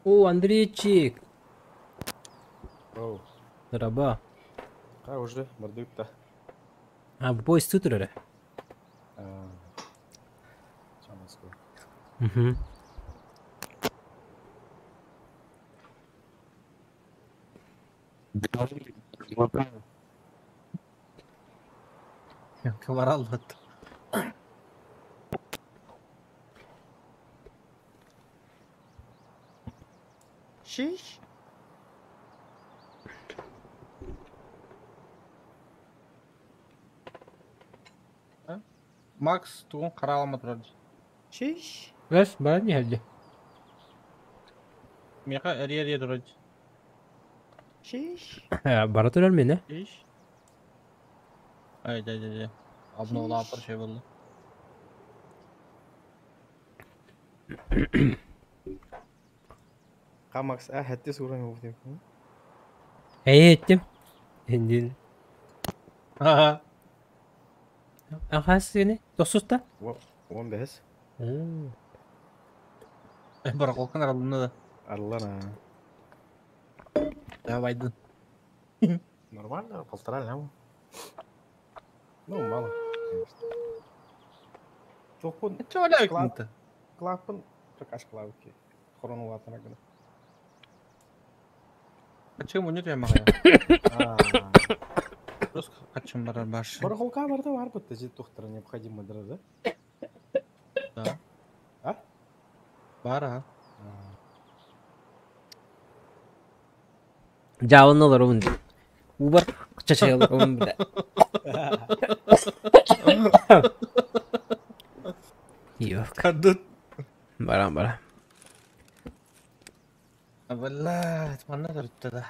О, Андрейчик! Оу. Раба. А, уже, мордук-то. А, поезд тут уже? Угу. Квараллат. Шиш. Макс тугун каралама турар. Шиш. Вес, бара не хәлде. Миха эрье турар. Шиш. Бара турар мен, Иш. Ай, да, да, да. Абна апыр şey болды. Ка Макс, а, хәтте суран yok дип. Эй, еттим. Эндин. Ха. Аха, сени. Досуста? 15. Бараколкан аралымны да. Арлана. Давай, Нормально, полтора ляма. Ну, мало, конечно. Тохпун, Чоля кымты. клапан, прокаш клавки. Хорону латана гына. Качым уни я мага. Просто качым барар баш. Барахолка барда бар бит, жит тухтара необходимо дыр, да? Да. А? Бар а. Жабын олар он. Убар чачайлар он бля. Yok. Кадыт. Бара бара. Блядь, манна туртта да.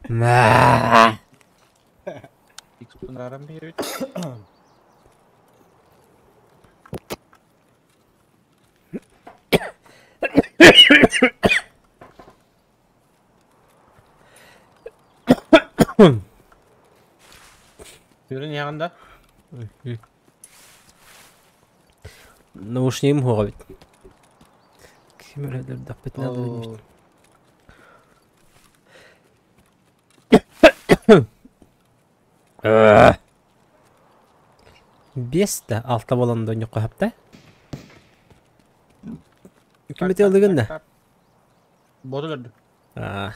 Мә. Икс арам берет. Түрін яғында? Наушнигим хуга бит. Ким өрөдөр даппет надо. Бес да алта болан да нюкка хапта. Ким бит да? Боду көрдү. А.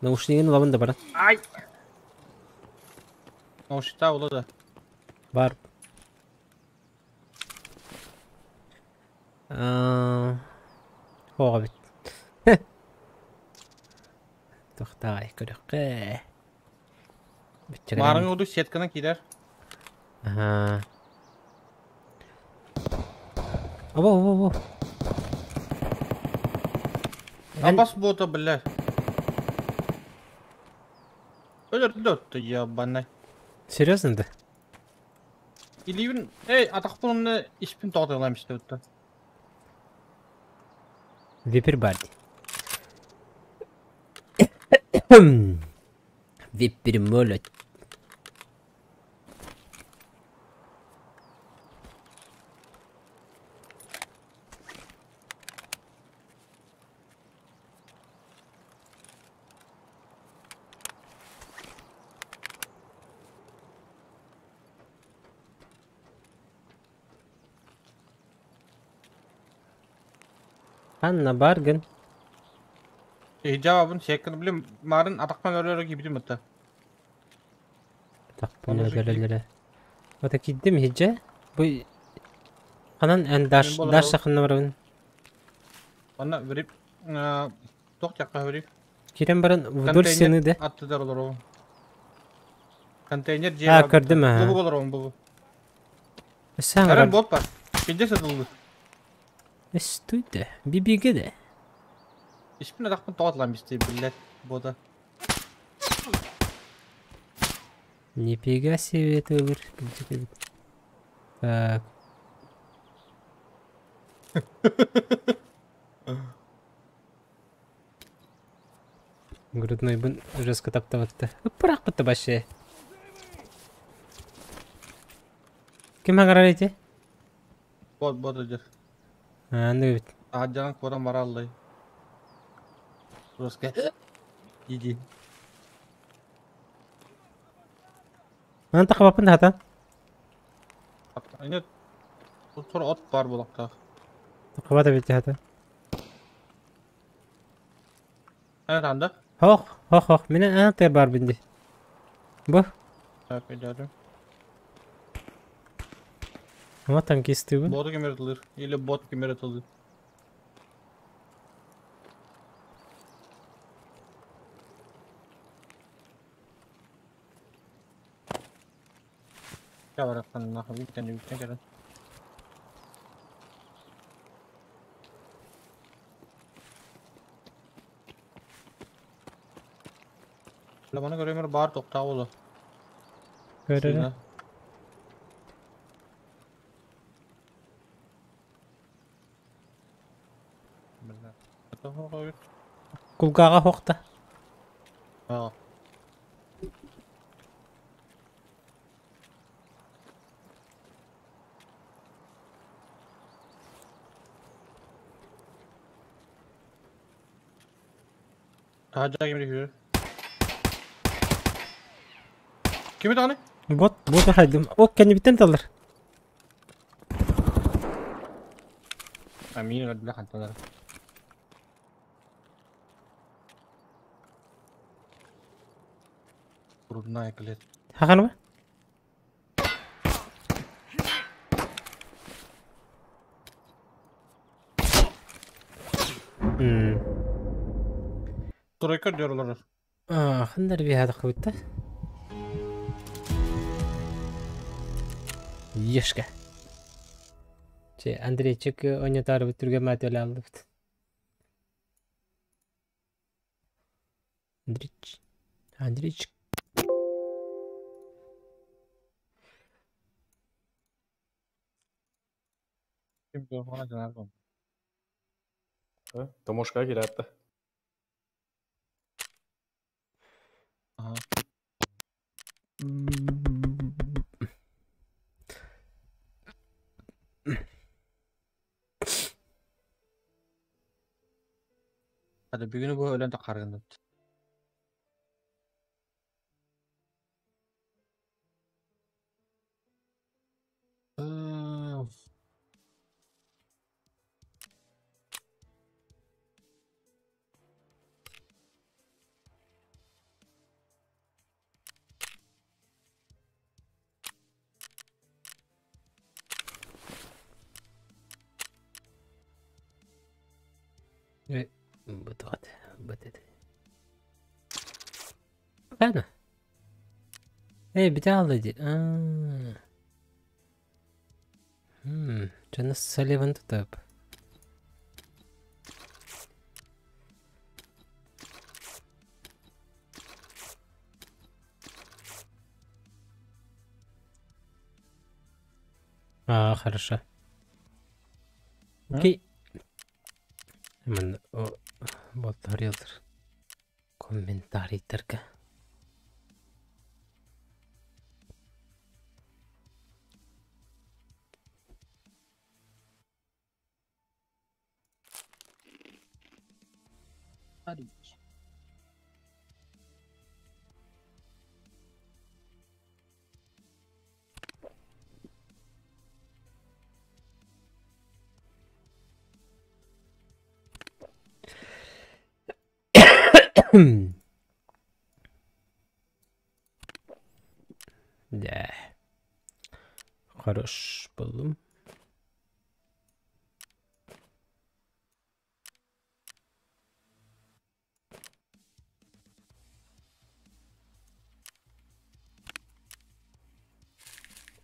Наушнигин лабын да бара. Ай! Наушникта болду да. Бар. А. Хога бит. Тохтай көрөккэ. Марын уду сетканы кидер. Ага. Оба, оба, оба. Абас бота, бля. Өлөрдү өттү ебаный. Серьезно да? Иливин, эй, атақпынны испин тоғдығылам işte өттү. Випер барди. Випер молот. Ханна баргын? Иһдьабабын сиэккин билим марын атахпан өрө киирбитим бытта. Атахпын өлөрөлөрө. Ота киирдим иһдьэ. Бу ханан эн даш даш ханна барабын? Онно бирип туох тиэххэ бирип. Киирэн баран вдоль стены да? Аттыдар олоробун. Контейнер дьиэ А, көрдүм аа. Бу олоробун бу. Саҥарар. бот бар. Кидде сатылды. Стойте. Бибиге де. Испин атахпын тоҕотлан бисти биллет бота. Нифига себе тылыр. Так. Груднойбун жестко таптабатта. Ыппырахпытта вообще. Ким хагарар эти? Бот бот ыдыр. Аны бит. Аджанан куоран бараллай. Жестко. Иди. Манан тахабаппын хата. Нет. Тур от бар булактаах. Тахабата бит хата. Эн анда? Хох, хох, хох. Мине ана тер бар бинди. Бу. Так, идем. Ама танкисты бу. Боту кемер atılır. Или бот кемер atılır. Я барахтан нахуй бүттен бүттен кэлэн. Ламаны көрөмөр бар токтаа болу. Көрөрө. Кулгага хохта. Аа. Таһырдьа ким күүрэр? Кими даҕаны? Бот, бот хайдым. О, кэннибиттэн талар. А миин өлдүлэ ханталар. Грудная клетка. Хаханма? Тройка дьоролорор. Хандар би хадах бутта. Ешка. Че Андрейчик ойнатары бүтүргө мәтел алдыбыт. Андрейч. Андрейчик. Ким көргөнө жанар Томошка киратта. Ага. Hadi бүгүнү бу өлөн тахаргынды. Бытыгат, бытыт. Ладно. Эй, биталды ди. Жана Салливан тутап. А, хорошо. Окей. Мен вот горелдыр. Комментарийдерге. Да. Хорош буллум.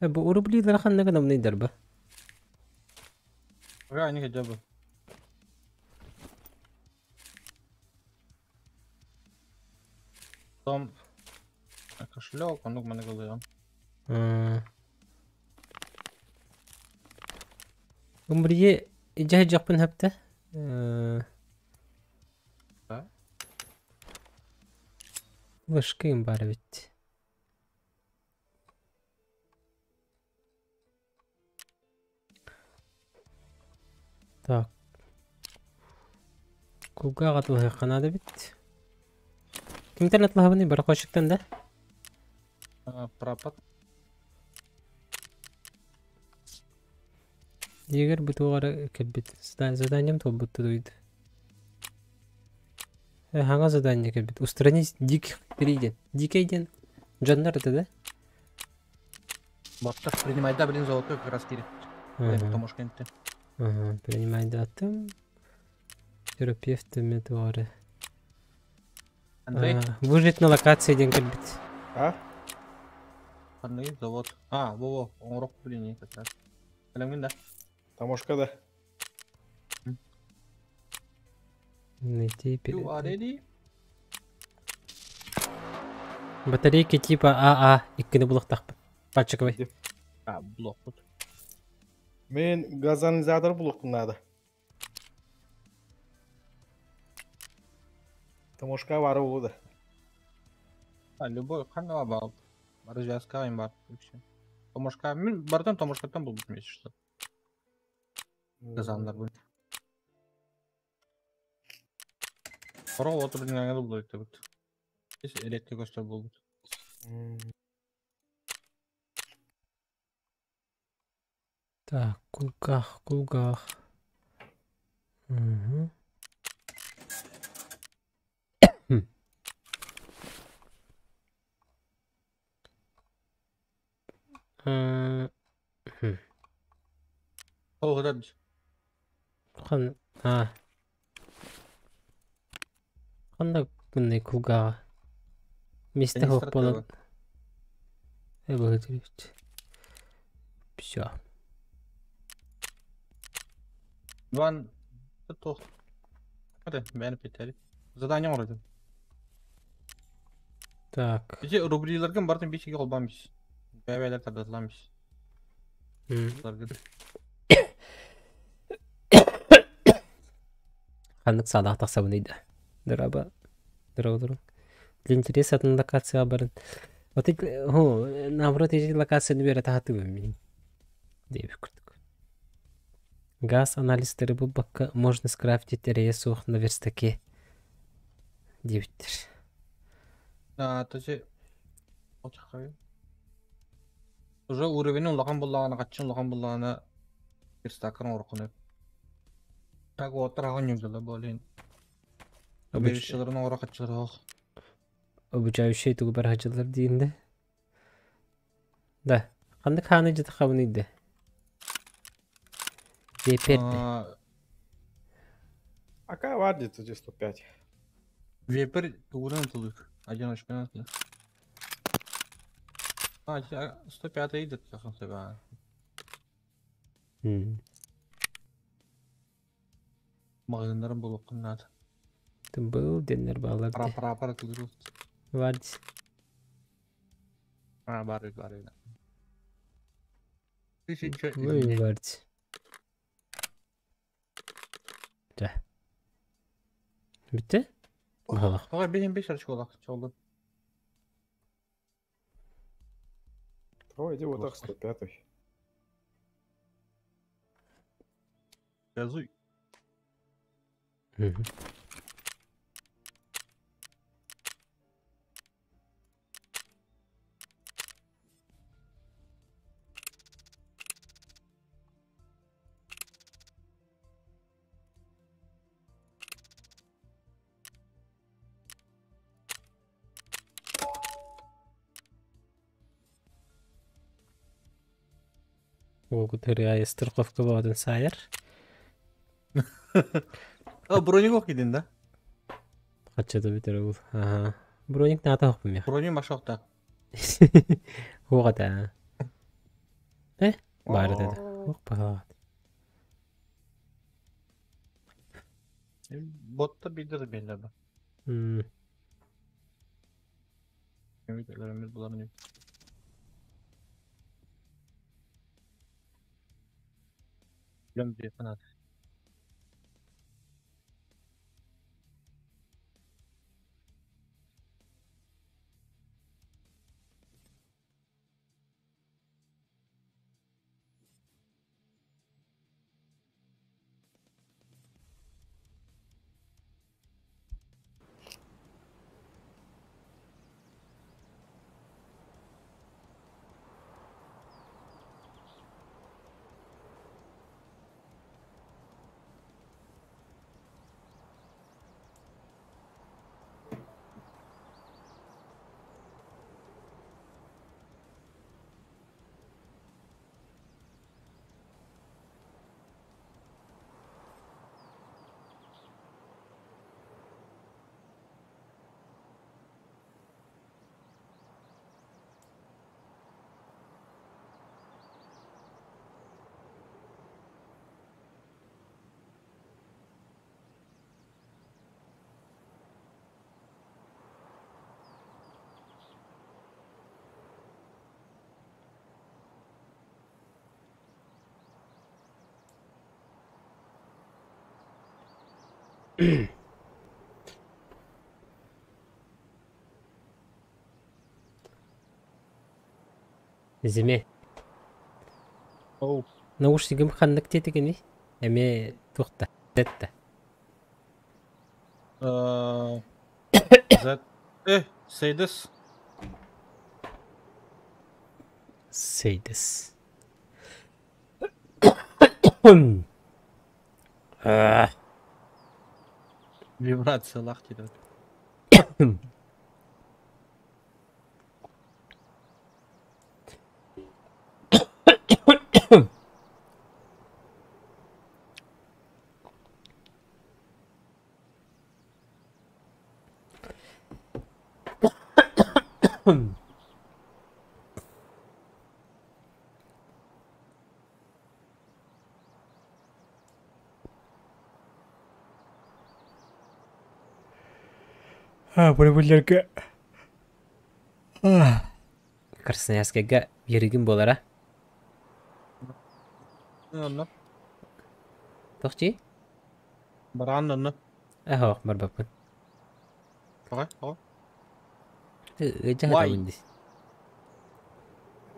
Бу урублиилара ханна гынамныйдар ба? Ага, они хотя бы. Том кошелек, он маны кылыган. Умрие ижа жакпын хапта. Да? Вышкым бар бит. Так. Кулга атылыһыахха наада эбит. Кимтэн атылыһабыный барахольщиктан да? Прапор. Егер бу туох эрэ кэлбит. Заданием туолбут дуйд. Хаҥа задание кэлбит. Устранить диких три диэн. Дикэй диэн дьоннор это да? Баттах принимай да, блин, золотой как раз кири. Ага. Потому что Ага, принимай датым. Терапевт метуары. Андрей? Выжить на локации диэн кэлбит. А? Андрей, завод. А, во-во, он рок, блин, не как раз. Калямгин, да? Таможка, да. Найти You are перед... ready? Батарейки типа АА иккини булуохтаахпын. Пальчиковый. А, блок тут. Мен газанизатор булуохпун надо. Таможка бары буолуо да. А, любой, ханна бал. Развязка им бар, вообще. Томошка, мен бартан томошкаттан был месяц, что. Газандар будет. Хоро отыр деңгәңе булды бит. Редко көстөр булды. Так, кулгах, кулгах. Угу. Ол гыдар. Хан, а. Ханна мындай кулгаҕа? Миэстэ суох буолан. Все. Ван туох. Hadi бәни питәри. Задание оңордum. Так. Бiji рублилерген бартын бишиге холбан биш. Бәбәләр тардатлан биш. Ханнык саадах тахсабын ыйда. Дыраба. Дыра Для интереса атын локация барын. Вот наоборот, эти локацияны бере тахатыбын мин. Дейбик курдук. Газ анализдери булбакка можно скрафтить эрэйэ суох на верстаке. Диэбиттэр. А, то есть уже уровень улахан буллаҕына, хаччын улахан буллаҕына верстаккын оҥороххун Так уоттар ньугдала буолин. Беришчиларын оҥоро хаччылар ох. Обучающий тугу бар хачылар диинде. Да. Ханнык хааны жытахабын ыйда. Веперде. Ака бар где-то 105. Вепер тугуран тылык. Одиночка надо. А, 105 идет, как он себя. Магазиннарын булуоххун наада. Был деннер баалар Пара де. пара пара тылыр. Вардис. А, бар бар. Тысяча Вы вардис. Да. Бүттэ? Баалах. Ага, бейін беш арчы олақ, чолды. Ой, иди вот так 105. Газуй. Мгм. Уолгут ырыа страховка боотун саайар. О, броник ох кидин да? Хаччата бүтэр ол. Аха. Броник наата хохпум я. Броник машохта. Хугата. Э, баар этэ. Ох, паһаат. Ботта билдер беллер ба. Буларын Билем диye фанат. Зиме. Оу. Наушнигым ханнык диэтигиний? Эмиэ туохта? Зетта. Z. Э, Сейдес. Сейдес. Вибрация лах диэт. Бу Красноярскайга еригин буолара. Онно. Тохчи? Бараан онно. Ахох барбаппын. Тоҕо? Тоҕо? Ыдьаһатабын дии.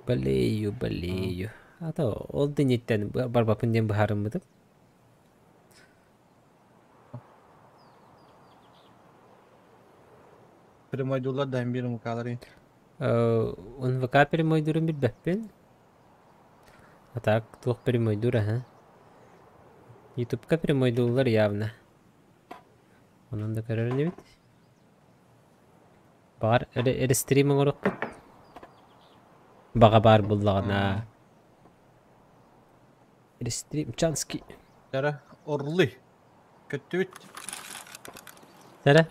Болею, болею. А то ол дениттен барбаппын диэн быһаарыммытым. Прямойдуулар да биир мукалары. НВК прямойдуурун билбэппин. А так туох прямойдуур аха. Ютубка прямойдууллар явно. Онон да көрөр инибит. Баҕар рестрим оҥоруохпут. Баҕа баар буллаҕына. Рестрим Чанский. Тара Орлы. Көттүбүт. Тара.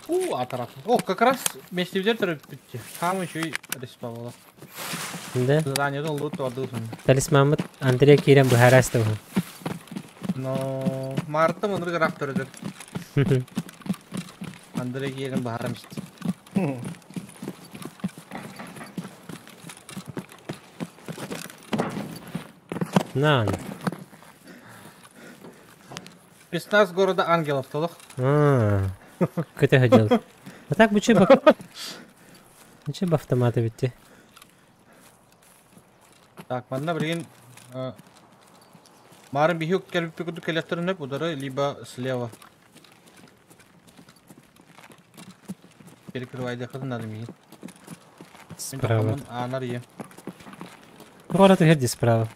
У, атарат. О, как раз вместе төрөппүт. Хаамы еще респавала. Да. Заданиеден лут ордуsun. Талисмаммыт Андрей киирэн быһаараста Но Марта мындыр граф төрөдөр. Андрей киирэн баһарам исти. Нан. Спецназ города Ангелов толох. А, көтө ходил. А так бы че бы... Че бы автоматы битти. Так, манна билигин Марын биһи кэлбиппит курдук кэлэхтэринэ удары либо слева. Перекрывайдыхытын надо миин. Справа. Анар е. Город уherди справа.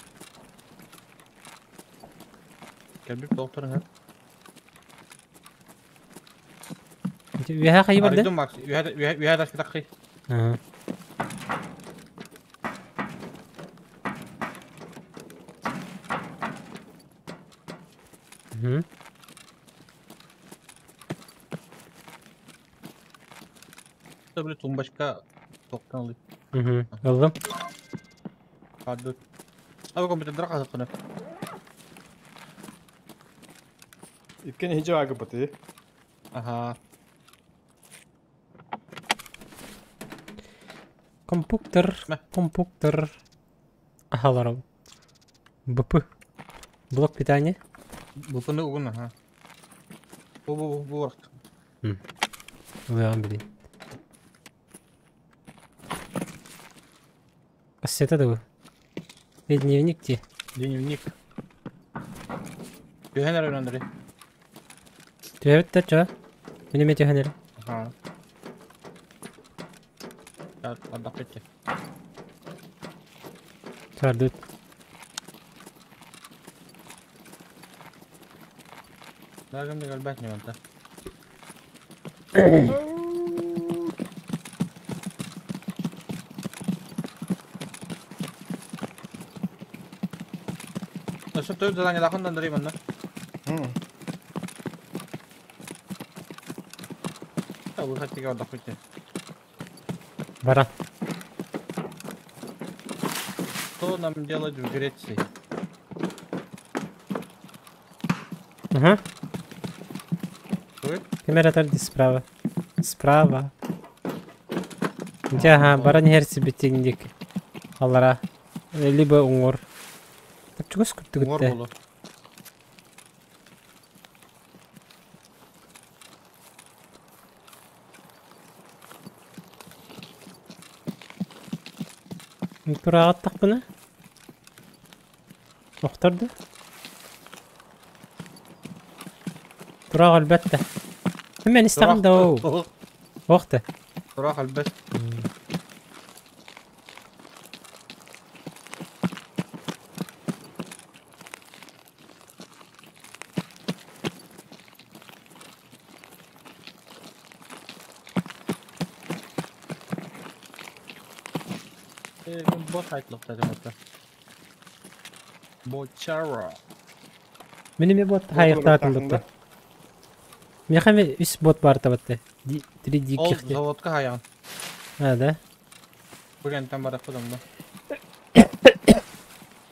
Кэлбип докторын. Үһэ хайы барда? Арыйдым Макс. Үһэ үһэ таспытаххы. Ага. Били тумбочка тоқтан ылый. Угу. Ыллым. Хардыт. Аба компьютердара хасыппына. Иккен хижи агыбыты. Аха. Компьютер. Компьютер. Аха, БП. Блок питания. БПны угун, аха. Бу барахт. Ылыам билин. Кассета да бу. Дневник ти. Дневник. Түһэн эрэ Андрей. Түһэбит да чо? Мин эмиэ түһэн эрэ. Аха. Ардах кетти. Сардыт. Дагым да өлбөт ньыманта. Өссө төрт задание лахын Андрей манна. Бу хаттыга ардах кетти. Баран. Что нам делать в Греции? Угу. Ой. Камера торди справа. Справа. Дьэ, ага, баран иһэр сибитиҥник. Аллара. Либо уҥуор. Так чугас Уҥуор курдук буолуо. Тураҕаттахпына? Охтор да? Тураах өлбөт да. Мен истэҕин да оо. Ох да. Тураах өлбөт. Бот хайтлыктар это. Ботчара. Мин эмиэ бот хайыктаатын дутта. Миэхэ эмиэ үс бот баар табатты. Три Ол диких. заводка хайаан. А, да? Бүгентен бараппыт онно.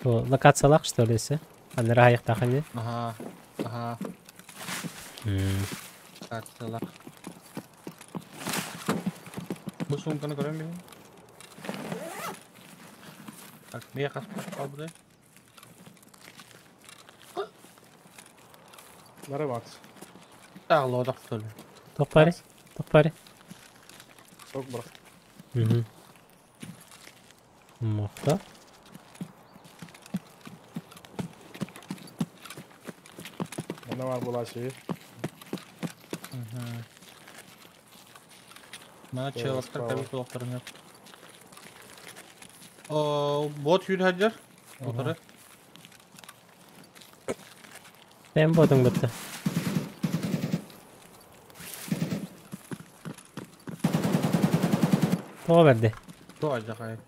Бу локациялаах что ли эсэ? Анара хайыктаахын Аха. Аха. Локациялаах. Бу суумканы көрөн билин. Так, мия хаспат калбыдай. Бары бат. Так, лодок төлө. Тохпари? Тохпари? Сок бырах. Угу. Мохта. Манна бар булашы. Мана челоктар справа. кабит олохторун yok. О, бот yürü хадьар. Отыры. Бэйэм ботуҥ бытта. Тоҕо бэрдэй? Тоҕо ажахай.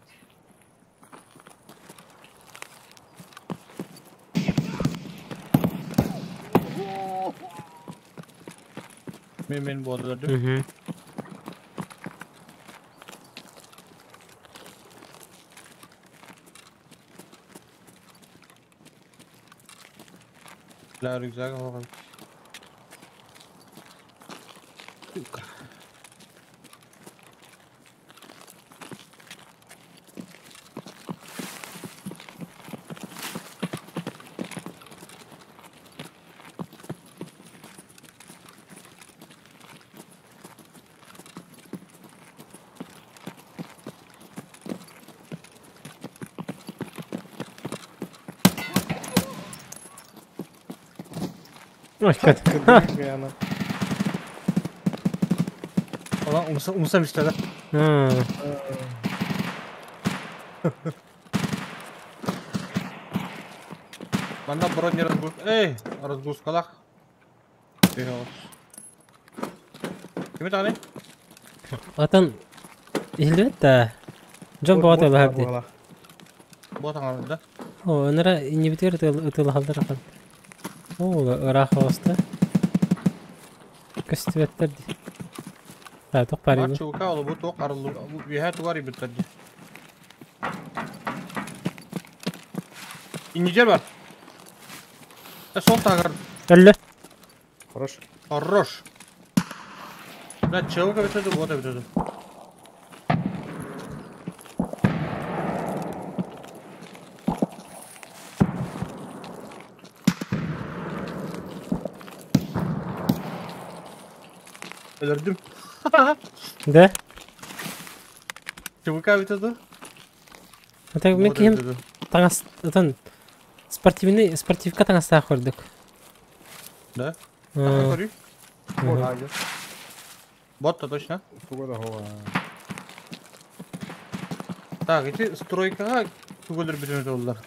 Мен мен бодырдым. Угу. Бля, рюкзак алған. Сука. Ой, кат. Кырдык Ulan umsa umsam işte да. Манна броня разгруз. Эй, разгрузкалах. Ким тағаны? Отон иһиллибэт да. Дьон бөҕөтө ылаһар дии. Бот аңарды да. О, ынара иннибитигэр ытыалаһаллар ахан. Оо, ыраах оҕуста. Көстүбэттэр дии. Тоқ бар Бар edi. чувака олобу туох арыллы үөһэ тугар ибиттэр дии. Иннигэр бар. Сол тагыр. Өллө. Хорош. Хорош. Бля, чувака битеди, вот битеди. Өлөрдүм. Да. ЧВК битеди. Это мен ким таңас атын спортивный спортивка таҥастаах көрдүк. Да? Ы, Ага. Бот-то точно. Туга да хова. Так, эти стройкаға тугөлөр бүтүнөт олдулар.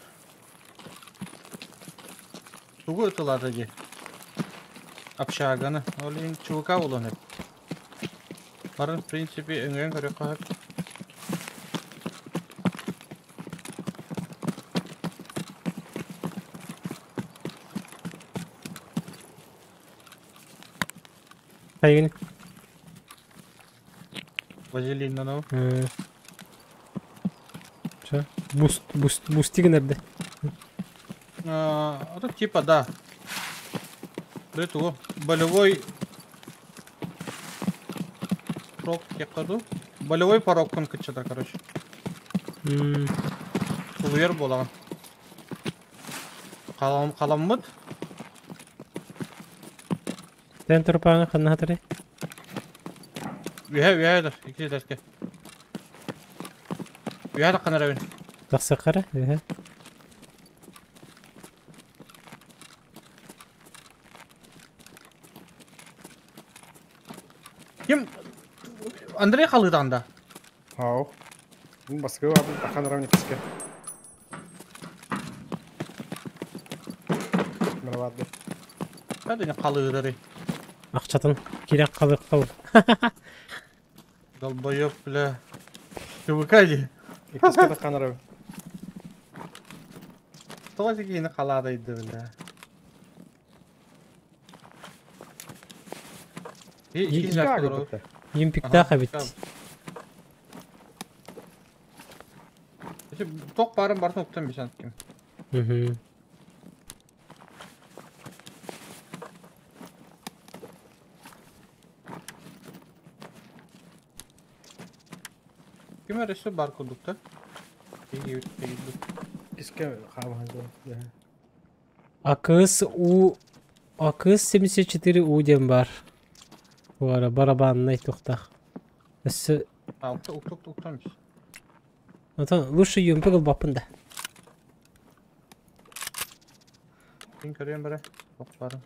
Тугу ытылады ди. Общаганы. Ол ин ЧВК болон эп. Барын, в принципе, өңгөн көрөк кахып. Хайгин. Вазелиннан ау. Чё? Буст, буст, бустигин эрде. Это типа, да. Бу болевой порог кеккаду. Болевой порог кун кычыдар, короче. Сулуер болаган. Қалам қаламмыт. Тен турпаңы ханна хатыры? Үһэ үһэ икки дәске. Үһэ таққан арабын. Тақсы қара, үһэ. Ким Андрей қалыданда? Ау. Баскы бар, тақан арабын иккиске. Мыравады. Кәдені қалыдары. Ақчатын керек қалып қал. Долбоёб, бля. ЧВК ди. Иккиске тақан арабын. Тоғыз екені қаладайды, бля. Юмпикта хабит. Тоқ барын бартын ұқтан бешен кім. Ким әресі бар күдікті? Иккиске қабған. АКС У АКС 74 У дем бар. Бара барабанный тухтах. Өссө А, ұқты, ұқты, ұқты, ұқтамыз. Ата лучше юмпик ыл бапын да. Мен көрем бірі. Тоқ барын.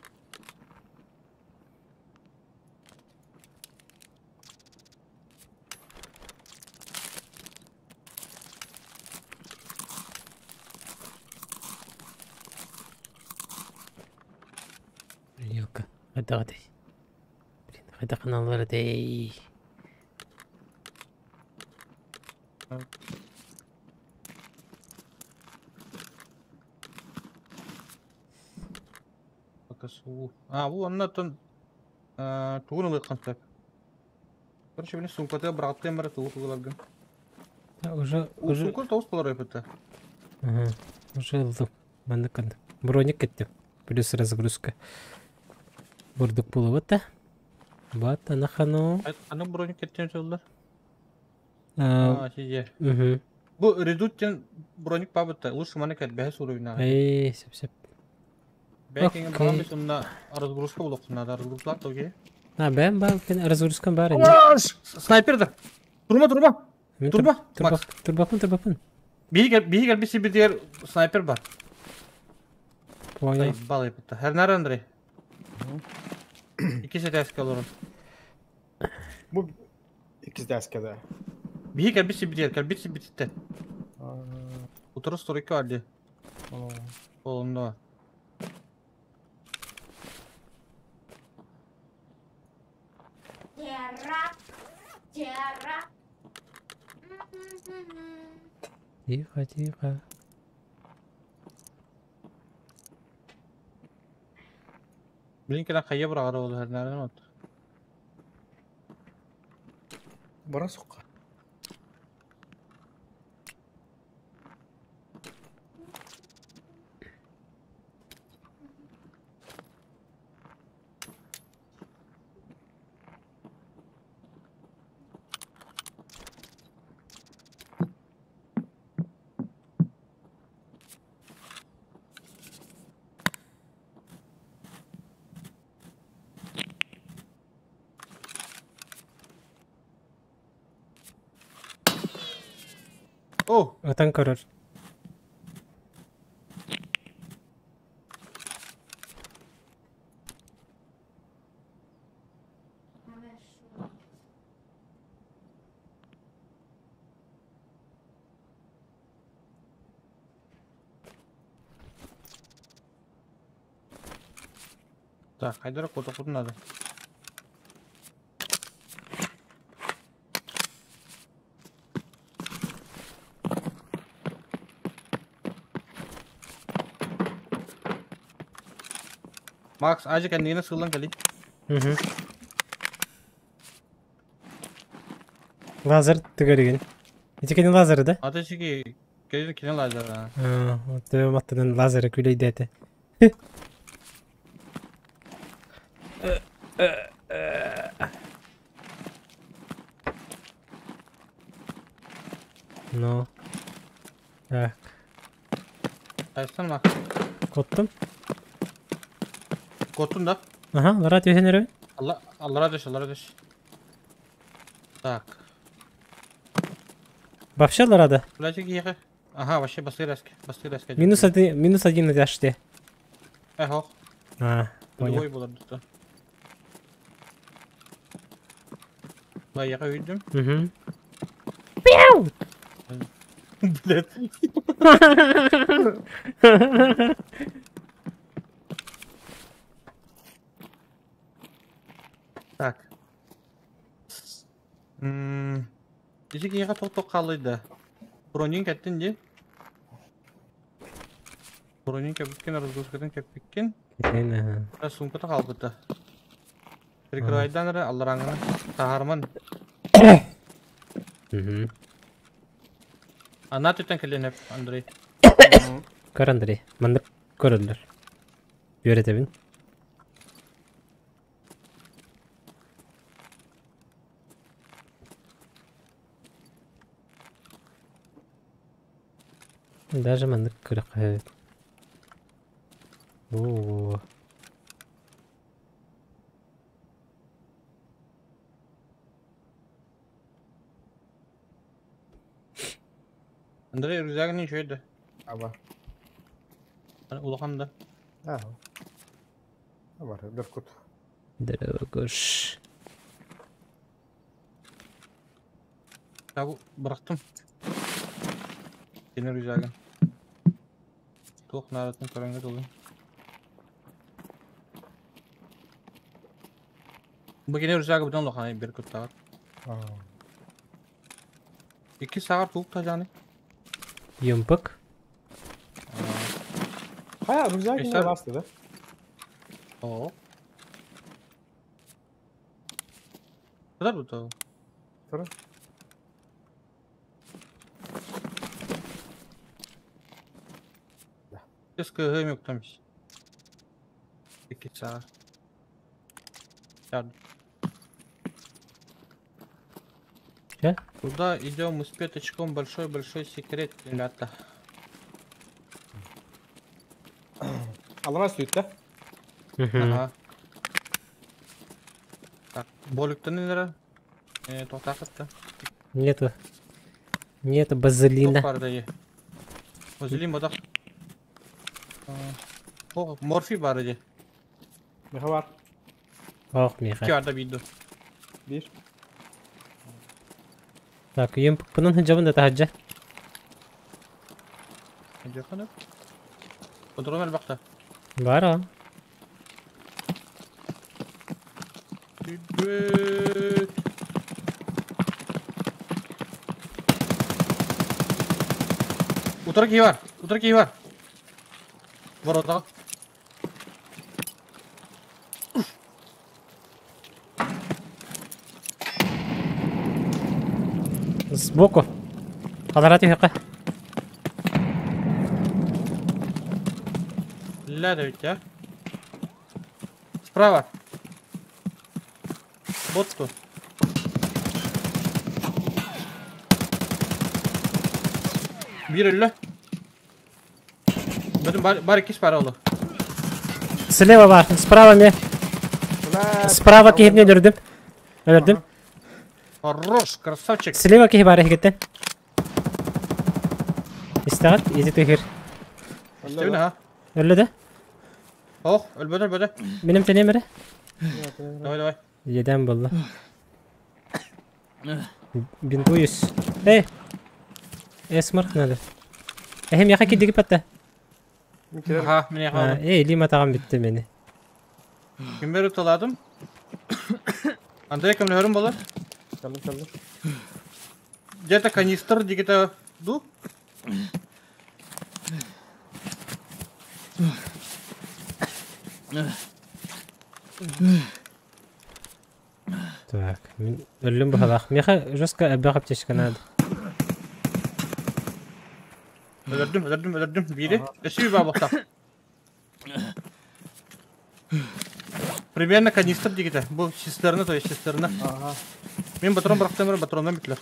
Ёка, хайда гай. Блин, хайда каналлар дей. АКСУ. А, бу онна тон тугун ылык контак. Короче, мені сумкаты бұраттым бары тугу тугуларгын. Уже уже Сумка тоғыз болар өпөтті. Ага, уже ылдым. Маннык кынды. Броник кетти. Плюс разгрузка. Бурдук булып та. Бат анахано. Аны броник кеттен жолдар. А, сиде. Угу. Бу редуттен броник бабытта. Лучше маны кет бәһе суруйна. Эй, сеп сеп. Бәкеңе барам бит онна разгрузка булып надо разгрузлар тоге. А, бәм бар, разгрузка бар инде. Снайпер да. Турма, турма. Турба. Турба, турбапын, турбапын. Биһи биһи биси битер снайпер бар. Понял. Балай битте. Хернар Андрей. Икки сәтәскә олорун. Бу иккис дәскә Биһи кэлбит битер, кэлбит битте. Утыры стройка бар ди. Олонда. Тера, тера. Тихо, тихо. Блин, кена хайя бұрағары олы хернарын от. Бара сукка. О! Ытан көрөр. Так, Хайдара кута надо. Макс, ажы кәндігіне сылдан кәли. Угу. Лазер төгөрүгүн. Ити кини лазеры да? Аты чеки, кәли кene лазер. А. Төбөм аттынан лазеры күлөйдө Ну. Так, Қайсың Макс? коттум. Коттун да? Ага, лара түһэн өрөбүн. Allah Allah'a düş, Allah'a düş. Так. Вообще ларада. Блядь, ехай. Ага, вообще басы резко, басы резко. Минус один этажте. Эхо. А, понял. Двой было тут. Да, я видим. Угу. Блядь. Так. Десек еға тоқ қалайды. Бронин кәттін де. Бронин кәпіккен, разгрузкадан кәпіккен. Ага. Сумката қалбыты. Прикрывайдан ары аллараңын тахарман. Угу. Ана түттен келен Андрей. Көр, Андрей. Маннык көрөллөр. Үөрэтэбин. Даже маннык көрөк. О. Андрей рюкзагын ничего Аба. Улахан да. А. Бар, Беркут. Дорогуш. Так, bıraktım. Yine рюкзагын. Туох наратын көрөнгө долу. Бу кene рюкзагы бүтэн улахан Беркуттагар. А. Iki сағар туып та жаны. Юмпык. Хая, рюкзак не Эстер- ласты, да? О. Куда бу? Тұр. Эске yok demiş. İki saat. Yardım. Че? Куда идем мы с пяточком? Большой-большой секрет, ребята. Аллара сүйт, да? Угу. Ага. Так, боликтен нere? Тоқтақытты. Нету. Нету базелина. Тоқ бар да. Базелин бодақ. О, морфий бар edi. Меха бар. Ох, İki меха. arada bir Bir. Так, юмпык бунун хыджабын да тахаджа. Жақын. Контроль бақта. Бар а. Привет. Утра бар. Утра бар. Ворота. Сбоку. Алара түһүөххэ. Ля да ведь, а? Справа. Вот тут. Биир өллө. Бөтүн бар, бар иккис бар олу. Слева бар, справа мне. Справа киһибин өлөрдүм. Өлөрдүм. Хорош, красавчик. Слева киһи бар эһигиттэн. Истэҕит, ити тыһыр. Истэбин аха. Өллө да? Ох, өлбөтө өлбөтө. Минем тением эрэ. Давай, давай. Еден булла. Бинтуюсь. Эй! Эсмарк надо. Эхим яха кидиги патта. Аха, мин яха. Эй, лима тагам битте мени. Ким бери таладым? Андрей көмөлөрүм болар. Калым калым. Где-то канистр, где-то ду. Так, мин өллүм быһалаах. Миэхэ жестко элбэх аптечка надо. Өлөрдүм, өлөрдүм, өлөрдүм. Бири. Өссө бабахта. Примерно канистр дигите. Бу цистерна, то есть цистерна. Ага. Мен патрон бырахтым, патроннан бүттүлэр.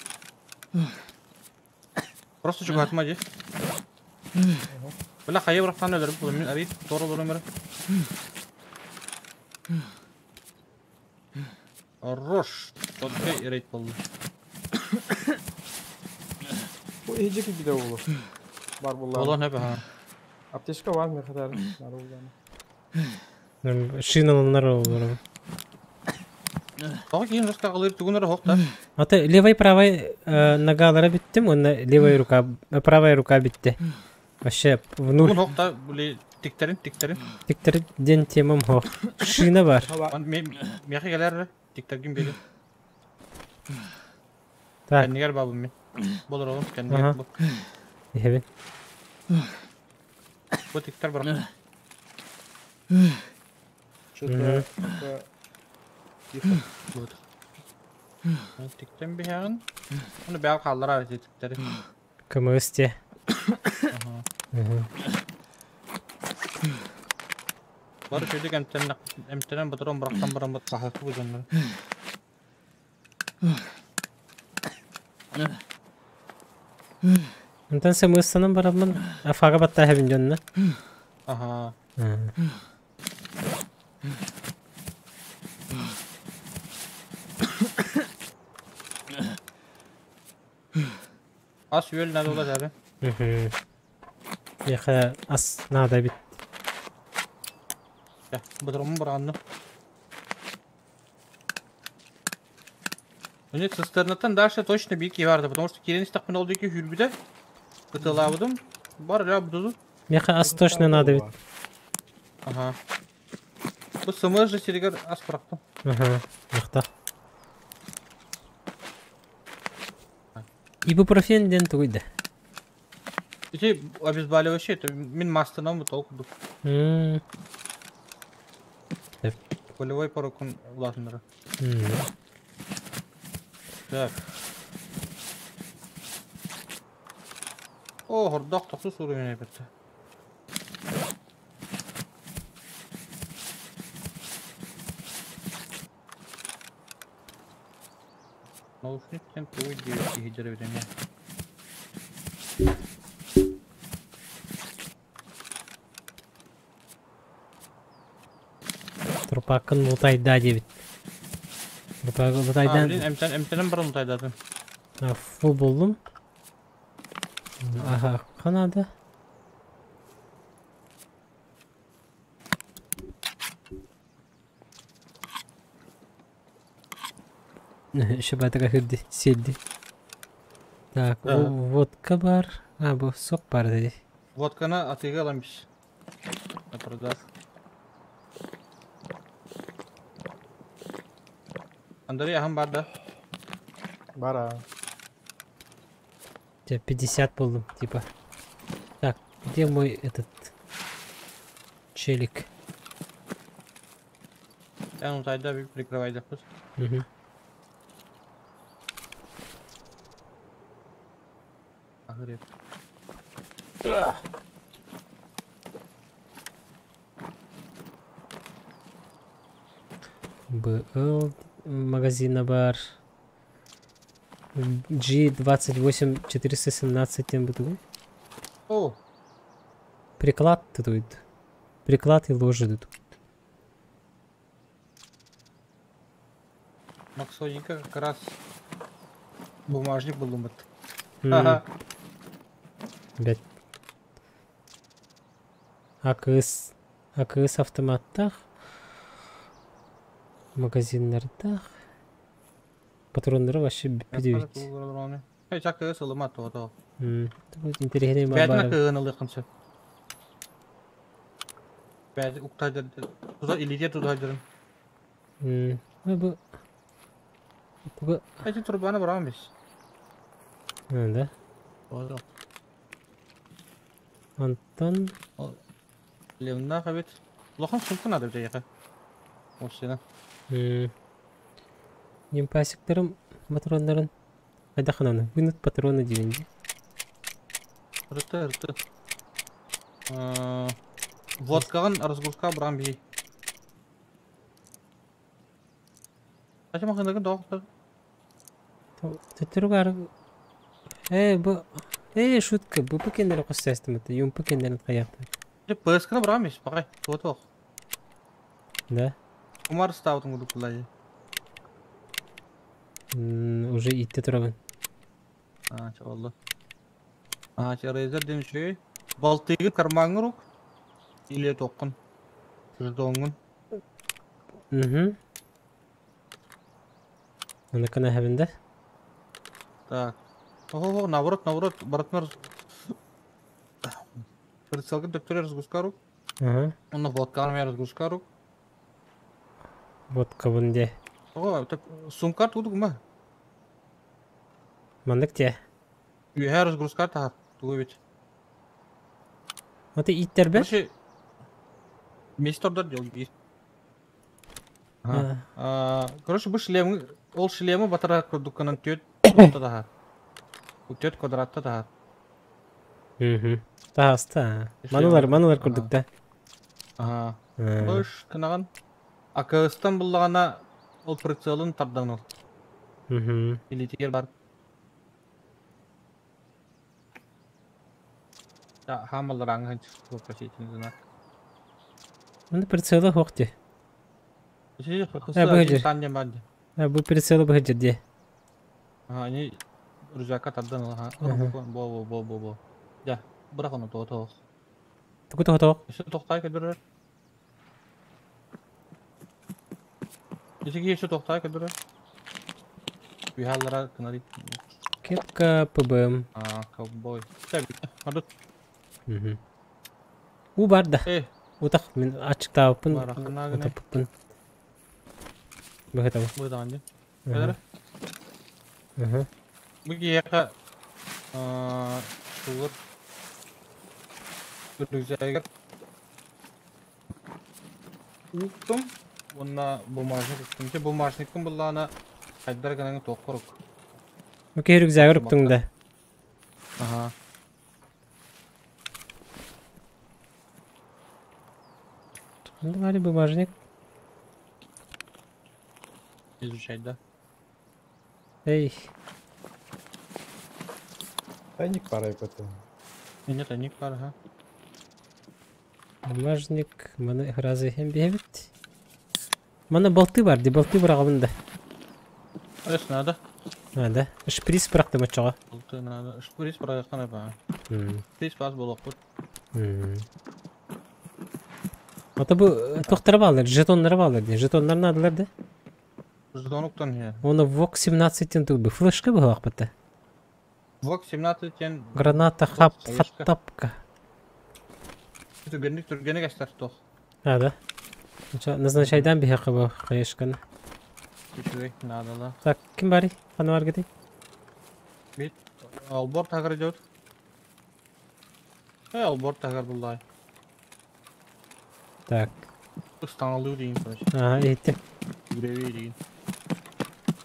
Просто чугатма ди. Бля, хайа бырахтан өлөрүп булам. Мин ари тора олором эрэ. Хорош. Только рейд болду. Бу иһи кидде болу. Бар булла. Болон хөп аха. Аптечка бар ми хатар. Бар булла. Шиналанар олором. Тоҕо киһин жестко аҕалыыр тугун эрэ хоһ да. Ата левой правой ногалара биттим, онно левая рука, правая рука битте. Вообще в Тугун нуль. хоһ да били тиктерин тиктерин. Тиктер ден темам хо. Шина бар. Миэхэ кэлэр эрэ тиктергин бири. Так, Кэннигэр баабын мин. Болор оҕом Аха. кэннигэр бу. иһэбин. Бу тиктер бырах. Что-то пока тихо. Вот. Тиктен биһэҕин. Ону бэйэҕэ хааллараар ити тиктэри. КМС те. Аха. Мгм. Бары чөйдүк эмтэннэх эмтэнэн патрон бырахтан баран бат саһыахпыт бу дьоннору. Онтон сымыыстанан бараммын афага баттааһабын дьонно. Аха. Ас үөл надо буолар эрэ. Мгм. Миэхэ ас наада эбит. Дьэ, патроммун быраҕынным. Нет, цистернаттан дальше точно бик барды, потому что кирен истахпын ол диэки хүрбүтэ. Ытылаабытым. Бар ля буду. Миэхэ ас точно надо эбит. Ага. Бу сымыр же сиригэр ас бырахтым. Ага, махта. Ибупрофен диэн тугуй да? Ити обезболивающий, это мин мастынан бу толку М, Болевой порокун улаатыннара. м. Так. О, хордох тохсус уровень эбит. Наушник тен тугуй диэбит киһи дьэрэ эмиэ. Трупаккын лутайда диэбит. Трупак А, блин, лутайдан эмтэн эмтэнэн баран лутайдатын. фу буллум. Аха, ханада. Шабатыга хырды, селди. Так, Ага. водка бар. А, бу сок бар диди. Водканы атыыга ылан бис. На продаж. Андрей аһым бар да. Бара. Те 50 булдум, типа. Так, где мой этот челик? Эн лутайда бил прикрывайдахпыт. Мгм. Ааһыр БЛ магазина бар. G28 417 МБТУ. О! Приклад тут. Приклад и ложи тут. Максоненько как раз бумажник был умыт. Ага. Бять. АКС. АКС автоматтах. Магазиннардах. Патроннары вообще бүппүт. Эй, АКС ылыма то. Интересный Бәтін АКС ылықын сөп. Бәт уктайдыр. Туда илите туда дырын. Бу Туга. Эти турбаны барамын biz. Да. Oldu. Антон. Левна хабит. Лохан сумка надо бит яка. Осына. Нимпасиктерим патроннарын. Хайда хананы. Вынут патроны дивенди. Рыты, рыты. Водкагын разгрузка барам би. Ачма хандагын доктор. Төттөрүгар. Бу шутка, бу пекендер костастым это, юм пекендерин каякты. ПСКны барам ис, бакай. Вот. Да. Умар ставтың гудуклай. Уже итте турабын. А, чалды. А, чарезер демши. Балтыгы кармаңы рук. Или тоққын. Жетоңун. Угу. Аны кана хәбендә. Так. Ого, наоборот, наоборот, братнар. Прицелка доктор разгрузка рук. Ага. Он водка армия разгрузка рук. Водка бунде. Ого, так сумка тут гума. Мандык те. Үйә разгрузка та тугы бит. Вот и иттер бер. Короче, местордар дел бир. Короче, бу шлем, ол шлемы батара курдукканан төт да. Төт квадратта да. Угу. Таста. Манулар, манулар курдук да. Ага. Бош кынаган. АКСтан буллагана ол прицелын тардан ол. Угу. Или тегер бар. Да, хамалар аңгын вопросительный знак. Мында прицелы хокти. Бу прицелы бу жерде. Ага, они рюкзака тардан ол, ага. Бо, бо, бо, бо. Я, бирок аны то. Тугу то. Еще токтай кедер. Ишеги еще токтай кедер. Бихаллара кынари. Кепка ПБМ. А, ковбой. Так, адут. Угу. У бар да. Утак мен ачык табыппын. Утаппын. Бу табы. Бу да анды. Кедер. Угу. Бу кияка шулар. Рюкзагер. Уктум. Онна бумажник уктум. Бумажниктин буллана хайдар гана токкорук. Окей, рюкзагер уктуң да. Ага. Давай бумажник. Изучать, да? Эй. Тайник пара какой-то. Нет, тайник пара, ага. Бумажник, маны разы хем бебит. Мана болты бар, де болты бар да. Эс надо. Надо. Шприц быракты мачага. Болты надо. Шприц быраккан ба. Шприц бас болок. Ата бу тохтар балдар, жетоннар балдар, жетоннар надылар да. Жетон уктан я. Оны ВОК 17 тен тугы флешка была акпатта. ВОК 17 тен. Граната хап хаттапка. Түргенник түргенек эстер тох. А, да. Назначайдан бихакы бу кайышканы. Күчүгэй надо да. Так, ким бари? Кана бар кетей? Бит албор тагыр идет. Албор тагыр буллай. Так. Станалуу дейин, короче. Ага, этти. Гүрәбей дейин.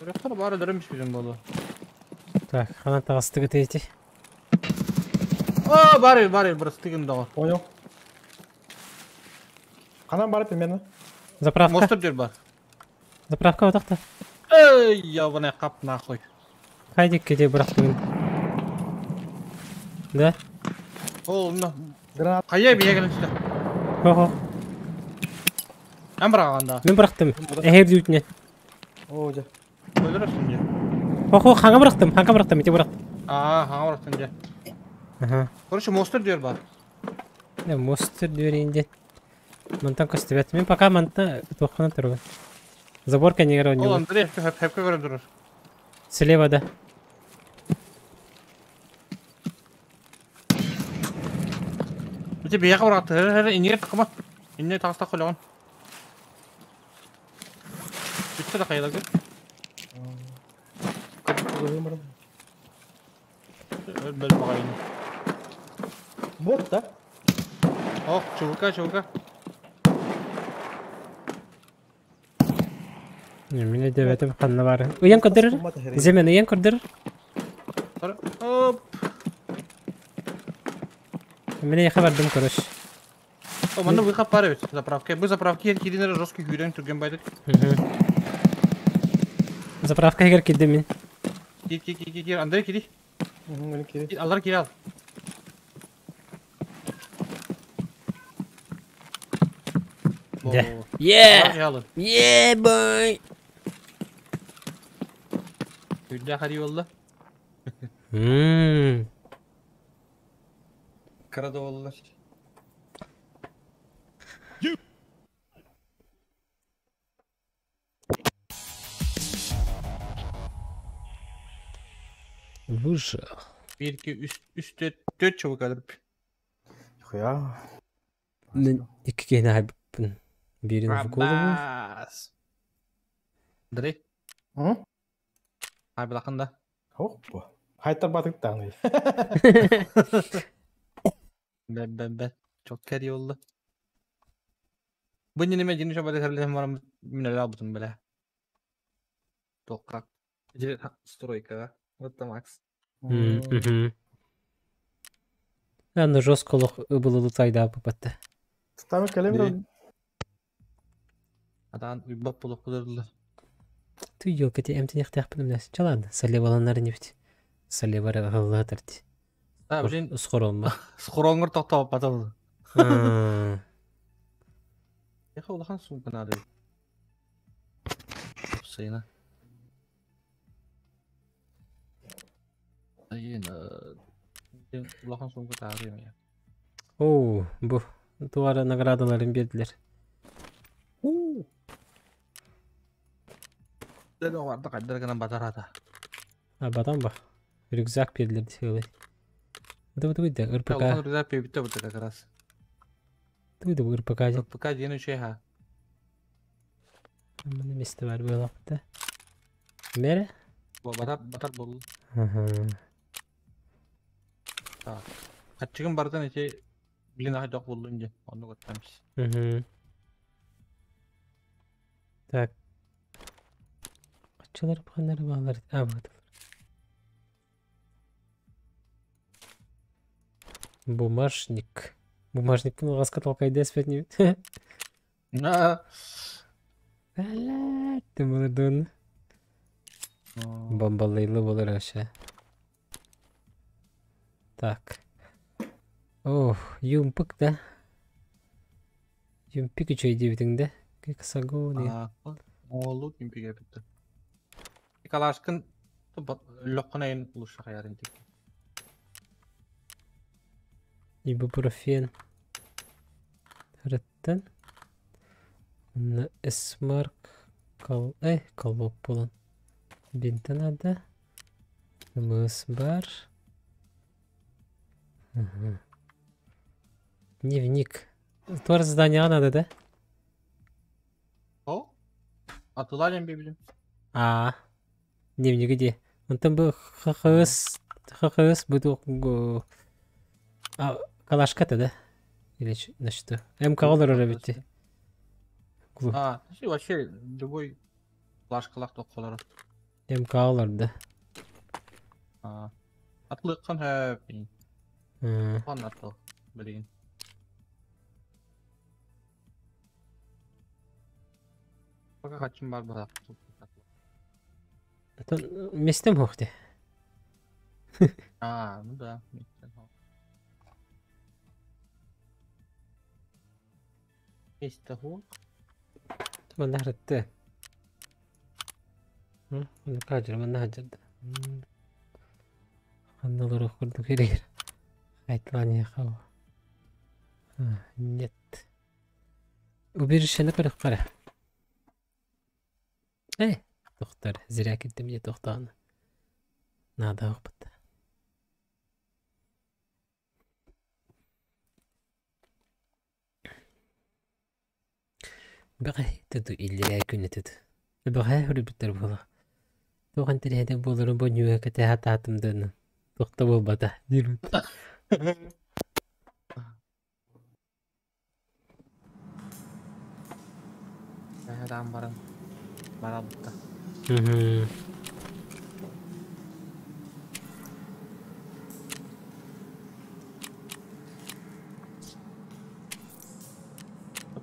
Рөхтөр бары дөрөмүш бизин болду. Так, кана тагысты кетейти. О, бары, бары, бырастыгын доҕор. Понял. Ханан бары примерно? Заправка. Мостер дер бар. Заправка отақта. Эй, ебаный хап нахуй. Хайдик кете бырақтымын. Да? Ол, ну. Гранат. Хайа бия келін түсті. Хо-хо. Әм бұрағанда. Мен бырақтым. Эхер дүйітіне. О, жа. Өліресің же. Хо-хо, хаңа бырақтым, хаңа бырақтым, ете бырақтым. Аа, хаңа бұрақтың же. Ага. Короче, мостер дер бар. Да, мостер дүйерінде. Мантан көстебет. Мен пока манта тоққана тұрбын. Заборка не Ол не Андрей хепке көріп тұрыр. Слева, да. Бите бияға бұрағаты. Хер, хер, инеге тақыма. Ине тағыста қойған. Бүтті да қайда көр. Бөл бағайын. Бот, да? Ох, чувка, чувка. Мен дебетим ханна бар. Уян көрдүр. Земен уян көрдүр. Оп. Мен яха бардым, короче. О, манна выход бар эбит, заправка. Бу заправка киринер жесткий күйрен түрген байдык. Заправка егер кирдим мен. Кир, кир, кир, кир, Андрей кири. Мгм, кири. Алар кири ал. Да. Yeah! Yeah, boy! Күллә хари болла. Ммм. Карада болла. Выжил. 1, 2, 3, 3, 4, 4 çabuk alып. Хуя. Мен екі кейіне айбыппын. Бирин в голову. Аббас. Андрей. М? Ай, билақында. Опа. Хайтар батык тағны. Бә, бә, бә. Çok kari oldu. Bu nime jini şobada kарлы барам мине албытым беле. Тоққақ. Стройкаға. Вот там Макс. Аны жестко лох ыбылы тайда бапатты. Стамы калем. Адан уйбап болуп кудырды. Ты елка те эмтен яхтяхпын мнес. Чалады. Салеваланар нефть. Салевара галлатырти. А, блин, Схоронма. схоронгор токтоп батыл. Яха улахан сумка надо. Сына. Айын, улахан сумка таарыйм я. Оу, бу туара наградаларын бердилер. Дәл оғарды қайдар гына батарата. А батам ба. Рюкзак бердилер десейлей. Это вот выйди, РПК. Улахан рюкзак пебитте бу как раз. Выйди РПК. РПК ден үче ха. Мына месте бар было да. Мере? Батар батар бол. Ага. Так. Катчыгын бардан эте блин айдак болду инде. Аны көттәмиз. Угу. Так. Качылар буханнар балар. А, вот. Бумажник. Бумажник ну ласка толкай дес не. Ты молодон. Бомбалейлы болар вообще. Так. Ох, юмпык да. Юмпик үчөй дебитиң да. Гексагон. Оолу юмпик эпитти. Калашкын лөккөн айын улуша каярын тик. Ибупрофен. Реттен. Эсмарк. Кол... Эй, колбок болон. Бинті надо. Мыс бар. Ага. Дневник. Туар задание надо, да? О? Атылален бибилим. А. Дневник где? Он там был ХХС. ХХС буду. А, калашка-то, да? Или на что? МК олар бітті. А, вообще любой плашкалак тоққолар. МК олар, да. А. Атлыккан хэп. Ханна блин. Пока хачым бар быраак. Местем хохте. А, ну да. Месте хо. Манна харытты. Манна манна хаджырды. Ханналар курдук керек. Айтлан хау. Нет. Убежище көрөх кара. Э, доктор, зря кеттим мне тоқтағаны. Надо опыт. Бәҕэ туту иллэрээ күнэ туту. Бәҕэ хүрүбүттэр буола. Туохан тириһэдэ буоларын бу ньүгэ кэтэ хатаатым дыны. Туохта буолбата. Дирут. Там баран. Барабыта.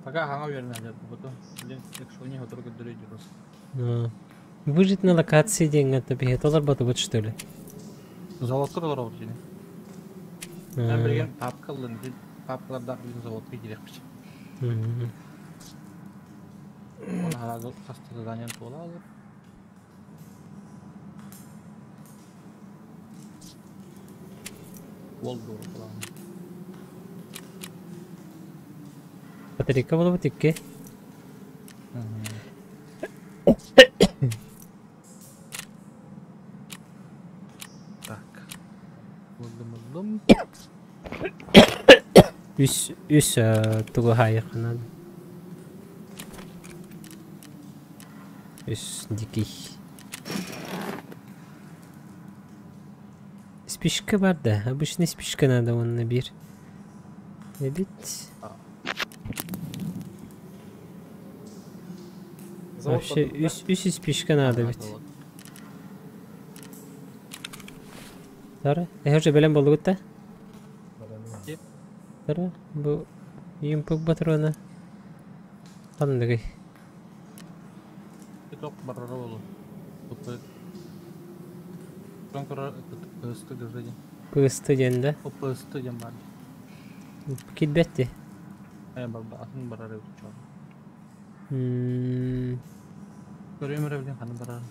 Пока хаңа вернәләр бу. Блин, якщо не готовы дөрөй Выжить на локации деньги это бихет олар баты вот что ли? Заводка да бар дини. Мен билген папкаларын, папкаларда билген заводка кирекпич. Оны харазы хаста задание тола алып. Ол doğru falan. Батарейка была вот икки. Так. Булдум, булдум. Үс үс тугу хайыкынан. Үс дикий. Спичка бар да. Обычный спичка надо он набир. Ведь вообще үс үс спичка надо ведь. Тара, э уже белем болду гутта. Тара, бу юмпук патрона. Хандыгы. Ток барара болу. Тупы. Конкура пысты гыжыди. Пысты денде. О пысты дем бар. Китбетти. Э бар атын барара чо. Көрөм ревлен ханы барара.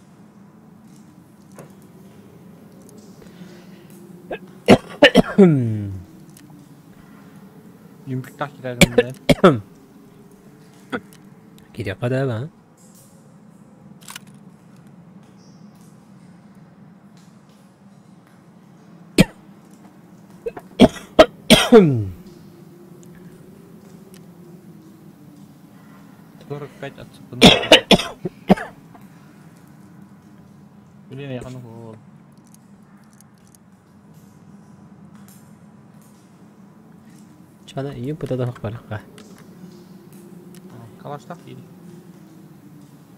Юмпук так кирәгем Кире када ба. 45 отцепно. Блин, я ну Чана юмпута да баракка. Калаштак или?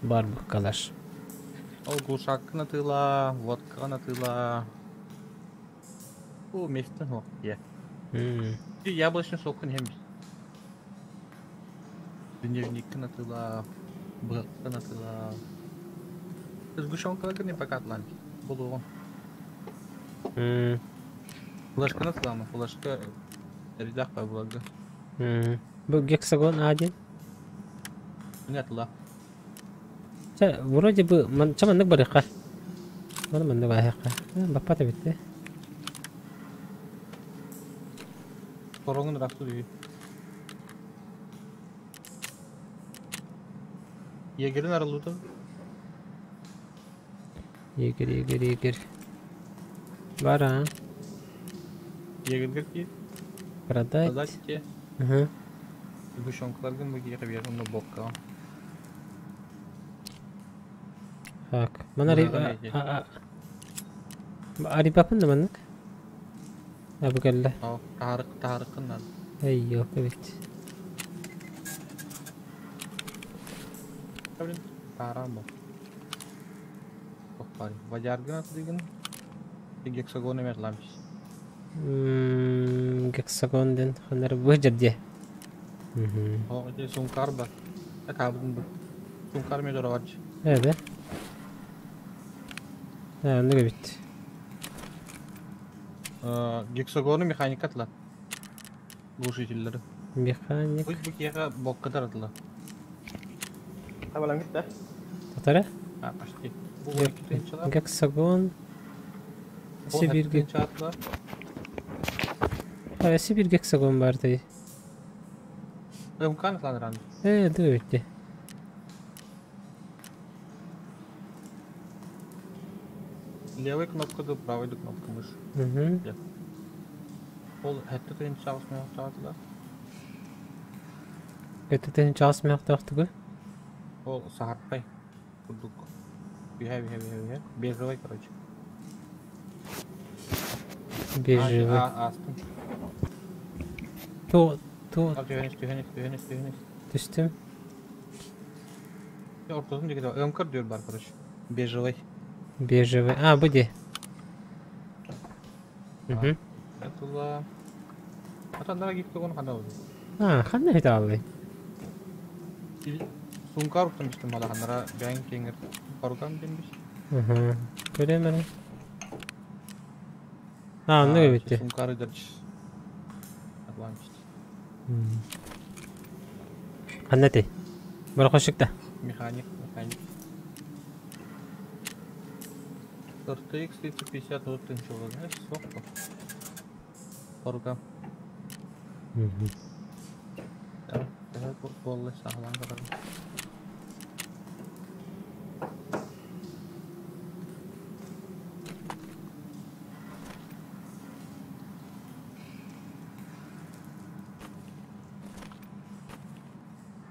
Бар бу калаш. Ол глушак натыла, водка натыла. О, местен хо. Е. Яблочный сок не хемис. Дневник натыла, бырка натыла. Сгущенка не пока атланти. Буду он. Флешка натыла, но флешка рядах по блага. Бу гексагон один. Нет, ла. Вроде бы чаманнык барыка. Маны маннык барыка. Баппата битте. Короңун рахту дүй. Егерин арылуду. Егер, егер, егер. Бар, а? Егерге ки. Продать. Продать те. Ага. Сгущенкаларгын бу кире берген но бокка. Так. Мана арибапын да маннык? Абы кэллэ. Таарык таарыкын Эй, бит. Блин, таарам бу. Тохпар. Вадяргын атыдыгын. Гексагон эмер ламчис. Гексагон диэн ханнары быһдьар дии. О, ити сумкар бар. Такаабытын бу. Сумкар мен дорогар. Эбэ. Оннук эбит. Гексагону механика атла. Глушительлери. Механик. Бу киэхэ боккатар атла. Табалан гитта. Татара? А, почти. Бу 12 Гексагон. Сибирь. А, Сибирь гексагон бар дей. МК атлан Да битти. Левой кнопка да правой да кнопка мыши. Угу. Ол хэтте тыһын чаас меохтаатыла. Это ты час мехтахтыгы? Ол сахарпай. Курдук. Биһэ биһэ биһэ биһэ. Бежевый, короче. Бежевый. Астым. То, то. Түһэнис, түһэнис, түһэнис, түһэнис. Түстүм. Ортотун диэки МК диир бар, короче. Бежевый. Бежевый. А, буди. Угу. Атыла. Атандара гексагон хана ол. А, ханна хитаалый. Сумкар уктан бистим мала ханара бәң кеңер парукам дембис. Угу. Көрөмөр. А, оннук эбитти. Сумкар дерч. Атлантик. Ханна ти? Бар кошукта. Механик, механик. RTX 3050 вот тынчылы, знаешь, сокко. По рукам. Угу. Да, боллы сағлан барар.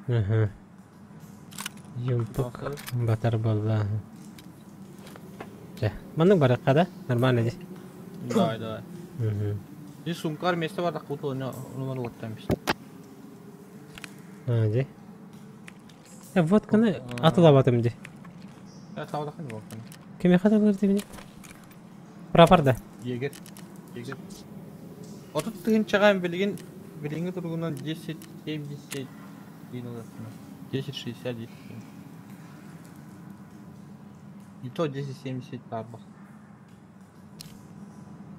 Угу. Юмпук батар болла. Маннык баракка да? Нормально ди. Давай, давай. Угу. И сумкар месте бар да куту оны оттан бис. А, ди. Вот каны атылабатым ди. Я саудахын водканы. Кеме хатылыр ди мени? Прапарда. Егер. Егер. Отут тыгын чаган билигин билигин тургунан 10 70 дейін оласына. 10 60 10. И то 10 70 тарбах.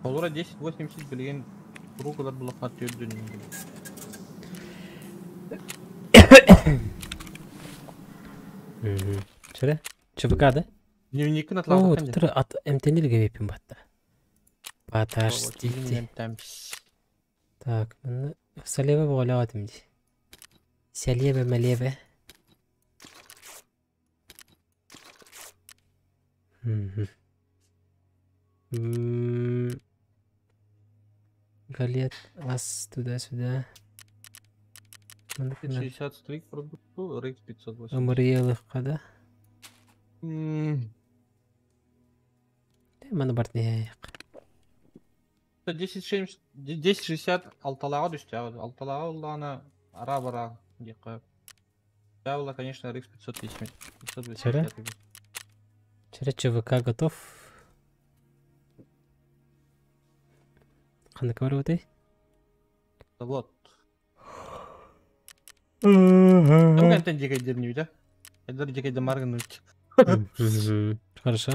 Олора 10 80 билигин рукалар булакка түрдүн. Şöyle. ЧВК да? Дневникин О, атлаабакын. тур ат МТН гебепин батта. Подождите. Так, мына салева боголаватым ди. Салева малева. Галет, вас туда-сюда. 60 стрик продукту, RX 580. Ымырыялых када. Маны бартны. 10 1060 алталаға түсті. Алталаға олланы ара бара дейқы. Да, конечно, RX 580. 580. Чere ЧВК готов. Қандай бар өтей? Вот. Там контент декайдер да? Эдер декайдер марган Хорошо.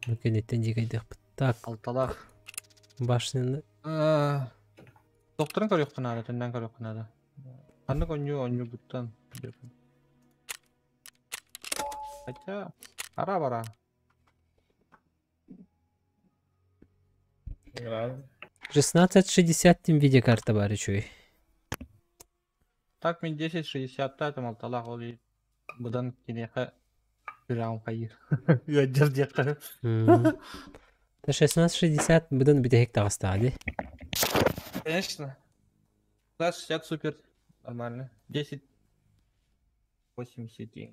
Мүкенеттен декайдер. Так. Алталах. Башняны. Докторын көрөк кынады, түнден көрөк кынады. Ханнык оню оню буттан. Хотя, ара бара. 1660 тем видеокарта бар еще. Так мен 1060 та там алталах ол бұдан кинеха бирам хайыр. Яджар декка. 1660 бұдан битехек тағыстады. Конечно. 1660 супер нормально. 10 80 день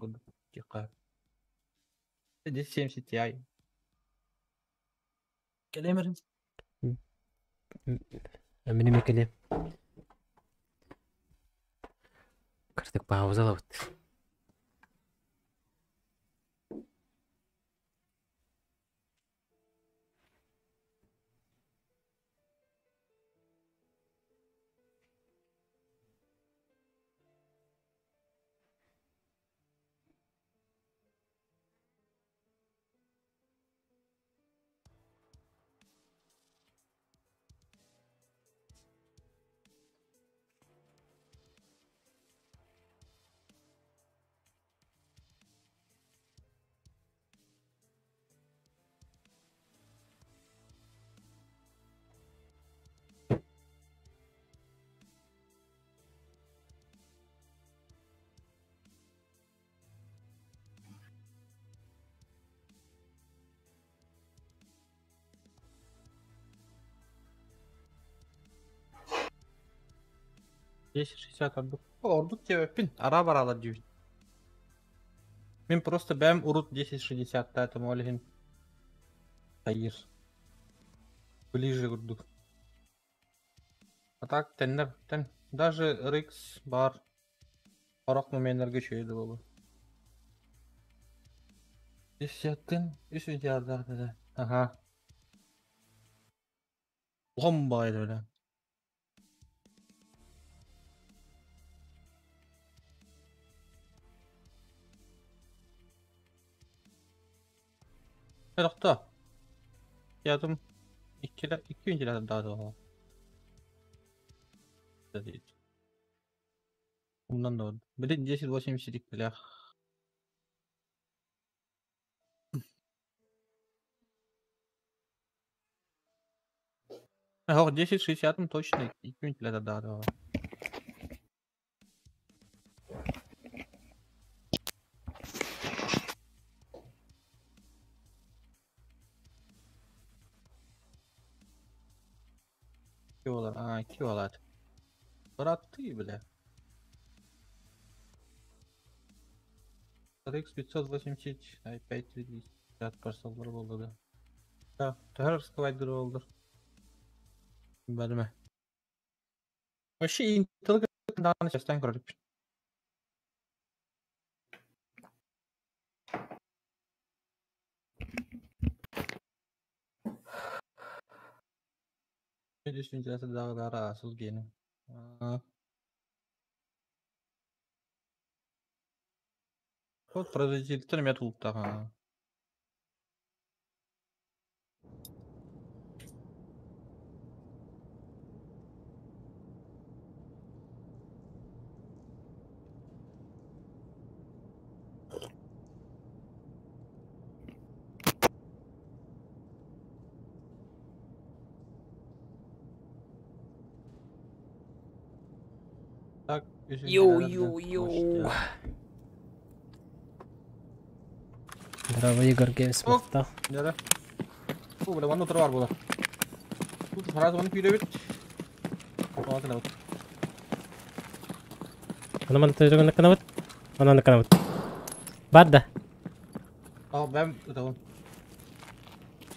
тихо. 1070 Ti. Келемерин. Мені мекеле. Картык пауза лабыт. 10.60 ордук. Ордук диэбэппин, араа бараалар диибин. Мин просто бэйэм урут 10.60-таатым, ол иһин хайыыр. Ближе курдук. А так тэннэр тэн. Даже RX баар сорох моменнарга үчүгэй да буолуо. Десяттын үс миллиардаах да. Аха. Улахан баҕайы бля. Тохто. Ятым иккилэ икки вентилятор Умнан да Блин, 10.80 иккилээх. Ох, 10.60 точно икки вентилятор А, килолат. Брат ты, бля. RX 580, i5 350 парсаллар буолла да. Да, төһөр сквайдер болдур. Бәлме. Вообще Intel даҕаны честно көрөрүп. Үс вентилятор асыл гені. Вот производитель эмиэ тулуктаах. Так, үс Йоу, вентилятор йоу, йоу. мощь. Здорово, Игорь Геймс О! махтал. Дьэ. Бу бля, манна утары баар буолар. Тут сразу маны күүрэбит. Оҕо вот. Аны маны төзөгөн канабыт. Ананы канабыт. Бар да. Аа, бэм ытабын.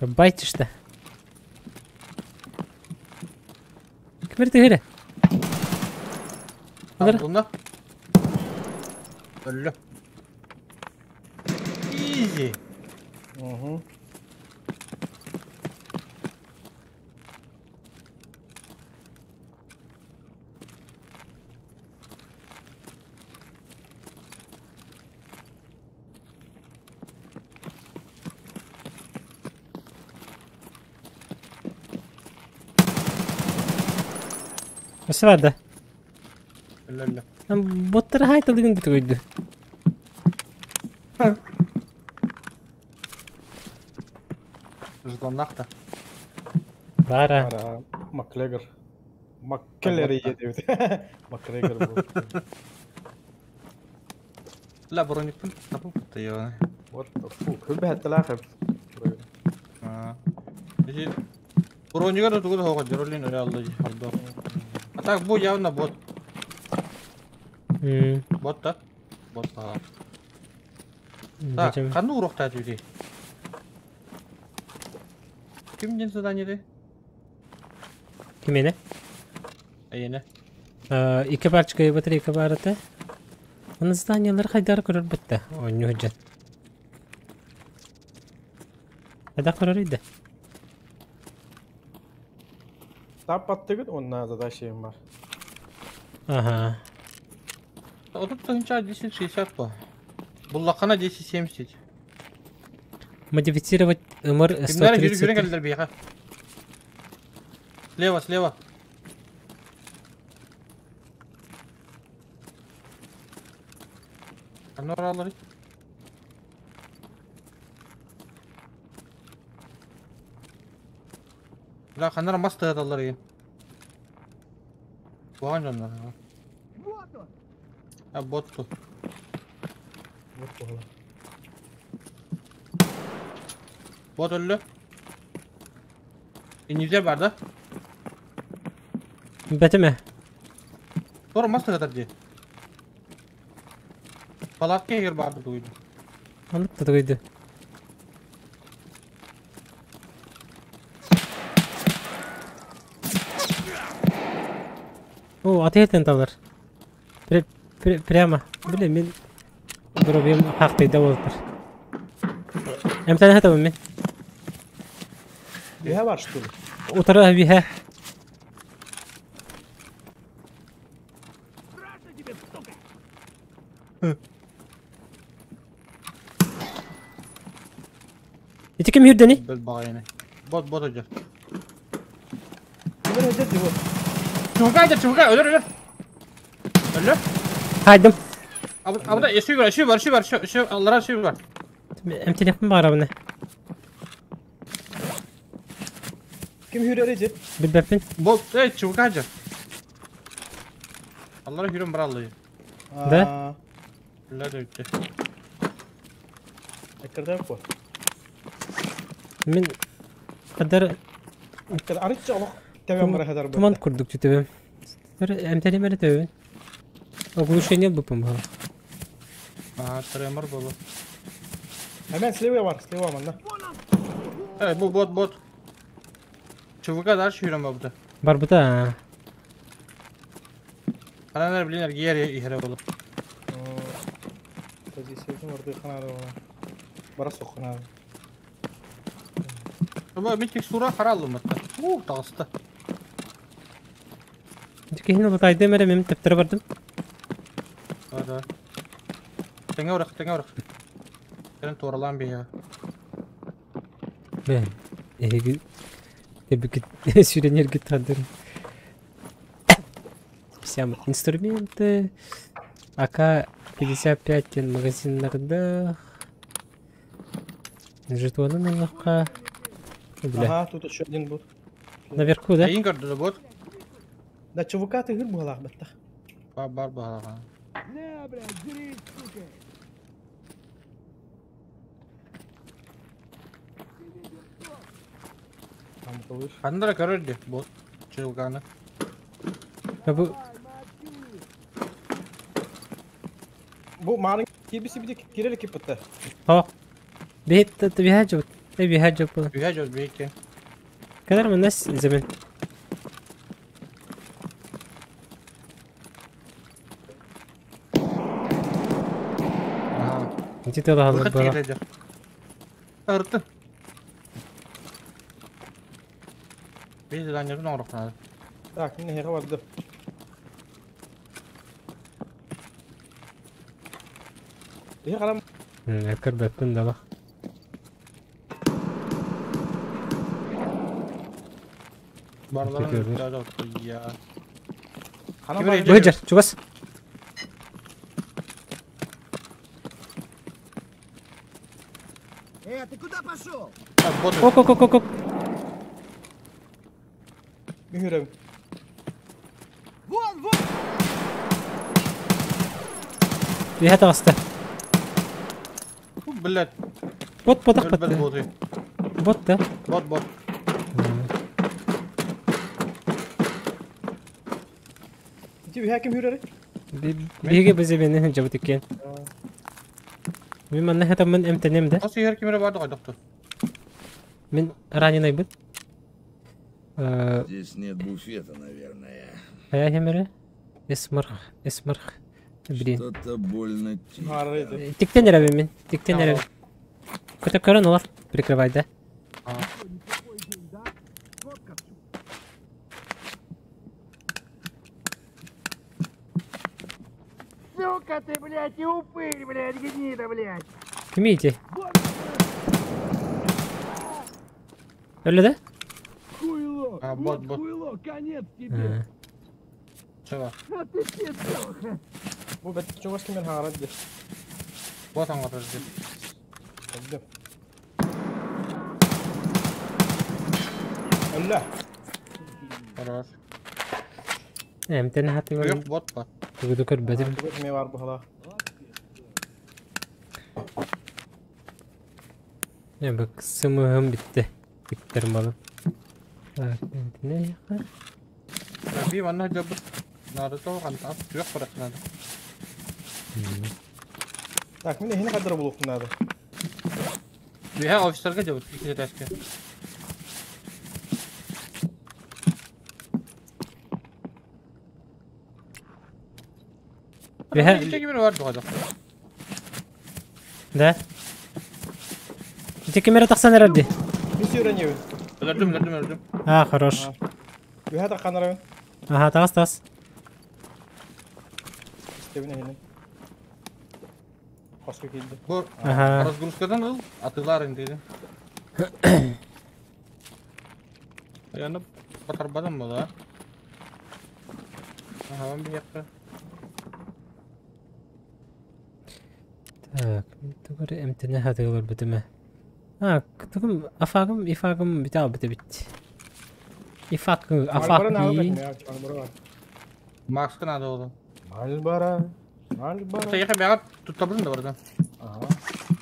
Байтиште. Кимер тыгыра? Алар. Онно. Өллө. Easy. Угу. Өссө бар да. Өллө өллө. Боттары хайталыгын бүтүгөйдү. Жетоннах да. Бара. Ара, Макгрегор. Маккеллер диэбит. Макгрегор был. Ла броникпын тапып тыйы. What the fuck? Хүбэһэттэлээх Аа. Ити бронигар да тугу да хоҕо дьоролин өрө алла дии ордо. А так бу явно бот. Бот да. Бот баа. Так, Зачем? ханна уруохтаа түүрий? Ким диэн задание дии? Кимиэнэ? Эйиэнэ. Икки парчка батарейка баар этэ. Аны заданиелар хайдары көрөр бытта. Оонньуу сылдьан. Хайдах көрөр да. Таппаттыгыт онна задача бар. Ага. Отут тыһыынча 10.60 по. Буллаххана 10.70. Модифицировать МР Кимнэр жүрү 130. жүрөн кэллэр биһиэхэ. Слева, слева. Ханна баралларый? Бля, ханна эрэ мас тыаталлар игин. Куһаҕан дьоннор. Вот он! А, бот ту. Вот буолла. Бот өллө. Иннибитигэр бар да? Бэтимэ. Тор мас тыгатар дии. Палатка иһигэр баар дугуйду. Маннык да дугуйду. О, атыһытын талар. Прямо. Блин, мин здоровьем хаахтыйда буолтар. Эмтэн хатабын мин. Биһэ бар что ли? Утары биһэ. Ити ким үрдэни? Бэл баҕайыны. Бот бот өдө. Ким өдө дии Чугай да чугай өлөр өлөр. Өлөр. Хайдым. Абыда эсүй бар, эсүй бар, эсүй бар, эсүй аллара эсүй бар. Эмтелеппин баарабына. Ким хүрэр эдит? Билбэппин. Бот, эй, чугай же. Аллара хүрэн бараллы. Да? Үллэр өттө. Эккерден ку. Мин кадар Арычча олох тэбэн бара хатар туман курдук түтөбүм. Эмтелем эрэ төбүн. Оглушение бупум баа. Аа, тремор болу. Hemen слева бар, слева манна. Эй, бу бот бот. Чугай дальше хүрэн бабыта. Барбыта. Ананар блин эргиэр иһэрэ болу. Позициятын орды ханары она. Бара сохнары. Бу мин текстура хараллым атта. Уу, таҕыста. Киһини лутайдым эрэ мин тэптэрэ бардым. Да, да. Тэҥэ урах, тэҥэ урах. Кэлэн туоралаан биһиэхэ. Бэ, эһиги тэбикит сүрэнергит хадыр. Всем инструменты. АК-55 магазиннарда. Жетоны наллахха. Бля. Ага, тут еще один будет. Наверху, да? Эйин көрдө бот. Да ЧВК ты гыр буолаах баттах. Бар бар баҕа. На, блядь, жри, сука! Там кылыш. Ханнара көрөр ди бот. Чылганы. Бу Бу марын кибиси биди кирели киппетте. О. Бит биһа жок. Биһа жок була. Үһэ жол бейке. Кадар манас zemin. Аха. Ити тела Выход бара. киреле. Ырты. Биз даньырын оңрохнады. Так, мин хега барды. Хега карам Экер бэппин дала. Барларын Көрөр. өттө я. хана Ким бар. эрэ Быжар, чугас. Ты куда пошел? Бот. Ок ок ок ок. Мин хүрөм. Вон, вон! Биһа таҕыста. Блядь. Бот ботах Бэл бат. боты. Бот да. Бот бот. Ити биһэ ким хүрэрэ? Биһиги бизебени жабыт экен. Мин манна хатаммын эмтенем да. Ос иһэр кимере барды койдокту. Мин раненый быт. Здесь нет буфета, наверное. Хая хемере. Эсмарх, эсмарх. Блин. Что-то больно тихо. Хары ити. Тиктен эребин мин. Тиктен эребин. Көтө көрөн олар. Прикрывай да. Сука ты, блядь, и упырь, блядь, гнида, блядь! Кими ити? Өлө да? Хуйло! А, бот, вот бот. хуйло, конец тебе! Чыга. А ты пидоха! Бу бет чугас ким хагара ди. Бот аңгар ди. Öldüm. Öldü. Хорош. Эмтен хатыгар. Yok бот бар. Тугуду көрбөтүм. Тугу кime бар бу хала. Не бак сымыгым битти. Биттер малым. Так, эмтене яка. Би манна жабыт. Надо хантап күөх барат надо. Так, мин эһини кадыр булуктум надо. Бэһэ офистерга дьабыт икки Бэһэ- Кимер бар дуга Да? Ити кемере тахсан эрэрди. Мин сүйренебин. Өлөрдүм, өлөрдүм, өлөрдүм. А, хорош. Үһэ тахханарабын. Ага, тас, тас. Истебин эһини. Хоско киирди. Бу Ага. разгрузкадан ыл, атылар инде. Яны батарбадым бу да. Ага, бир якка. Так, тугары эмтене хатыгылар битеме. А, тугум афагым, ифагым бите ал бите бит. Ифак, афак. Мальборо надо так, Мальборо. Макска надо oldu. Мальборо. Мальборо. Таяка бягат туттабын да бардан. Ага.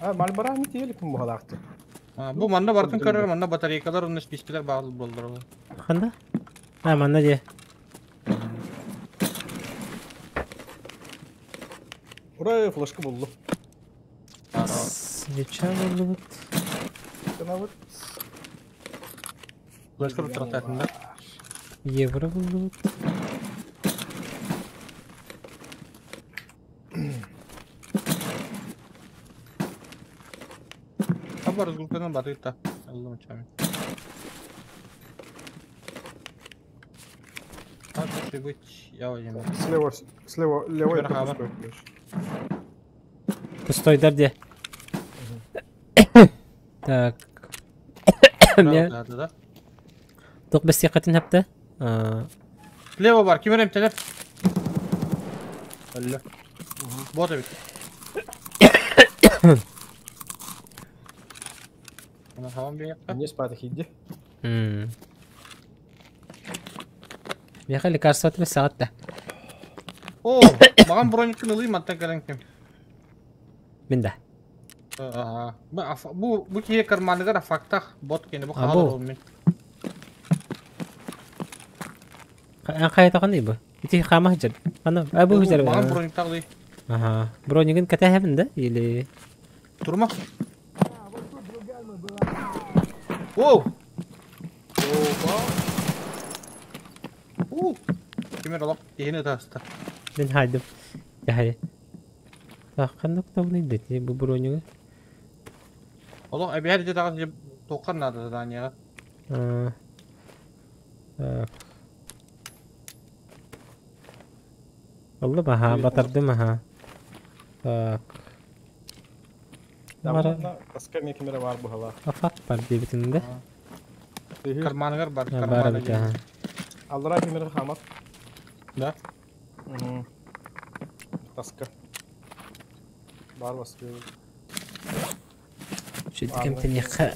А, Мальборо ми тиелик бу халакты. Бу манна бартын көрөр, манна батарейкалар, онны спискелер баглы болдур. Ханда? А, манна де. Ура, флешка булду. Свеча болду. Кына вот. Флешка туттатында. Евро болду. Аба разгрузкадан батырта. Аллам чами. Так уж и быть, я возьму. Слева, слева, лево это Верхава. пустой ключ. Пустой дерде. Так. Мен Да, да, да. тук бестиқатын хапта. А, Слева бар, ким өрөм телер? Алла. Вот бит. Ана хавам бир якка. Не спать иди. Меха лекарство тебе сағатта. О, маған броникін ылый маттан кэлэн ким. Мен да. Ага. Бу бу кие карманыгар фактах бот кени бу А, бу. хаалар ол мен. Ан қайта қандай бу? Ити хама хажар. Ана, а бу хажар. Маған броник тагылый. Ага. Бронигин ката хабын да или Турма. Оу! Опа! Кимер алып кихини таста. мен хайдым. Я Так, кандай табын иди бу бронигин? Олох эбиһэр дьэ тагы тоққан надо заданияга. А. Так. Алла баха, батырдым аха. Так. Мара Там таска ми камера бар бу хала. афак бар дебитинде. Карманыгар бар, Бар карманы. бит аха. Алдыра камера хамат. Да. Таска. Бар баскы. Şu кем тенеха.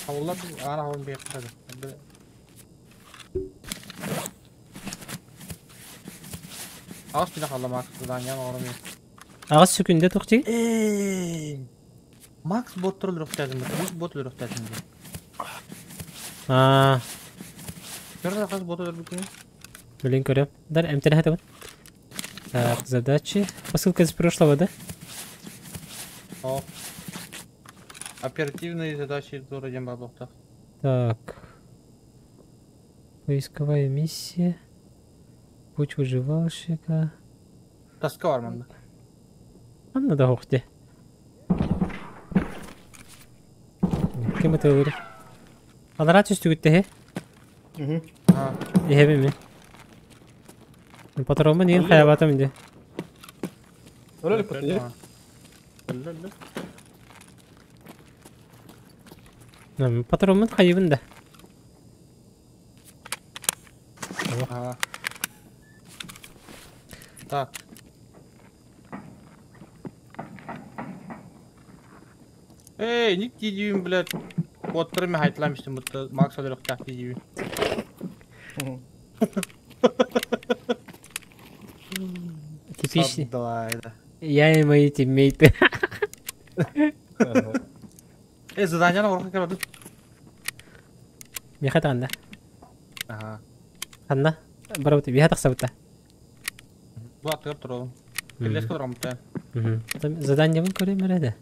Хавлар ана хавын бир якка. Ағас бile халла Макс задания оромы. Агас сүкүндө токчи. Эй! Макс бот рөхтәдим, үз бот рөхтәдим. А, Көрді қаз бот өлбүкүн. блин, көрөм. Дар эмтене хатабын. Так, задачи. Посылка из прошлого, да? О. Оперативные задачи дорогим баблохта. Так. Поисковая миссия. Путь выживальщика. Таска бар мында. Анна да хохте. Кем это говорит? Алара түстүгүттэ хе? А, Ихеби ми? Патронма неген хаябатам инде. Öyle пытые. Өллө. Патронмун хайыбын да. А. Так. Эй, ник дидибин, блядь. Боттыры хайтламыштым, будто Макс өлөрөк дидибин. Типичный. Давай, да. Я и мои тиммейты. Задание оҥоруохха кэлэбит. Миэхэ даҕаны. Аха. Ханна? Барабыт биһэ тахсабыта. Бу аттыгар туруом. Кэллэскэ тураммыта. Заданиебын көрөм эрэ да.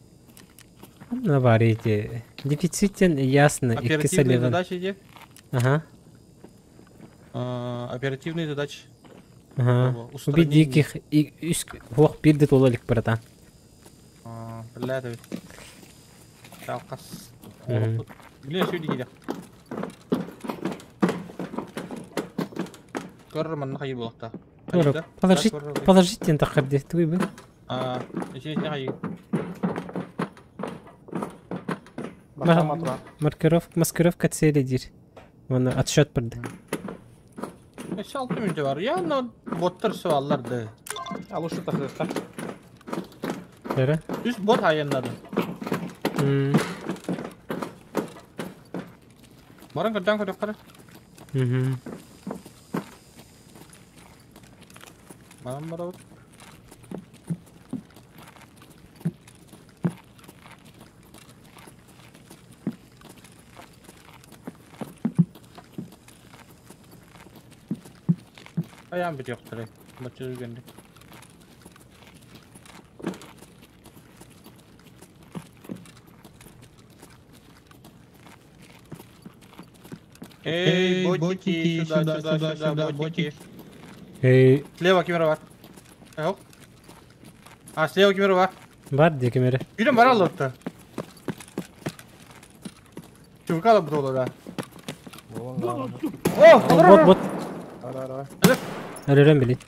Ханна бар эти? Дефицитен ясно. Оперативные задачи иди. Ага. Оперативные задачи. Ага. Убить диких и үс хуох бир де туола илик братан. Бля, это Алкас. Бля, сюда иди. Көрөр манна хайы буолта. Положить, положить диэн таххар дии, тугуй бу? Аа, ичи хайы. Маркировка, маскировка цели диир. Уонна отсчет барды. Өссө алты мүнүүтэ бар. Я но боттар все аллар да. Алушу тахыахха. Эрэ? Үс бот айаннады. Баран көрдөөн көрүөххэ. Баран барабыт. Айаан бүтүөхтэрэй. Бачча түргэнник. Эй, ботики, сюда, сюда, сюда, ботики. Эй. Слева камера бар. Эх. А, слева камера бар. Бар дии камера. Үйден бар алыпты. Чувка да бутолу да. О, бот, бот. Өлөрөн билин.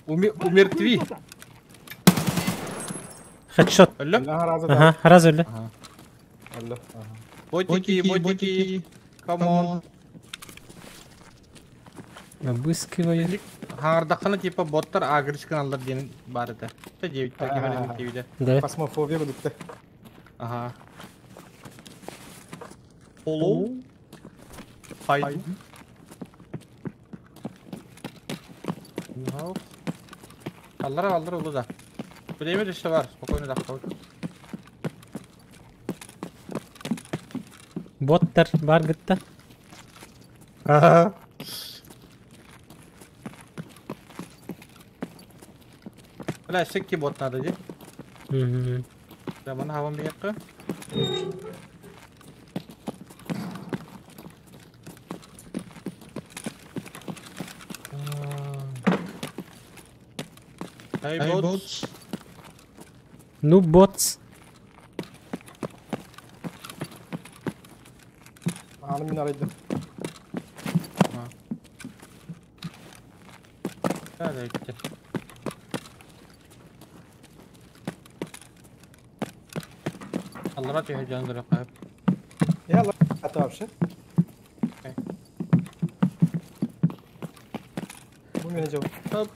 Умертви. Хедшот. Өллө? Ага, раз өллө. Өллө. Ботики, ботики. Come on. Обыскиваю. Хаҥардаххына типа боттар агрискын аллар диэн баар этэ. Та диэбиттэр ким диэбитэ. Да. Фасмофобия бүттэ. Ага. Полу. Хайду. Аллара аллара улу да. Время еще бар, спокойно да. Боттар бар гытта. Ага. Бля, секки бот надо, ди. Угу. Да, мана хавам бияққа. Hey, bots. Ну, bots. Аны мин арыйдым. Да, да, итте. Аллара түһэ дьон көрө Я это вообще. Бу мени жабы. Хоп.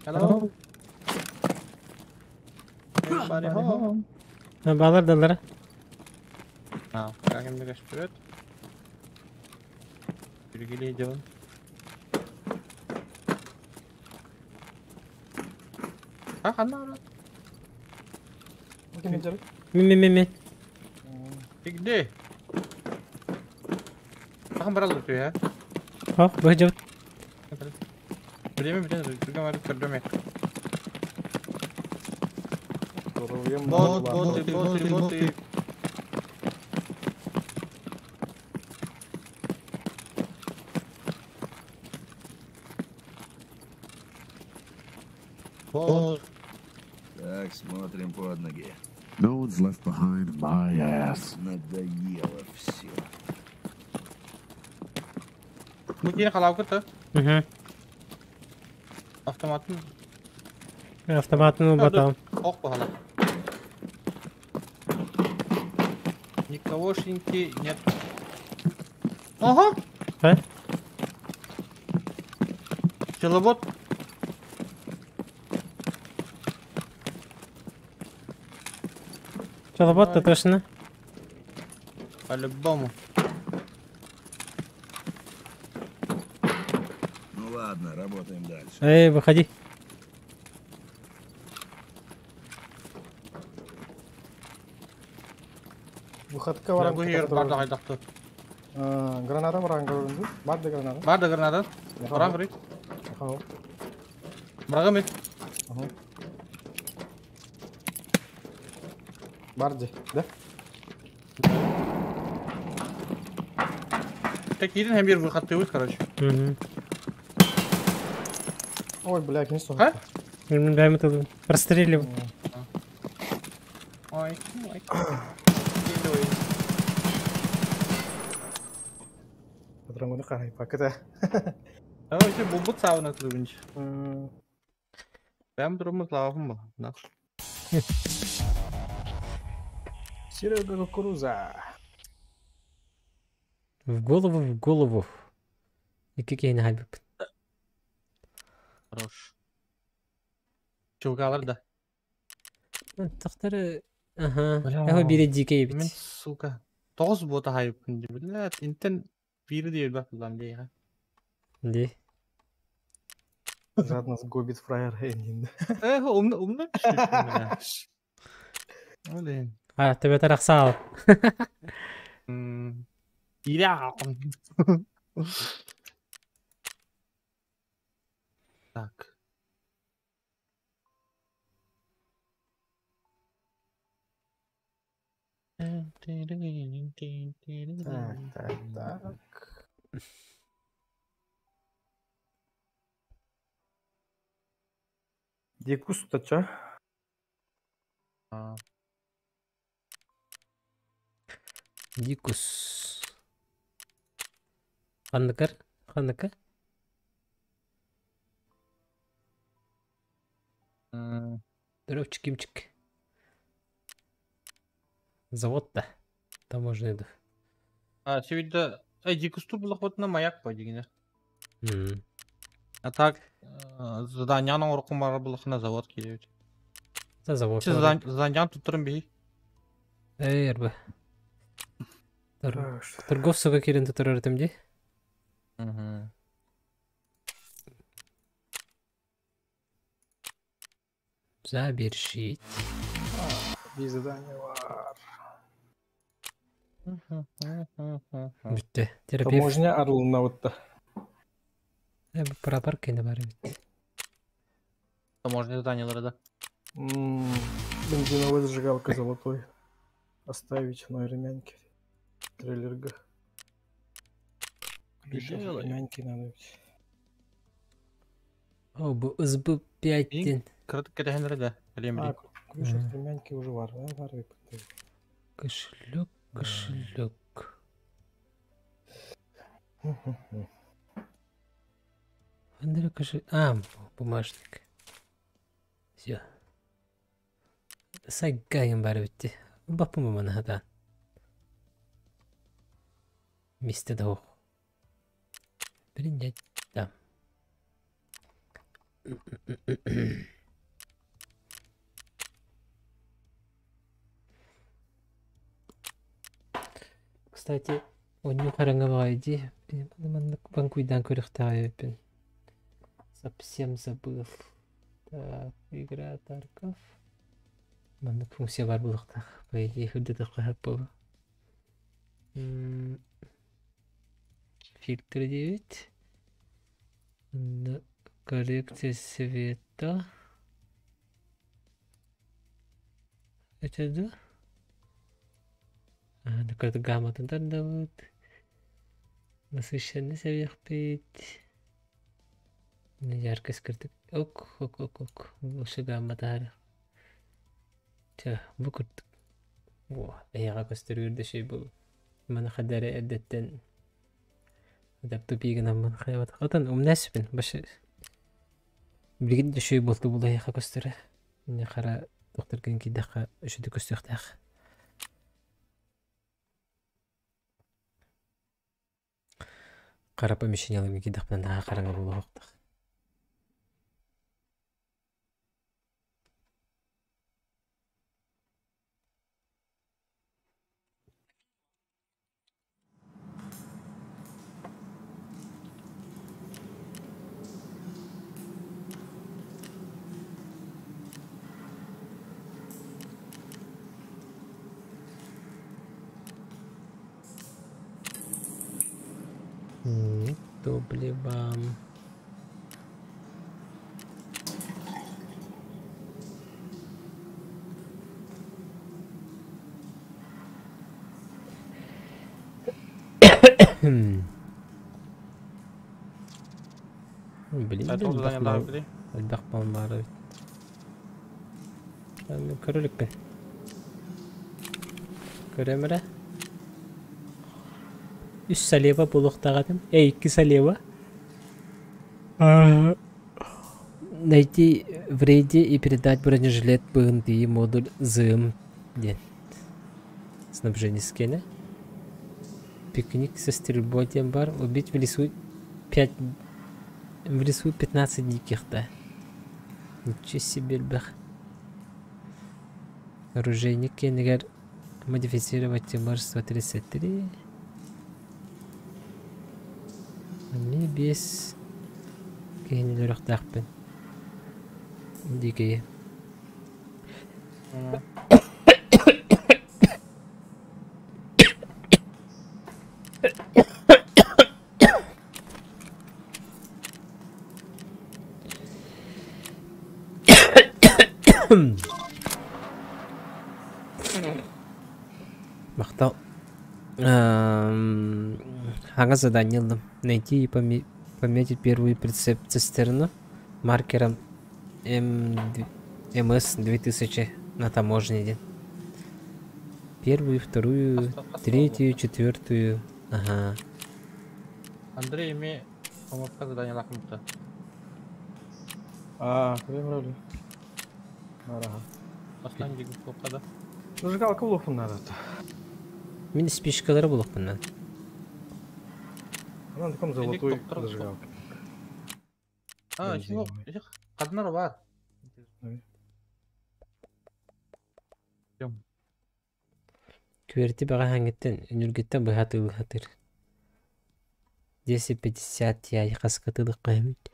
Hello. Everybody home. Балар далара. А, как им вперед? Перегили идем. А, ханна. Бу ким жабы? Ми-ми-ми-ми. Ты где? Ахан барал ты, а? Хоп, бу жабы. Время, время, время, время. Здоровьем. Бот, боты, боты, боты. Бот. Так, смотрим под ноги. No one's left behind my ass. Надоело все. Бу киһи халаукыта. Угу. Автоматын. Автоматын батам. Ох, погала. Никогошеньки нет. Ага. А? Пчеловод. Пчеловод-то точно. По-любому. Ну ладно. Ладно, работаем дальше. Эй, выходи. Выходка баран Бу ер бар да хайдахты. Граната баран көрүндү. Бар да граната. Бар да граната. Баран көрүй. Аха. Барагым эт. Бар ди, да? Так кирин hem bir выходты короче. Угу. Ой, бля, кини А? соһутта. Мен бәрімі тылдым. Прострелил. Ой, ой. Патроны карай, пакета. Давай еще бубут сауна тылбынч. Бәм durumuz lazım mı? Nak. Серега кукуруза. В голову, в голову. И какие не хабиб. Хорош. Чулгалар да. Тахтары... Ага. Бля. Его бери дикий Мен бит. сука. Тоғыз бота хайып күнде. Блядь, интен бири дейт бак булам дей. Ди. Жадно сгубит фраер Энин. Э, умно, умно. Блин. А, тебе тарахсал. Иля. Так. Так, так, так. Дикус тача. А, Дикус. Ханнакар? Ханнака? м, Здоровчик, имчик. Завод-то. Таможенный. А, сегодня... Эй, дикусту было хоть на маяк пойди, М. А так, заданиянын оркун бар булахына завод келебит. За завод. Сиз заданияны туттурун бей. Эй, эрбе. Торговцуга кирен тутурар этим ди. Завершить. Бир задание бар. Бүтті. Терапевт. Таможня арылына отта. Прапор кені бар бит. Таможня заданиялары да. Бензиновая зажигалка золотой. Оставить на ремяньке. Трейлерга. Ключ от Делай. ремяньки надо ведь. О, бу СБ 5 ден. Кырдык кетехенлери да. Билем А, билем. ключ от ремяньки уже бар, да? Бар бит. Кошелек, кошелек. Андрей кошелек. А, бумажник. Все. Сайгайым бар битти. Бапым мана хата. Месте да Принять, да. Кстати, онню хараңа бағайди. Банкуйдан көріқтағайыппын. Совсем забыл. Так, игра Тарков. Маннык функция бар булуктах. По идее, хүрдетіп қойып болу. Фильтр 9. Коррекция света. Это да? А, какая-то гамма тандавыт. Насыщенный сверхпить. Яркость кырдык. Ок, ок, ок, ок. Лучше гамма тары. Ча, бу кырдык. Во, эйга көстөрүр шей бул. Мана хадары эддеттен. Адапту бигин амман хаябат. Отан умнасипин башы. Билгин де шей болду бул эйга көстөрө. Не хара доктор кенки даха өшөдө көстөхтах. Кара помещенияларга кидахпан daha караңгы болуктах. Нет топлива. Блин, Тоҕус элбэх задание мал, даҕа били. элбэх мал баар эбит. Көрө иликпин. Көрөм эрэ. Үс салева буолуохтаах этим. Эй, икки салева. Найти в рейде и передать бронежилет БНД модуль ЗМ диэн. Снабжение скене. Пикник со стрельбой диэн бар. Убить в лесу 5 в лесу 15 диких, да. Ничего себе элбэх. Оружейник киэнигэр модифицировать Тимур 133. Эмиэ биэс киһини өлөрүөхтээхпин. Дикий. Махтал. Ага задание ыллым. Найти и пометить первую прицеп цистерну маркером М МС-2000 на таможне диэн. Первую, вторую, третью, четвертую. Ага. Андрей эмиэ омукка заданиелаах мыкта. А, выбрали. Араха. Бастаан дегустовка да. Зажигалка улуохпун надо. Мин спичкалары булуохпун. Она на таком золотой зажигалке. А, Бензиновый. хаднар бар. Күөрти бэҕэһээҥҥиттэн үнүргүттэн быһа атыылаһатыр. 10,50 яй хаскатылык эбит.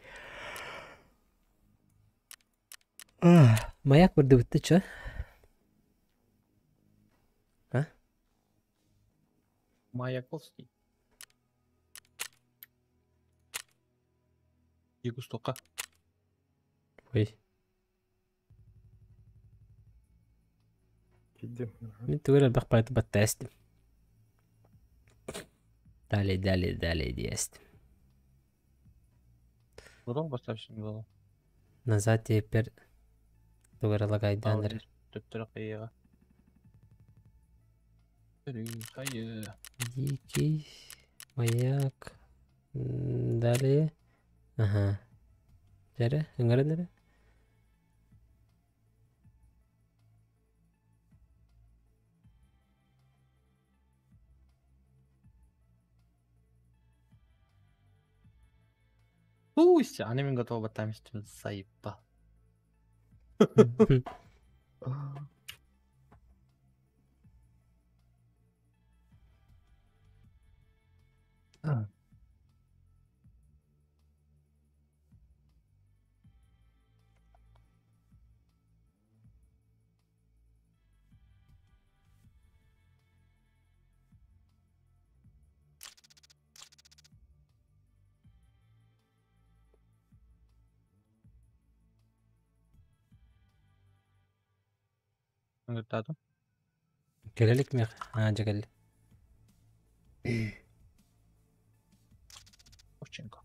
Маяк бырдыбытты чё? А? Маяковский. Дегустовка. Ой. Киддим. Мин тугу элбэх баҕайытык баттаастым. Далее, далее, далее диэстим. Потом поставь было. Назад теперь тугу эрэ лагайдаан эрэр. Төттөрө хайыга. Хайы. Дикий маяк. Далее. Ага. Дьэрэ, ыҥыран эрэ. Пусть, аны мин готова там заебал. Ыҥыртаатым. Кэлэ илик миэхэ. Аа, дьэ кэллэ. Овчинка.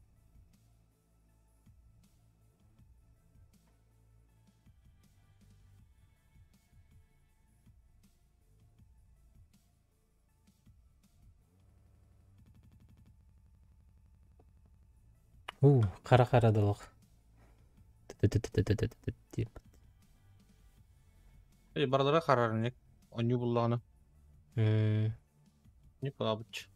Уу, хара-хара долох. Дип. Барылара харарыник. Онньуу буллаҕына. Николаевич.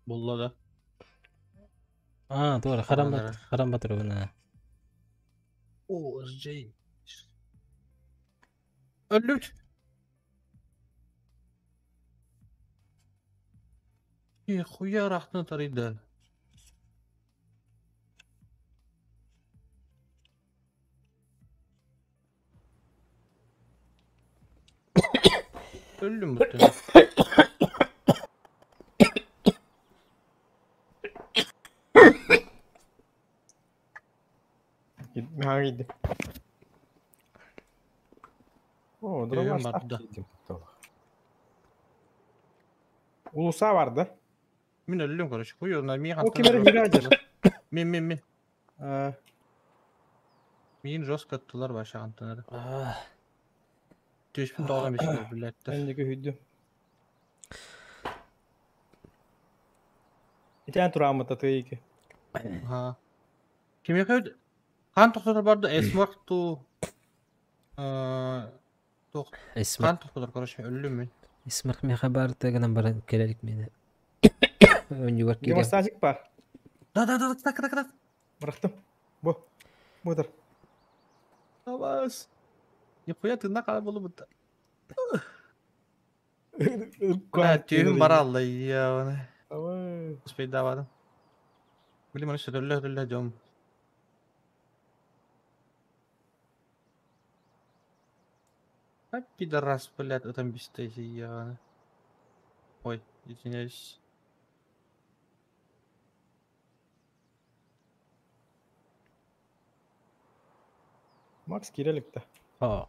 Булла да. А, туора, харам бат, харам батырыбына. О, SJ. Өллүт. Хуя рахтын тарыйды. Өллүм буттun. Миһаҥа киирдим. О, Өйүм дробаш барда. киирдим. Улуса барды. Мин өллүм, короче. Хуй на ми О, ким эрэ хирэдер. Мин, мин, мин. А, Мин жестко аттылар баша антынары. А, Түспүн тоҕо биске билеттер. Мен де көһүйдүм. Итен тураамыта тыйыки. Ха. Ким яхад хан тохтотор барды эсмарк ту тох Исмар, хан тохтотор, короче, өллүм мин. Исмар меха бар тыгынан баран келелик мени. Өнүгөр киирем. Демонстратик бар. Да да да так так так. Бырахтым. Бу. Бутыр. Абас. Нихуя ты на кала болу бут. Бля, түйүм бара алла я. Давай. Успей давадым. Билим аны сөтөллө сөтөллө жом. А пидорас, блядь, там бистейси я. Ой, извиняюсь. Макс киреликте. О.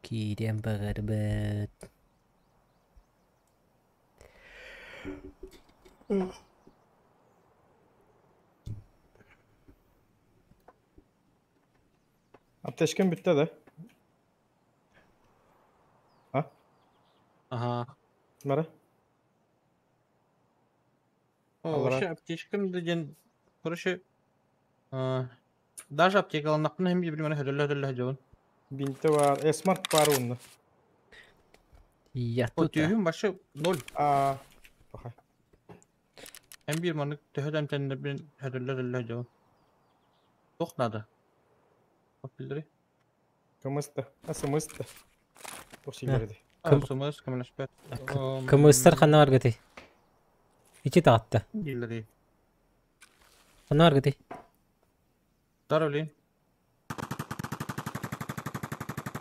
Киирем багарбыт. Аптечкам бүтте да. Ага. Мара. О, Аллара. вообще аптечкам деген, короче, даже аптекаланнахпына hem билим аны хөтөллө хөтөллө жобун. Бинте бар. Эсмарт бар онна. Я О, тут. түйүм башы ноль. А. Баха. Hem bir manık төһөдөн тенде бин хөтөллө хөтөллө жобун. Тох надо. Бак билдири. Кымысты. Асымысты. Тох силерди. Кым- Кым кымлашпет. Кымыстар ханна бар гыты. Ичи тагатта. Билдири. Ханна бар гыты. Даролин.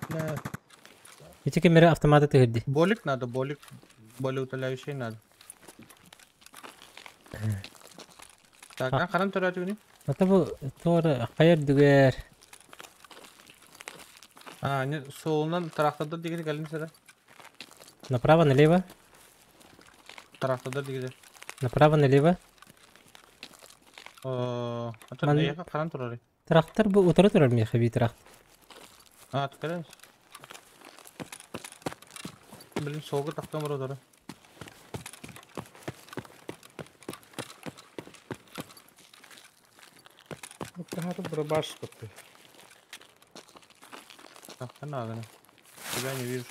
Да. Ичи кемере автоматы тыгырды. Болик надо, болик. Болеутоляющий надо. Так, а харам төрөтүгүнү? Ата бу тора хайыр дүгер. А, не, солунан тракторда дигери калим сара. Направо, налево. Тракторда дигери. Направо, налево. Ата Ман- яка каран турары. Трактор бу утыра турар меха би трактор. А, ткарен. Блин, солга тактан бар одары. Хаты дробаш бутты. Так, надо. Тебя не вижу.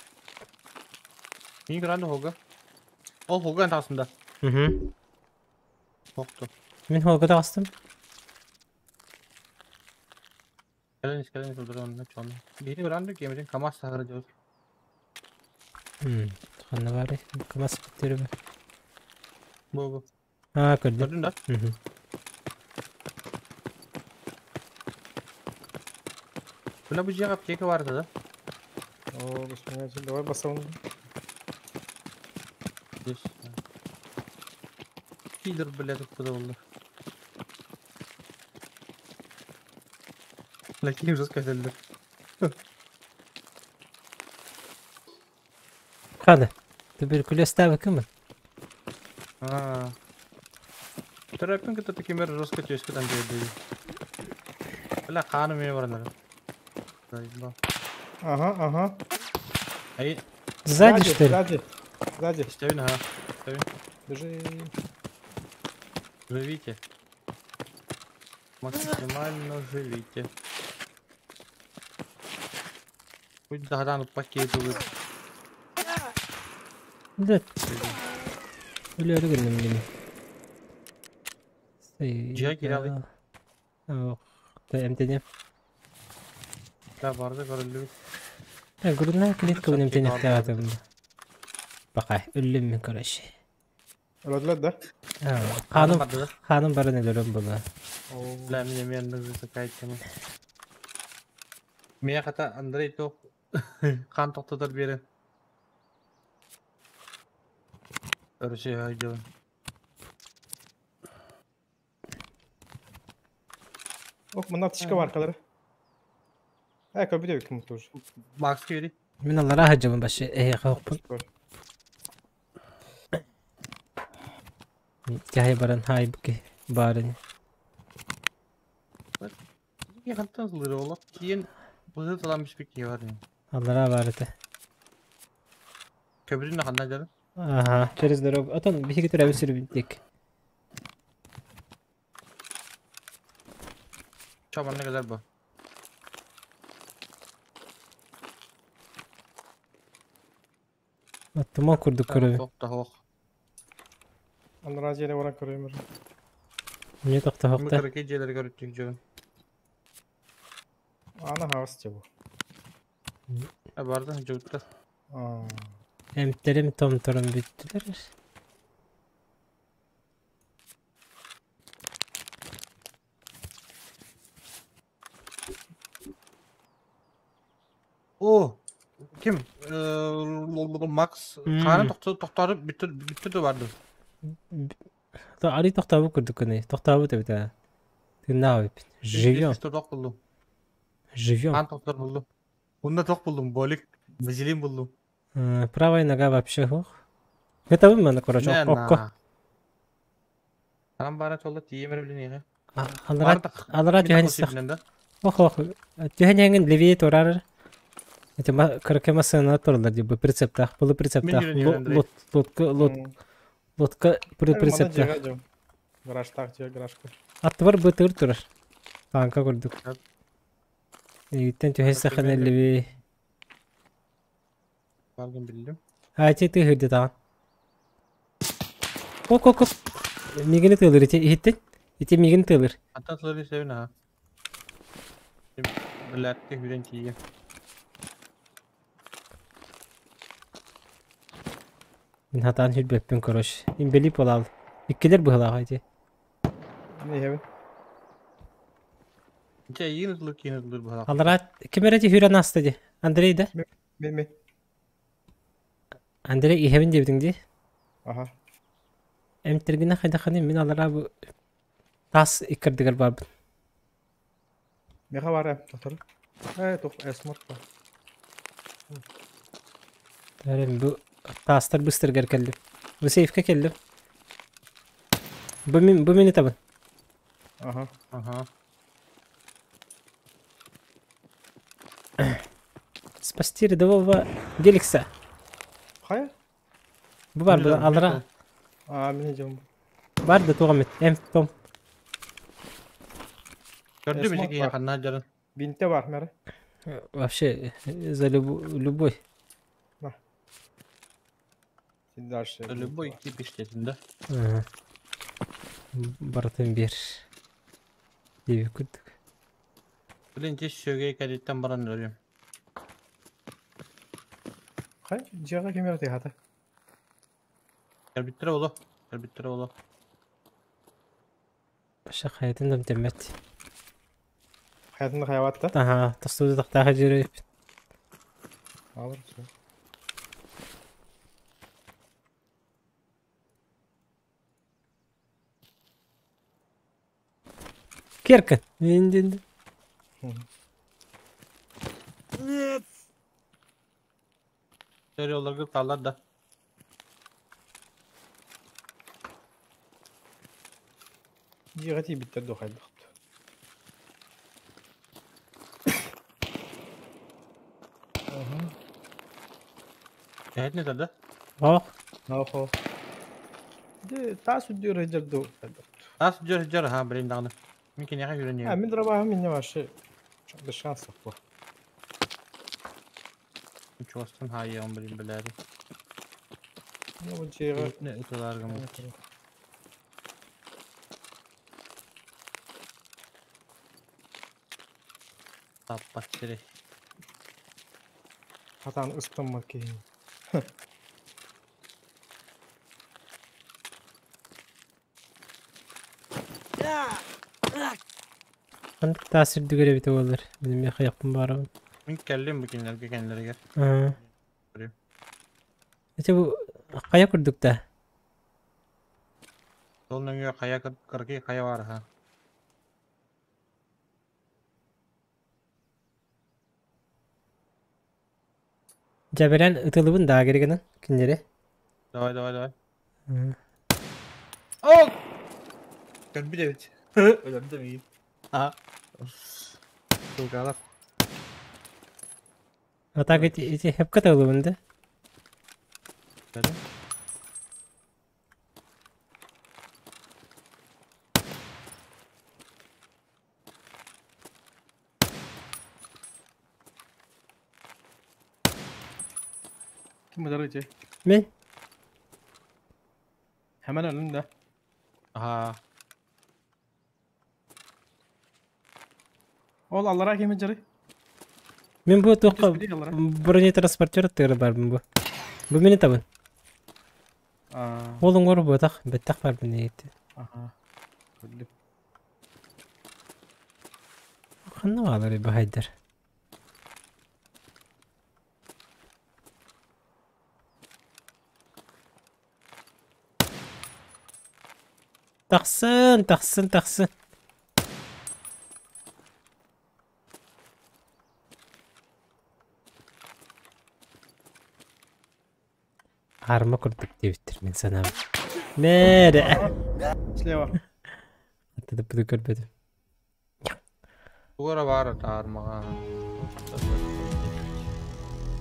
Не гранды хога. Ол хога тасында. Угу. Хокту. Мин холга тагыстым. Келен келен одары онна чон. Бiri гранды кемеден КамАЗ сагыры жок. Ханна бар. КамАЗ биттери бу. Бу бу. А, көрдүм. Көрдүң да? Угу. Бuna bu жага аптека бар да. О, господи, давай басалым. Здесь. Пидор, блядь, откуда был? Лакей уже сказали. Хада. Туберкулез табы кім? А. Терапин это такие меры жестко тёзка там делают. Бля, хану мне варнер. Заебал. Ага, ага. Ай, Сзади, что ли? Сзади. Сзади. Стевин, ага. Стевин. Бежи. Живите. Максимально живите. Пусть заграну пакету вы. Да. Өлөөрү гынным дии. Дьиэ киирээҕий? Ох, эмтэниэм. Да барда көрүллүбүт. Грудная клетка эмтэниэхтээх этим. Пока өллүм мин короче. Өлөдүлэр да? Ханым, ханым баран өлөрөм була. Бля, мин эмиэ анныгы такайтым. Миэхэ хата Андрей туох хаан тохтотор биэрэн. Өрүсүһэ дьон. Ох, мына аптечка бар калары. Э, көрбүт эбиккин тоже. Макс киири. Мин аллараа сылдьабын вообще эһиэхэ оһохпун. Тяһай баран хаай баарын. Хантан ылыр олох киин быһыы талан биспит киһи бар. Аллараа баар этэ. Көбүтүн ханна дьарын? Ага, через дорогу. Отон биһиги төрөөбүт сирбит диэк. Чо манна кэлэр бу. Оттуман курдук көрөбүн. Туох да суох. Анараа дьиэни баран көрөйүм. Эмиэ тохтоһохта. Кыракый дьиэлэри көрүттүк дьон. Ана хаҕыс дьэ бу. Барда дьуутта. Эмтэрим томторум бүттүлэр. О, ким? Макс хаана тохтоору бүттү бүттү да барды. Арый тохтообут курдук гынай. Тохтообут эбит аа. Тыыннаах эбиппин. Живем. Тох буллум. Живем. Хаан тохтор буллум. Унна тох буллум, болик. Вазелин буллум. Правая нога вообще ох. Это вы маны, короче, окко. Анам бара толла тиемер билин Алара алара түһэн Ох ох. Түһэн эҥин левее турар. Это кыракы массыына тураллар дии бу прицептаах, полу прицептаах, лодка лодка прицептаах. Гаражтаах дьиэ гаражка. Аттыбар бытыр турар. Таанка курдук. Игиттэн түһэн сахана левее. Баргын биллим. Ати тыһырды таҕан. Ок ок ок. Мигини тыалыр ити иһиттин. Ити мигин тыалыр. Ата тылыр истэбин аха. Билээтти хүрэн тиийэ. Мин хатаан хүрбэппин короче. Имбели буолаал. Иккилэр быһылаах ити. Не иһэбин. Дьэ иин ытылыр киин ытылыр быһылаах. Аллара ким эрэ ити хүрэн ааста дии. Андрей да? Мен мен. Андрей иһэбин диэбитиҥ дии. Аха. Эмтэргинэ хайдаххыный мин аллараа бу таас иккардыгар баарбын. Меха баар тохтор. Э, тух эсморт ба. Тэрим бу таастар быстаргар кэллим. Бу сейфкэ кэллим. Бу мин бу мини табын. Ага. Ага. Спасти рядового Геликса. Хайа? Бу бар бу аллара. А, мин идем. Бар да туох эмит. Эм том. Көрдүм ити киһи ханна дьарын. Бинте бар мэр. Вообще за любой. Дальше. Любой тип иштетин да. Барытын бер. Диэбит курдук. Блин, тес сөгей кәдеттен баран өлөм. Хай, дьиэҕэ ким эрэ тыаһаата. Кэлбиттэрэ буолуо. Кэлбиттэрэ буолуо. Паша хайатын да эмтэммэт. Хайатын да хайабат да? Аха, тостубут атахтаах дьиэрэ Алыр, все. Керка. Нет. Сөрү таллар да. Дьиэҕэ тиийбиттэр дуо хайдах? Кэһэтин этэр да? Ох. Охо. Дьэ, таас үрдүгэр сылдьар дуу хайдах? Таас үрдүгэр сылдьар, аха, блин даҕаны. Мин киниэхэ үөрэнньэбин. А, мин дробаһым инньэ вообще без шансов буо. Чугастан хаайыаҕым блин билээри. Ну, бу дьиэҕэ Не ытылааргаммыт. Таппат сири. Хатаан ыстаммат киһини. Ханнык таас үрдүгэр эбитэ буоллар, мин эмиэ хайахпын баарабын. Мин кэллим бу кинилэргэ кэннилэригэр. Аа. Ити бу хайа курдук да? Ол нөҥүө хайа кыракый хайа баар аха. Дьэбэрэн ытылыбын даа гынан кинилэри. Давай, давай, давай. О! Көрбүт эбит. Өлөрдө миигин. Аа. Суукалар. А так эти хепка тылыбын да? Ким ытар ити? Мин? Hemen önünde. Аха. Ол аллараа ким дьары? Мин бу туохха бронетранспортер тыыры барбын бу. Бу мини табын. Ол оҥор буотах, бэттэх барбын эйти. Аха. Көрдүм. Ханна баалар баһайдар? Тахсын, тахсын, тахсын. Арма курдук диэбиттэр мин санаам. Мээрэ. Слева. Аттыда буду көрбөтүм. Тугу эрэ баар аармаҕа.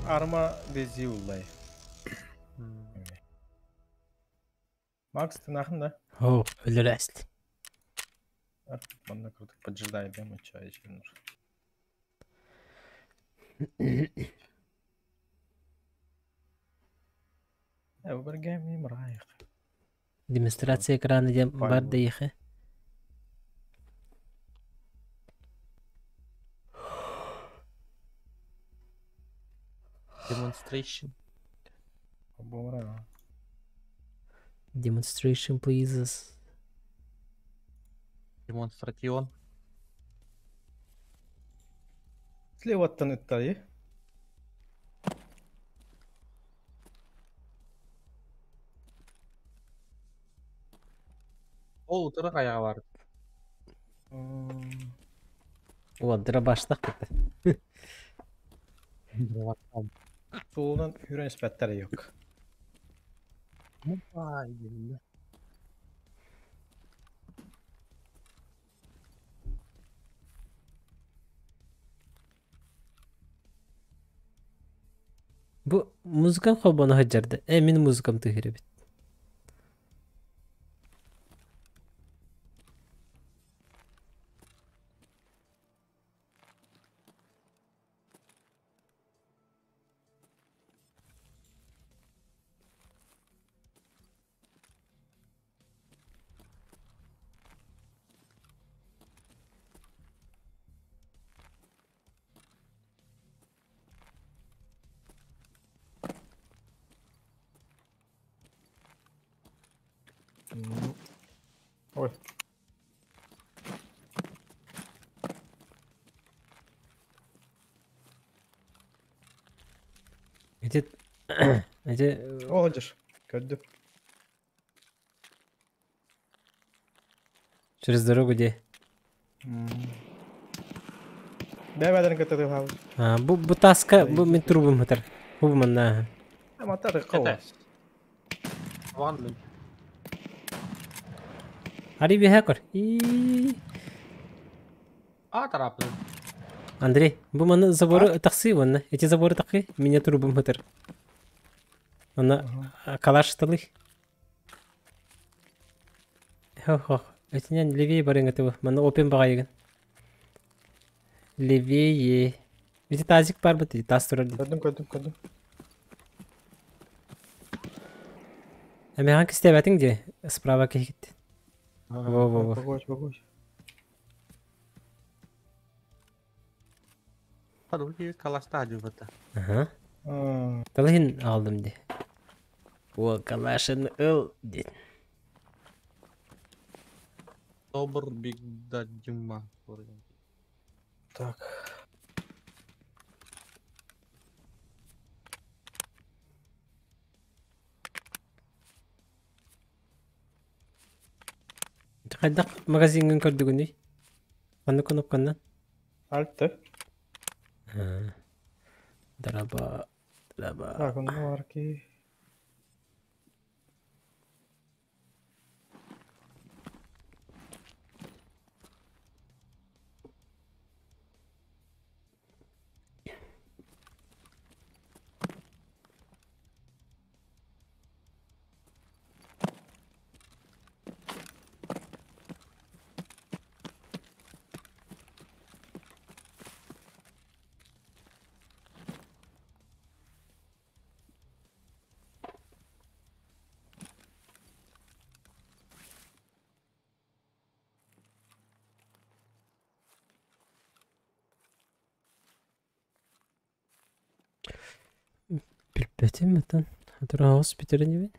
Арма вези уллай. Макс, ты нахын да? О, өлөрөөст. Манна курдук поджидает, да, мы чай еще Демонстрация экрана диэн бар да иэхэ. Demonstration. Demonstration pleases. Демонстратион. Слеваттан ыттар Ол утары хайаҕа бар. Уолдара баштах кытта. Суолунан үрэн испэттэр yok. Бу музыкам холбоно сылдьар Э, мин музыкам тыһырыбит. Ой. Эти... Эти... Олдиш. Көрдүм. Через дорогу где? Бэбэден кытта тыһабыт. А, бу, бу таска, бу мин трубам хатар. Бу манна. Аматар кого. Ван Ари биһэ көр. И. А тараплы. Андрей, бу маны заборы таксы ванна. Эти заборы такы, меня трубам хатар. Она калаш талы. Хо-хо. Этинен левее барың этого. Маны опен багайыгын. Левее. Эти тазик бар бит, таз турар. Көрдүм, көрдүм, көрдүм. Эмэҕин кистээбэтиҥ дии, справа киһигиттин. Во-во-во. Погодь, погодь. Подумай, каласта дьыбыта. Аха. Талаһын аҕаллым дии. О, калашын ыл диэн. Добр биг дадима. Так. Хайдах магазиҥҥын көрдүгүнүй? Ханнык кнопканнан? Альты. Драба, драба. Так, онно бар ки. Билбэтим отон. Атыраҕас бүтэринибин.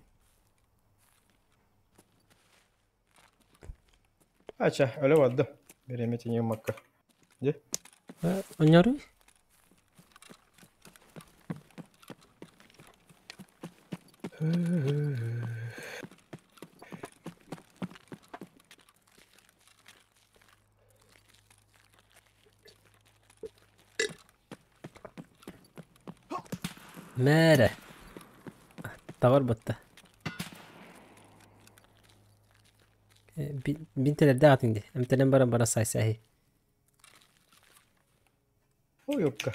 Ача, өлө барда. Береметини макка. Де? Онньоруй? Мээрэ. Тавар батта. Бинтелерде атын ди. Эмтелен баран бара сайсаhi. Ой, ёпка.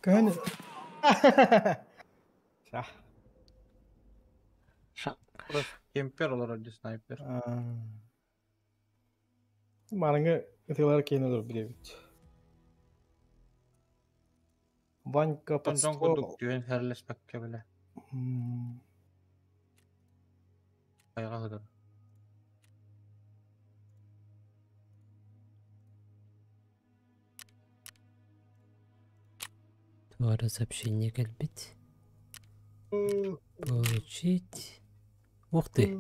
Көн. Сах. Кемпер олорор ди снайпер. Марыңы ытыылар киин олор билебит. Ванька под Дьон стол. курдук түөн херлеспекке биле. Айга хыдыр. Туара сообщение кэлбит. Получить. Ух ты!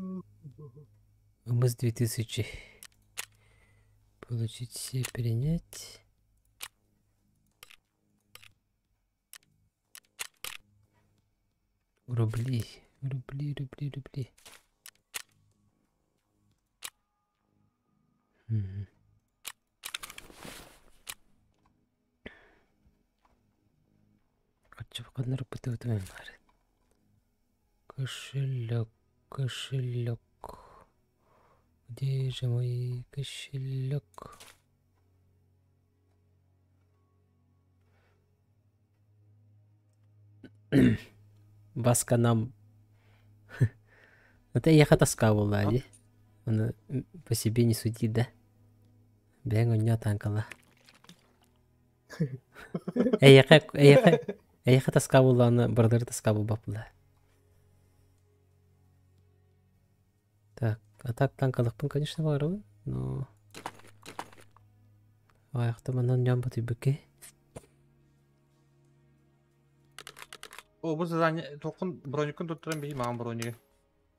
МС 2000. Получить все, принять. Рубли, рубли, рубли, рубли. Мгм. Хаччы баар. Кошелек, кошелек. Где же мой кошелек? Баска нам. Это я тоска была, ли? Он по себе не суди, да? Бэҥ онньо танкала. Эйэхэ, эйэхэ, эйэхэ тоска буоллаҕына, бардары тоска буолбаппыла. Так, а так танкалыкпын, конечно, баарыбын, но... Аяқта манан жан батыйбыкке. О, бу задание токун броникун туттаран биһи маан бронига.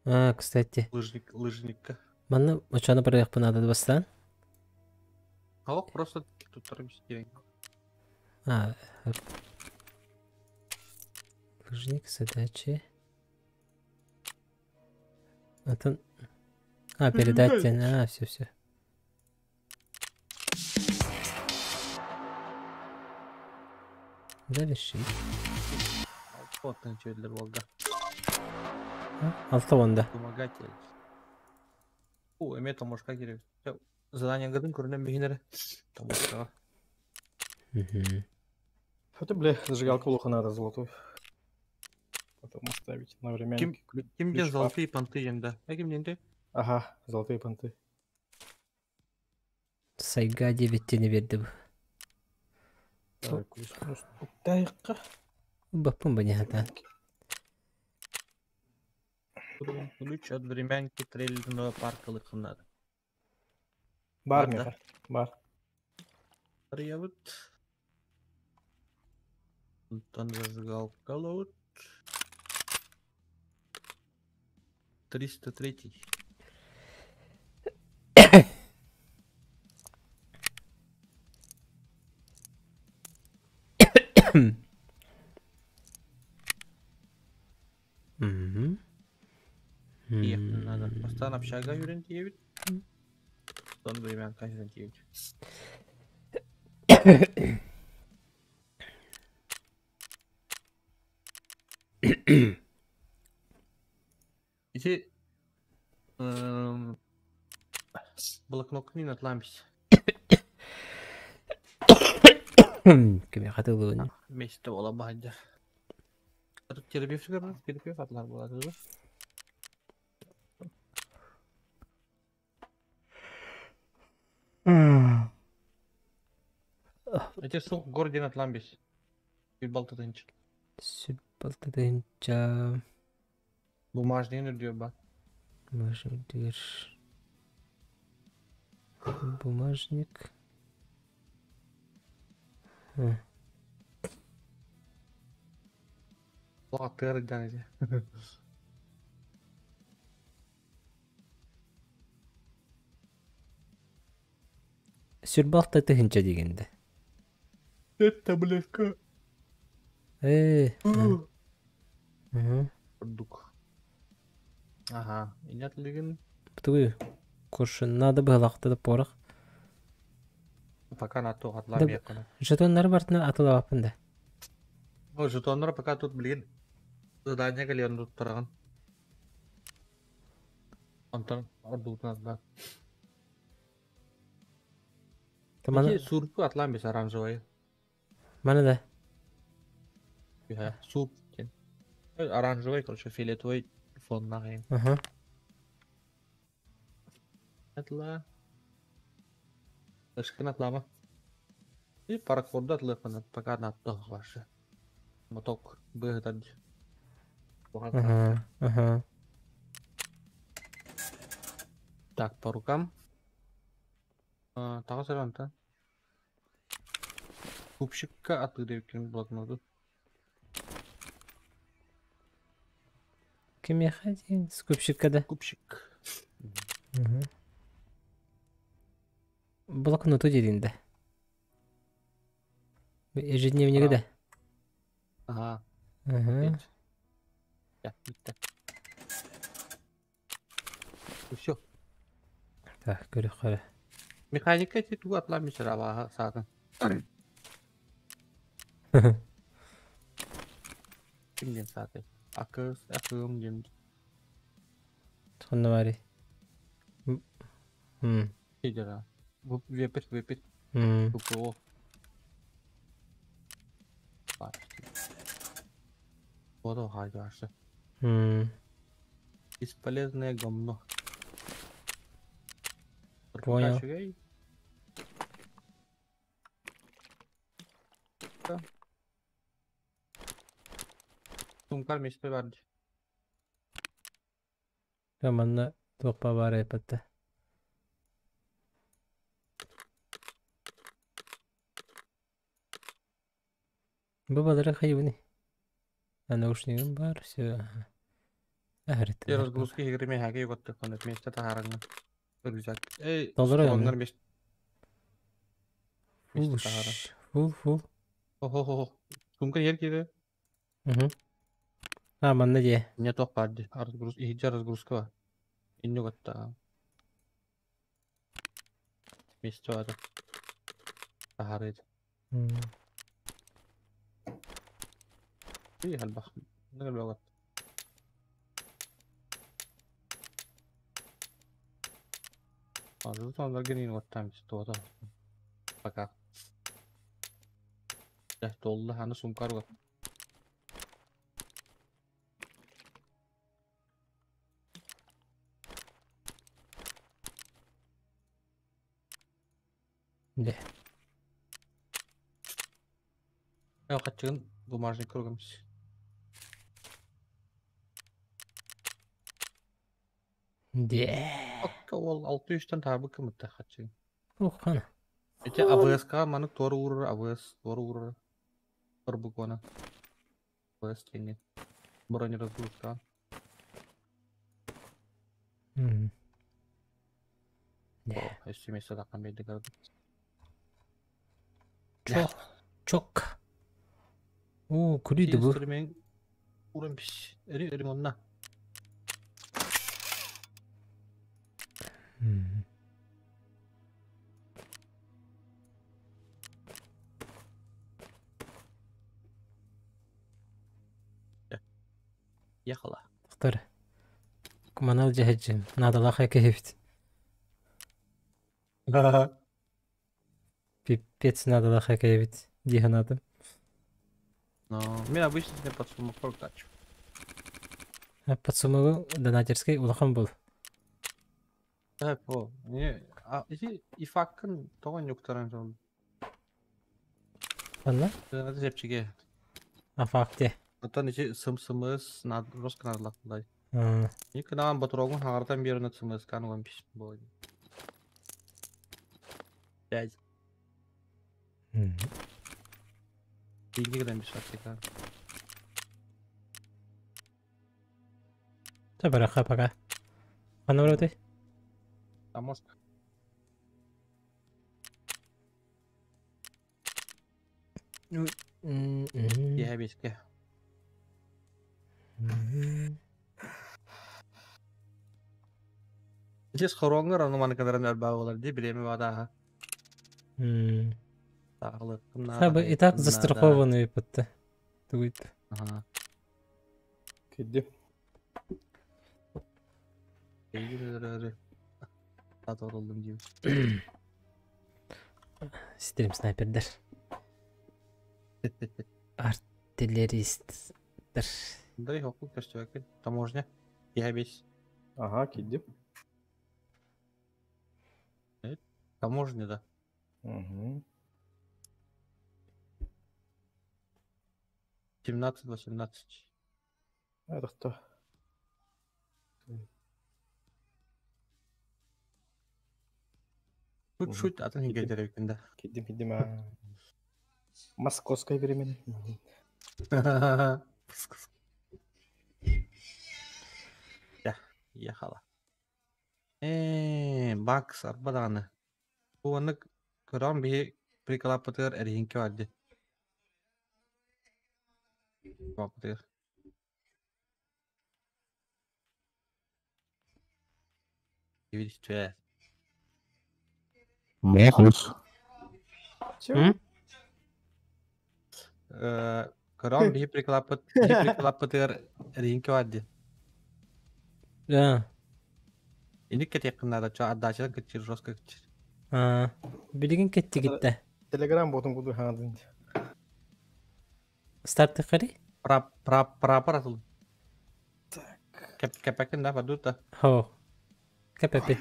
А, кстати. Лыжник, лыжникка. Манна очону барыахпын надо бастаан. Алок просто туттаран биһи А, лыжник, задачи. А там... А, передать тебе. А, все, все. Завершить. Вот чөйдер болга. Алта онда. Помогатель. О, эме томошка керек. Задание гыдын көрүнөн биһинере. Томошка. Мгм. Хотя, бля, зажигалку плохо надо золотую. Потом оставить на время. Ким, ким диэн золотые понты диэн да? Э, ким диэн ты? Ага, золотые понты. Сайга диэбиттиини биэрдим. Так, Тайка. Баппын баняхата. Ключ от времянки трейлерного парка лыхнады. Бар Бар да? меха. Бар. Арыйабыт. Онтон зажигалка ловут. 303. Мгм. Ехать надо. Бастаан общага юрен тиэбит. Онтон времянка юрен тиэбит. Ити блокнокнин атлампис. Кими хатылыын. Месте бола баһадьар. Терапевт терапевт атлар буолар дуо? Эти сух гордин атламбис. Bir балтытынчы. Сүп балтытынча. Бумажный үрдүө бар. Бумажник дигер. Бумажник. Лаҕаттыгар ыдьан ити. Сүр балтытынча дегенде. Таблетка. Ордук. Ага, инят лигин. Тугу куршун надо было да порох. Пока на то атлам якына. Жетоннар бартына атылабаппын да. О, жетоннар пока тут, блин. Задание кэлиэн туттарагын. Онтон ордугутун да. Мана Сурку атлам бис оранжевый. Мана да. Суп. Оранжевый, короче, фиолетовый фон нагайын. Ага. Атла. Ышкын атлама. И паракорда атлыпын, пока на ваши. Моток быгытад. Ага, ага. Так, по рукам. Тағы сәлем, Купщикка атырып блокноту. Ким я один? Скупщикка да? Купщик. Угу. Блокноту дедин да. Ежедневник да? Ага. Ага. Все. Так, көрі қара. Механика титу атламиш раба саатын. Кимден сааты? Акыс, акым дем. Сонна бари. Сидера. Вепет, вепет. ППО. Вот хайдаши. Бесполезное говно. Понял. Сумкар месте бар. Манна туохпа баар эпэтте. Бу балары хайыбыны. А наушнигым бар, все. Я разгрузки игры хаки вот конет месте тахарагна. Рюкзак. Эй, Толдура столоннар месте. Фул, фул, фул. Хо-хо-хо. Сумка ер кире. Угу. А, манна де. Не тоқ бар де. Разгруз, иһиджа разгрузка бар. Инне готта. Месте бар. Тахарыт. И халбах. Нагал багат. Азыр генин готтам туота. Пока. Дьэ, туолла, аны сумка арга. Дэ. Хаччыгын бумажник кругамс. Дэ. Окка ол 600-тан таабы кымытта хаччыгын. Ох, хана. Ити АВС-ка маннык туора уурар, АВС туора уурар. Торбукона. АВС теңге. Бронеразгрузка. Дэ. Өссө место таққан берді көрдім. Чок. Чок. О, күлүйді бұл. Инструмент уран пиш. Эри эри онна. Ехала. Тохтор. Куманал жахаджин. Надалаха кехевт. Пипец надалаха кехевт. Диханатым. Но мен обычно тебе под сумму тачу. Подсумогу донатерский улахан был. Так, о, не, а ити ифаккын тоҕо нюктаран жол. Анна? Это жепчиге. А факте. Оттон ити сым-сымыс над жестко надлак. Никынан батырогун хаҥартан биэрэн сымыскан уон пиш буолла. Пять. Никогда не бешатика. Табараха пока. Ханна барабытай? А может. Киэһэ беске. Здесь хоронгор ону маны кадаран өлбаа болар ди билеме бадаха. Хабы и так застрахованный пытта. Тугуйт. Ага. Кидди. Татор олдум дим. Стрим снайпердер. Артиллеристтер. Да и хокул көстүбэккин. Таможня. Киэһэ бес. Ага, кидди. Таможня да. Угу. 17-18. Это кто? Тут шут атын хигэдэр да. Киддим, киддим. а. Московское время. Я, ехала. Бакс арбаданы. Бу аны көрөн биһи прикалаппытыгар эрихинке барды. Баппытыгар. Видите, Мохус. Чё? Көрөн биһи прикалаппыт биһи прикалаппытыгар эрихинке барды. Да. Иник кетеккин чо отдачадан кытчыр жестко кытчыр. А, билигин кетти гитте. Телеграм ботун буду хадын. Старт хари? Пра пра прапор атыл. Так. Кепекин да бадута. Хо. КПП.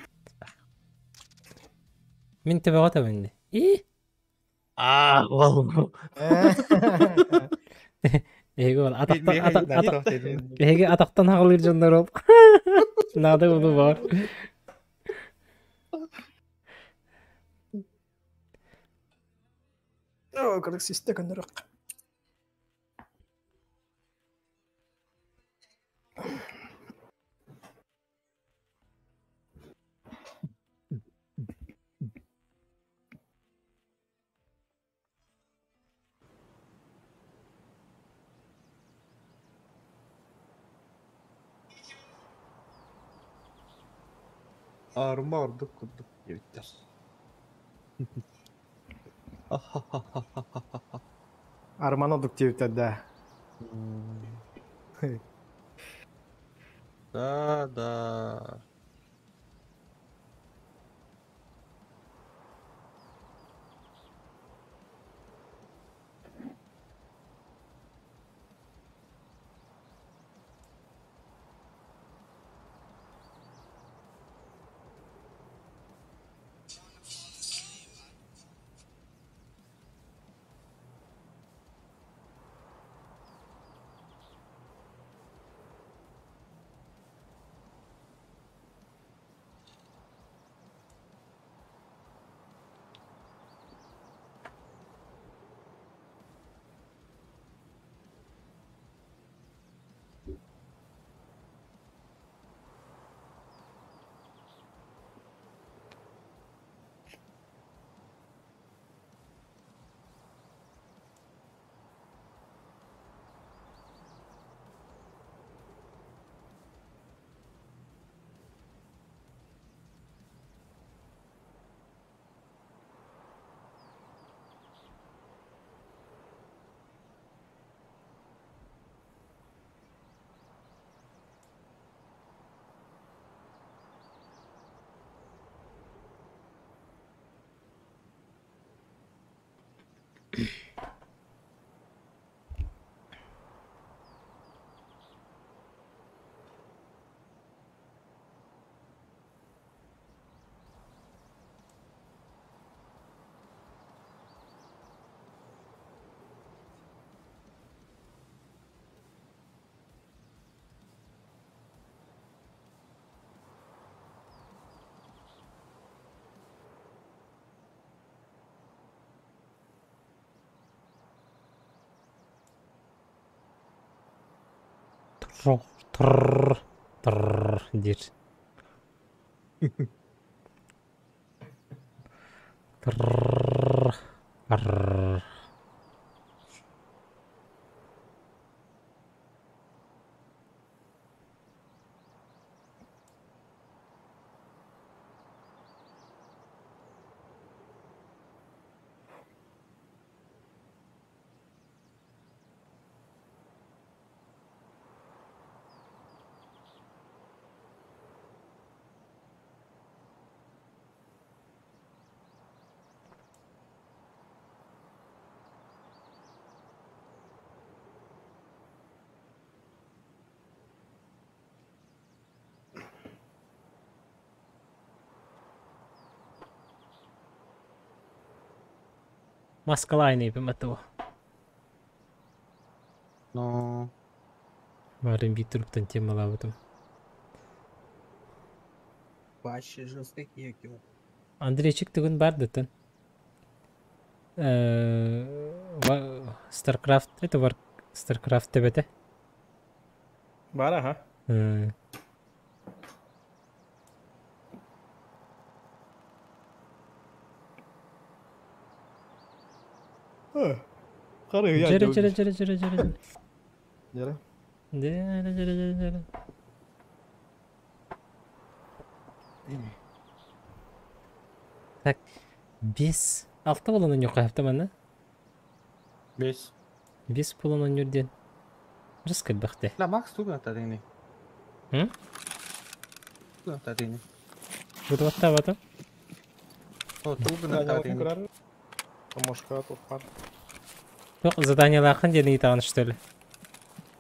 Мин тебеҕэ бенди. И? А, вал. Эһиги ол атахтан атах атах эһиги атахтан хаҕалыыр дьоннор ол. Надо буду бар. О, как система көннөрөк. Арма ордук курдук диэбиттэр. Арман одук диэбиттэр да. Да, да. Тррр, тррр диир. Тррр, тррр. Маскалайный бимату. Но... Барын бит туруктан темалабытым. Вообще жестокие. Андрейчик тыгын бар дытын. StarCraft, это var StarCraft тебете. Бар ага. Қары я. Жере жере жере жере жере. Жере. Жере жере жере жере. Так, 5 6 болон ойнур хаптаманы. 5. 5 болон ойнур ден. Рыс кэлбэхте. La Max тугун атадыгни. М? Тугун атадыгни. Бутуатта бата. О, тугун атадыгни. Помощка топар. Жоқ, заданиялархын ден итаған что ли?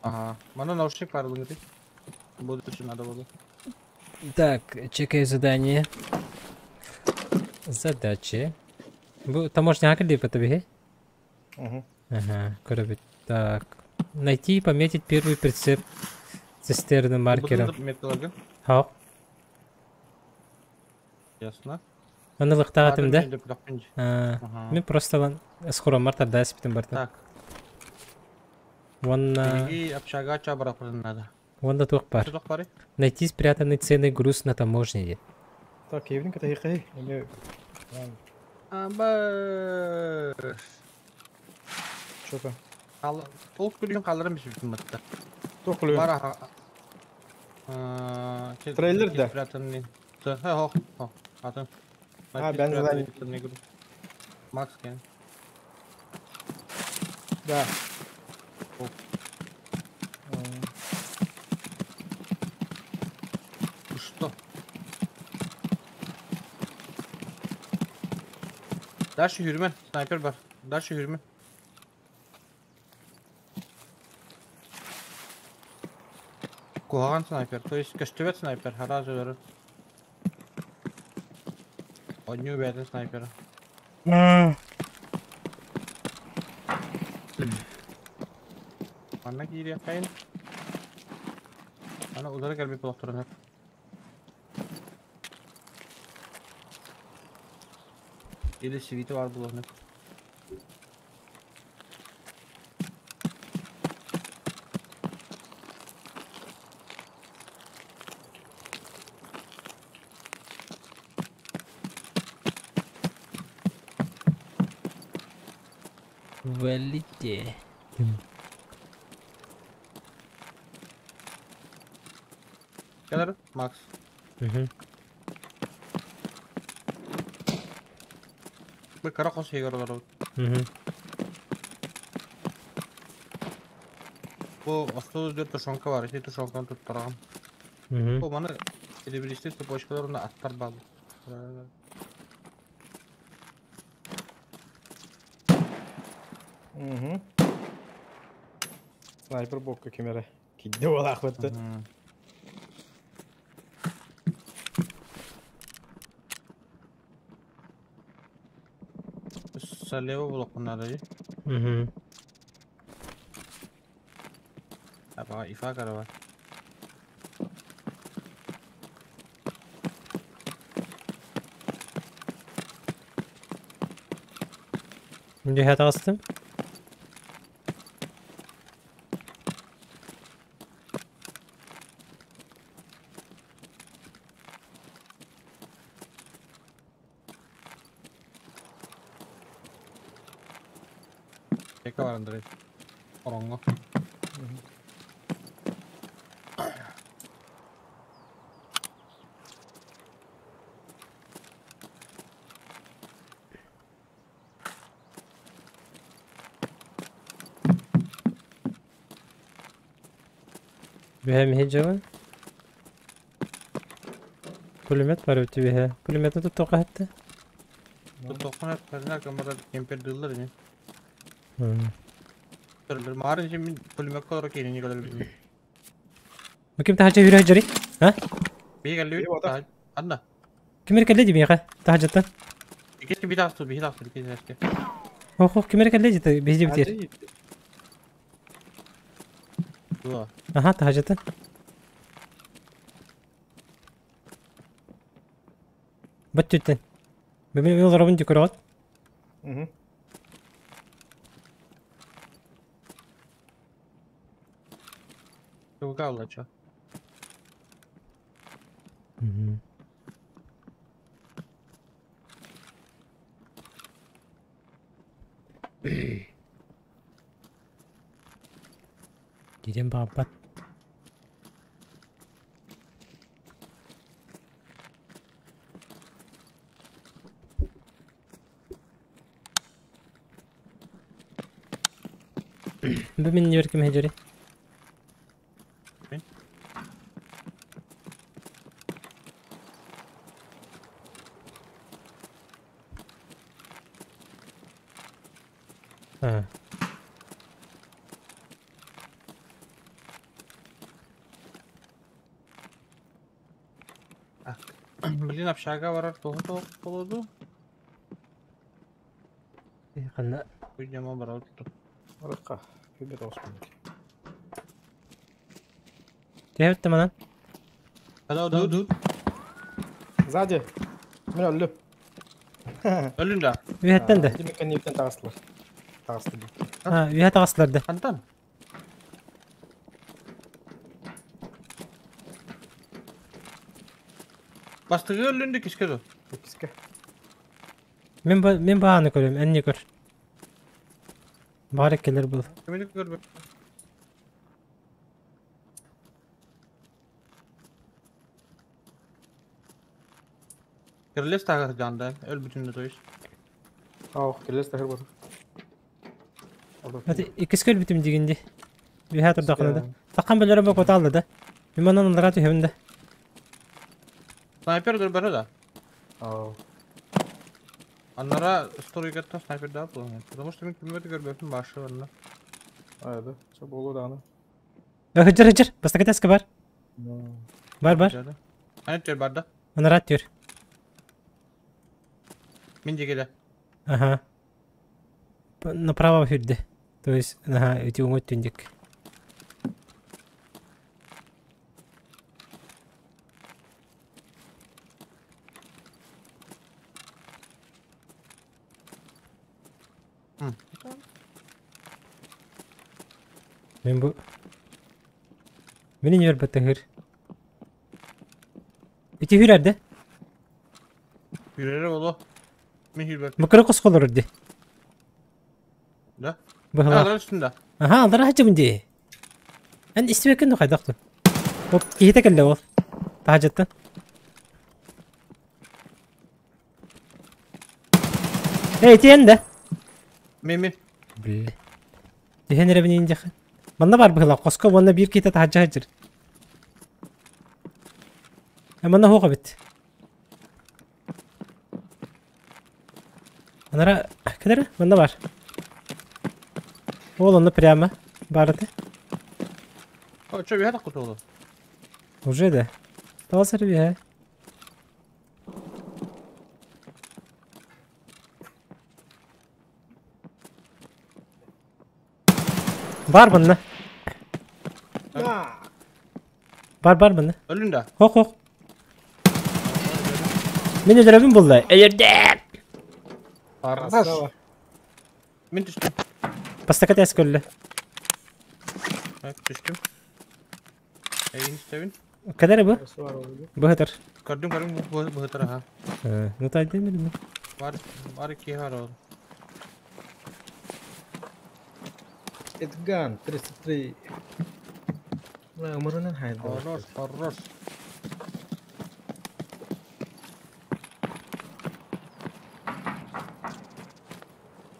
Ага. Мана наушник бар бүгін. Будущее надо было. Так, чекаю задание. Задачи. Бу таможня акылды по тебе? Угу. Ага, көрөбүт. Так. Найти и пометить первый прицеп цистерны маркером. Хау. Ясно. Аны лыктагатым да? Мен просто лан скоро марта спитим барта. Так. Вон общага чабра надо. Вон да тух бар. Найти спрятанный ценный груз на таможне. Так, евника это хей. Аба. Что-то. Толк күлүн калырым бит матта. Тох күлүн. Бара. Трейлер да. Спрятанный. Ха, хо, Атын. А, бен задание. Макс кен. Да. Что? Дальше yürüme. Sniper var. Дальше yürüme. Куһаҕан снайпер, то есть көстүбэт снайпер, хараас өлөрөр. Одню бэйэтин снайпера. Манна киириэххэйин. Аны удара кэлбит буолуохтарына. Или свиті бар буолуохна. Валите. Кэлэр, Макс. Угу. Бу кара хос иһигэр олоробут. Угу. Бу остуол үрдүгэр тушенка бар, ити тушенканы туттараҕын. Угу. Бу маны серебристый цепочкалар уонна аттар бааллар. Угу. Снайпер бокка ким эрэ киирдэ буолаахпыт. Слева булуохпун наада дии. Угу. Апа ифа карава. Үһэ таҕыстым. Эка бар Андрей. Ороҥҥо. Үһэ миһи дьоҕун. Пулемет бар эбит үһэ. Пулеметы туттуохха эттэ. Туттуоххун эп, кэмэрэ кемпердыыллар ини. Маар ини мин пулеметка олоро киирини көрөр. Бу ким таһырдьа үүрэ сылдьарый? А? Биһи кэллибит. Анна. Ким эрэ кэллэ дии миэхэ таһырдьаттан. Иккис ким биһи биһи тахсты иккис эске. Ох, ох, ким эрэ кэллэ дии биһи дьиэбитигэр. Дуо. Аха, таһырдьаттан. Бат түттэн. Мен олоробун дии көрөҕүт. Угу. Туга аллача. Киирэн баҕарбат. Бу мин ньүөр ким сылдьарый? Аа. Блин, общага барар тоҕо тоҕо буолуо Ханна? Уйдема барар Барыкка. Күбет оспун. Түһэбит манан. Hello, dude. Сзади. Мен өллүм. Өлүн да. Үһэттэн да. Димекке нефтен таҕыстылар. Таҕысты. Аа, үһэ таҕыстылар да. Хантан? Бастыгы өллүн да киске ду. Киске. Мин ба мин бааны көрөм, эн не көр. Баар кэлэр был. Кимини көрбөт. Кирилес тагыр жанда, өл бүтүндө то есть. Ау, кирилес тагыр бар. Ати иккис көл бүтүм дигинди. Үһэ турдахына да. Таккан бөлөрө бу коталды да. Мин манан ыллара түһэбин да. Снайпер дыр бары да. Ау. Аннара стройкаттан снайпер да булган. Потому что мен киммети көрбөпүм башы барна. А, да. Чо болу дагы. Ыхыджыр ыхыджыр, бастакы таска бар. Бар бар. Аны төр бар да. Анара түр. Мен дегеле. Ага. Направо хүрдэ. То есть, ага, эти уҥа түндүк. Мен бу... Мени ньүөрбэт ыһыр. Ити хүрэрдэ. Хүрэрэ боло. Мен хүрбэт. Бу кыра хоско олорор дии. Да? Быһалаах. Алар үстүндэ. Аха, аллара сылдьабын дии. Эн истибэккин дуу хайдах дуу? Оп, киһитэ кэллэ ол. Таһдьаттан. Эй, итиэн да. Мен мен. Бля. Түһэн эрэбин индиэхэ. Манна бар быһыылаах, хоско уонна биир киһитэ таһырдьа сылдьар. Э, манна суох эбит. Анара, кэлэрэ, манна бар. Ол онно прямо барыты. О, что, я так кутулу? Уже да. Таласар бия. Бар bununla. Бар бар bununla. Өлүн да. Хок хок. Мен өлөрөбүн булла. Өлөрдüm. Хорош. Мен түстүм. Бастака тәс көллө. Так, түстүм. Эйин истебин. Кадары бу? Быһытыр. Көрдүм, көрдүм, бу быһытыр аха. Ну тайдым билмин. Бар, бар ики бар ол. Эдган 33. Ла умурунан хайда. Хорош, хорош.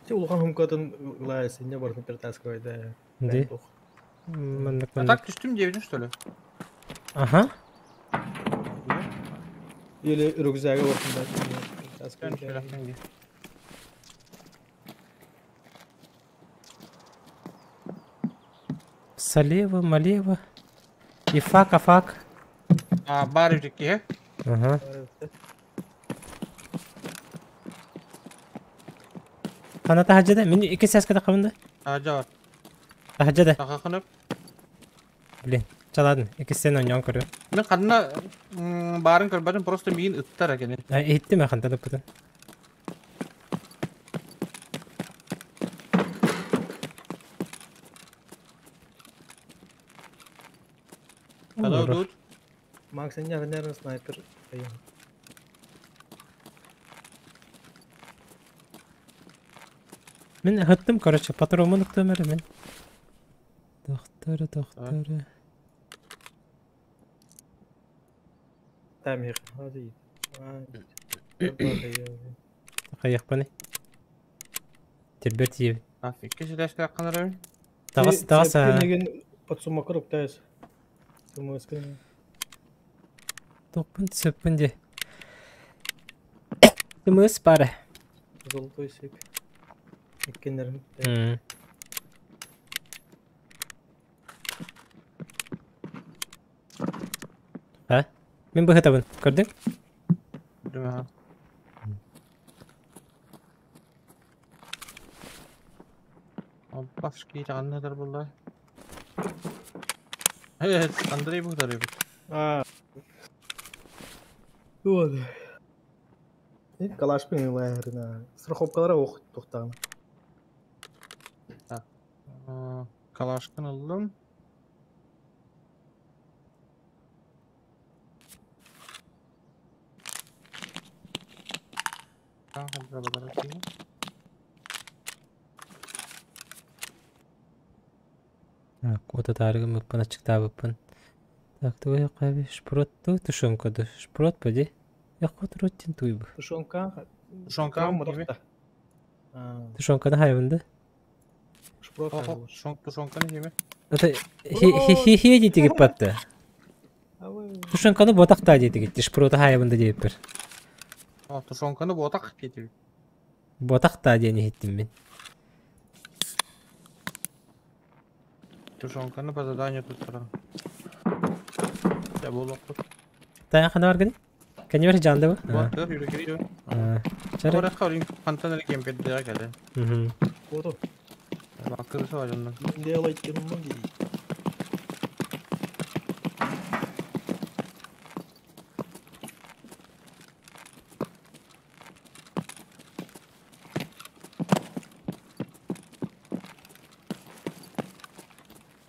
Ти улахан хумкатын ылаа синне бартын перетаскивай да. Ди. Маннык А маннык. так түстүм диэбитин, что ли? Аха. Или рюкзага бартын да. Мен шелахтан ди. Салева, малева. И фак, а фак. А, бар ики, Ага. Хана тахаджада. Мен ики сәскә кабында. А, жавар. Тахаджада. Тахахынып. Блин, чаладын. Ики сен ойнон көрү. Мен ханна барын көрбөтүм, просто миин ыттар экен. Итти мен хантан ыппытын. Hello, dude. Макс, наверное, снайпер. Мен хыттым, короче, патронмун ыктым эрэ мен. Тохтору, тохтору. Там их. Hadi. Каяқпаны. Тербер тиебит. А, икки сидәшкә канар. Тагыс, тагыс. Подсумок руктайс. Сумыскын. Топпун сөппүн де. Тымыс бары. Золотой сеп. Иккеннерин. А? Мен быһытабын. Көрдүң? Дүмә. Башки жаннадыр булла. Evet, Андрей Бухтарев. А. Вот. Калашпен лагерна. Страховкалара ох тоқтаған. Так. Калашкын алдым. Так, вот это аргым ыппын ачыктаабыппын. Так, туй каби шпрот ту тушенка ду. Шпрот поди. Я хот роттин туйбу. Тушенка. Тушенка мурахта. Тушенканы хайвынды. Шпрот. Тушенканы жеме. Это хи хи дети патты. Тушенканы ботакта дети кетти. Шпроты хайвынды деп бир. Тушенканы ботак кетти. Ботакта дени хиттим мен. Тушенканы по заданию тут сразу. Я был лохтур. Таян хана бар гыны? Кәне бер жанды бу? Бар, yürü giriyor. Чары. Oraya kalın, pantanları kempet diye geldi. Кото. Бакырысы бар жанынан. Делать ноги.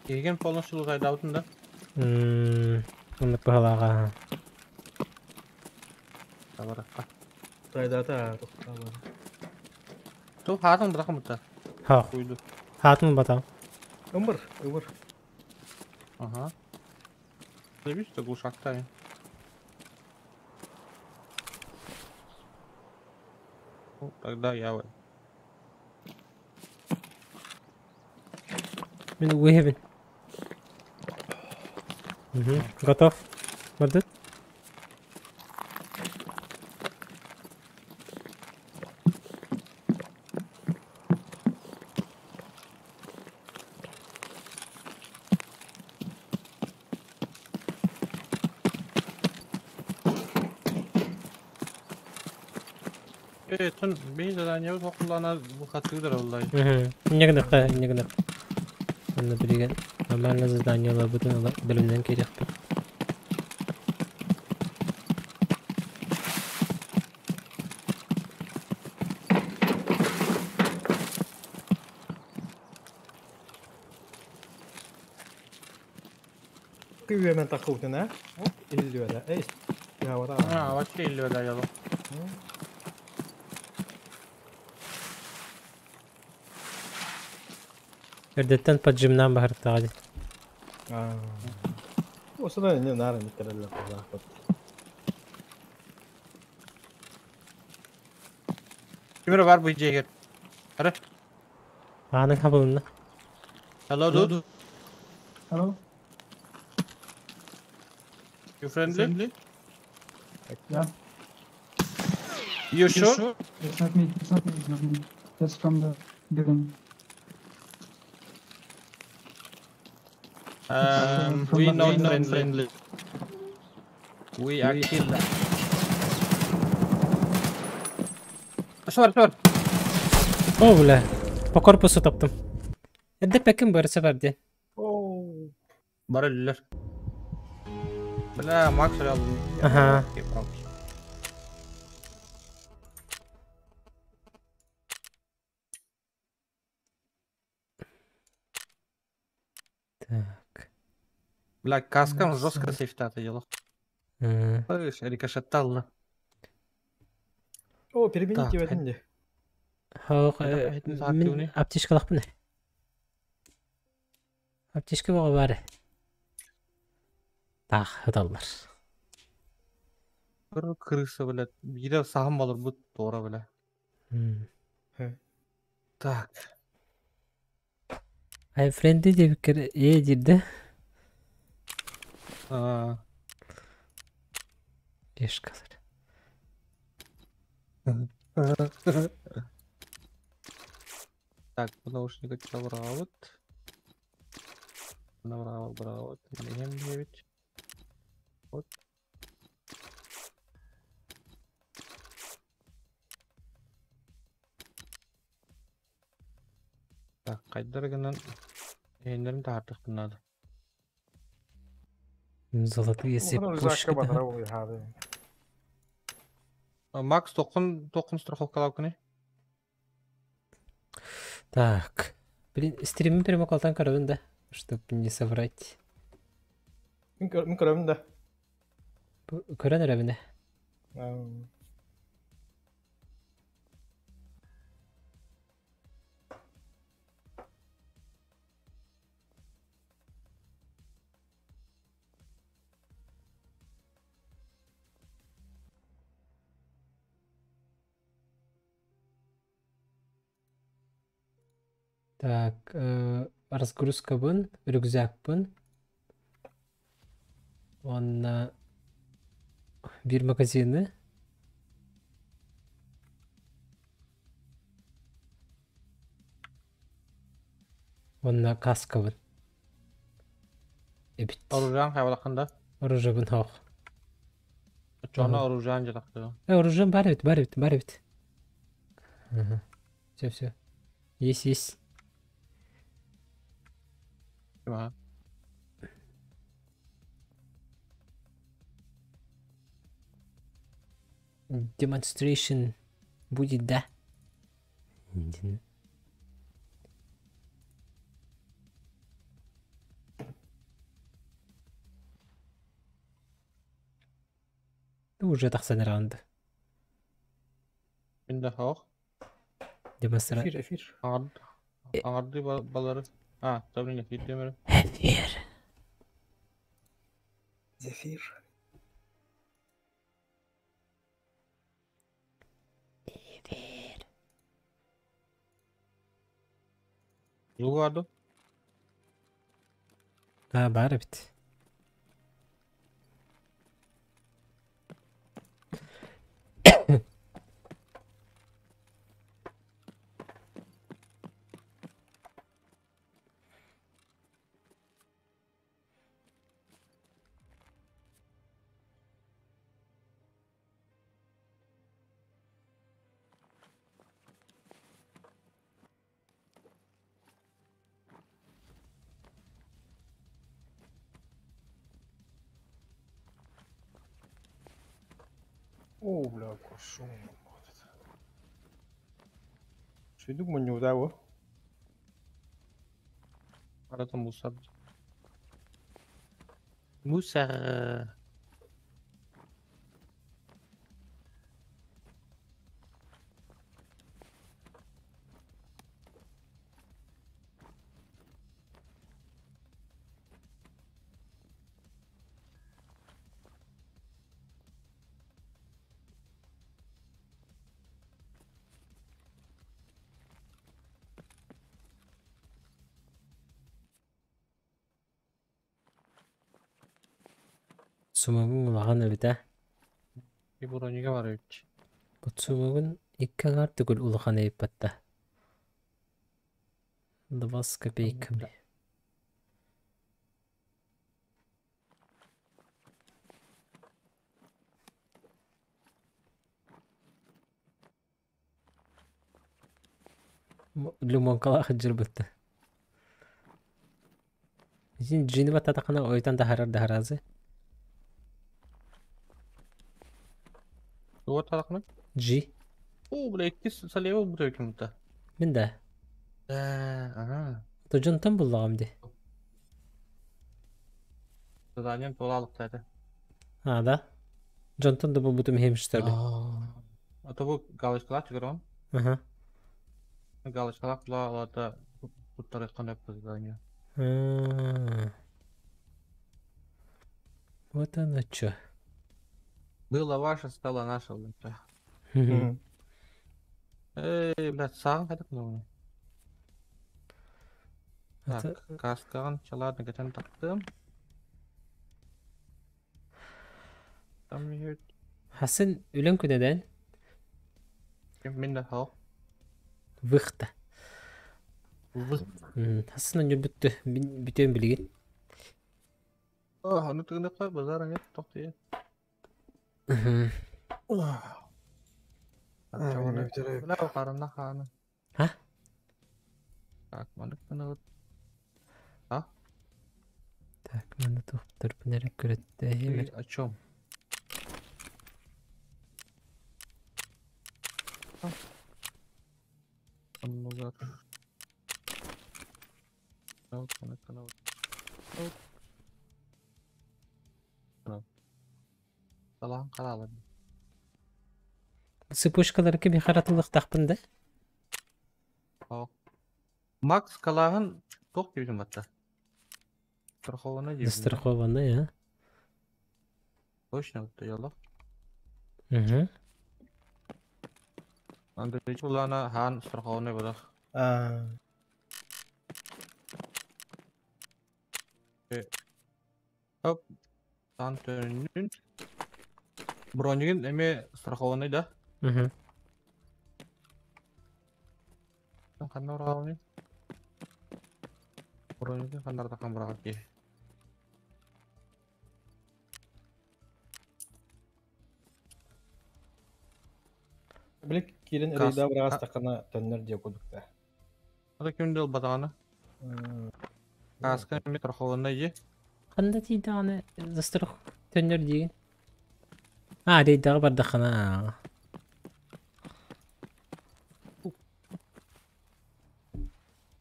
Еген полностью лутайдаутын да? Оны пахалаға. Табараққа. Тайдата тоқтабар. Ту хатын бұрақы мұтта. Ха. Қойды. Хатын батам. Өмір, өмір. Ага. Видишь, что глушак-то. Ну, тогда я вот. Мен уйбин. Угу. Готов. Бардыт. Э, бей задание хокулана бу хатыыдар оллай. Инньэ гыныахха, инньэ гыныах. Онно билигин нормально задание ыларбытын ыла бэлэмнэн киириэхпит. Күйүөмэн таххыбытын а? Иһиллибэтэ. Эй, я А, вообще иллибэдэ ялы. Эрдэттэн поджимнаан баһыртаҕа дии. Осуда не наар не кереллер кулаахпыт. Кимер бар бу жегер. Ара. Аанын хабылынна. Hello dude. Hello? You friendly? Yeah. You sure? It's not me. It's not me. It's not me. That's from the building. From We the not building. friendly. We are killed. Sorry, sorry. О, бля. По корпусу таптым. Эрдэ пекин барыса бар диэн. Бар өллөр. Бля, Макс алdım. Ага. Так. Бля, каскам жестко сейфтаты делал. Слышь, рикошетталла. О, перемените в один Хоох, мин аптечкалахпын. Аптечка баҕа баар. Таах, ыталлар. Бір крыса, блядь. Бире сахым болur бу тора, бля. Так. I'm friendly диэбиккэр ээ диир да? А. Пешкалар. Так, бу наушник чабырабыт. Браво, браво. 9. Вот. Так, кайдар гынан эннерин таартык надо. Золотые Рюкзакка пушки. батара ол хады. Макс тоқын тоқын страховкалап күні. Так. Блин, стримин прямо колтан көрөбүн да, чтоб не соврать. Мин көрөбүн да. Көрөн өрөбүн да. Так, разгрузка бун, рюкзак бун. Он на бир магазины. Он на каска бун. Эбит. Оружан хайвалақында. Оружие бун хоқ. Чона оружан жатақты. Оружие бар бит, бар бит, бар бит. Ага. Все, все. Есть, есть. Ага. Demonstration будет, да? Уже тахсан раунд. Минде хоқ. Демонстра... Эфир, эфир. Аңарды балары. А, табын эфир демері. Эфир. Зефир. Эфир. Лугады. А, бар бит. Оо, бля, кошум. Шүйдүк мунньууда бу. Арата мусор. Мусор. Сумагын улахан эбит ээ. И бронига бар эбит. Бут сумагын икки аҥаар төгүл улахан эбит батта. Два с копейками. Лимонкалаах дьырбытта. Син джини баттатахына ойтан таһарар даһаразы. Туга тарахны? G. О, бля, иккис салева бу ким-то. Мин да. Да, ага. Тожонтон буллаҕым дии. Заданием туолаалыкта этэ. А, да? Дьонтон да булбутум иһим что ли? А то бу галочкалаах чыгырон. Ага. Галочкалаах була туттарыххан өп задание. А. Вот оно чё. Было ваше, стало наше, блядь. Эй, блядь, саҕын хатык ну. Так, каскаҕын чалаадна кэтэн тахтым. Там иһит. Хасан үлэн күнэдэн Мин да хал. выхта. Хасан онньу бүттү. Бүтүөн билигин. Ону тыгыныкка базар аңет тохтуя. Бля, харына хааны. А? Так, манык мыныгыт. А? Так, маны тухтар бунere көрөттэ. Ты о чем? Оннугар. Салаан каралар. Цепочкалар кими харатылыктахпын да? Макс калааһын туох диэбитин батта? Страхованный диэбитин. Застрахованный, а? Точно, вот ялла. Угу. Андрей Чулана хаан страхованный бодах. Хоп. Таан төнүн. Бронигин эме страхованный да? Угу. Ханна урағаны? Бронигин ханнарда хан бұрағат ки. Били киирэн Кас- рейда быраҕастаххына төннөр диэ курдук да. Ата кимде ол батағаны? Каска эме страхованный же. Ханда тиийдэҕинэ застрах төннөр диигин. А, рейдаҕа бардаххына.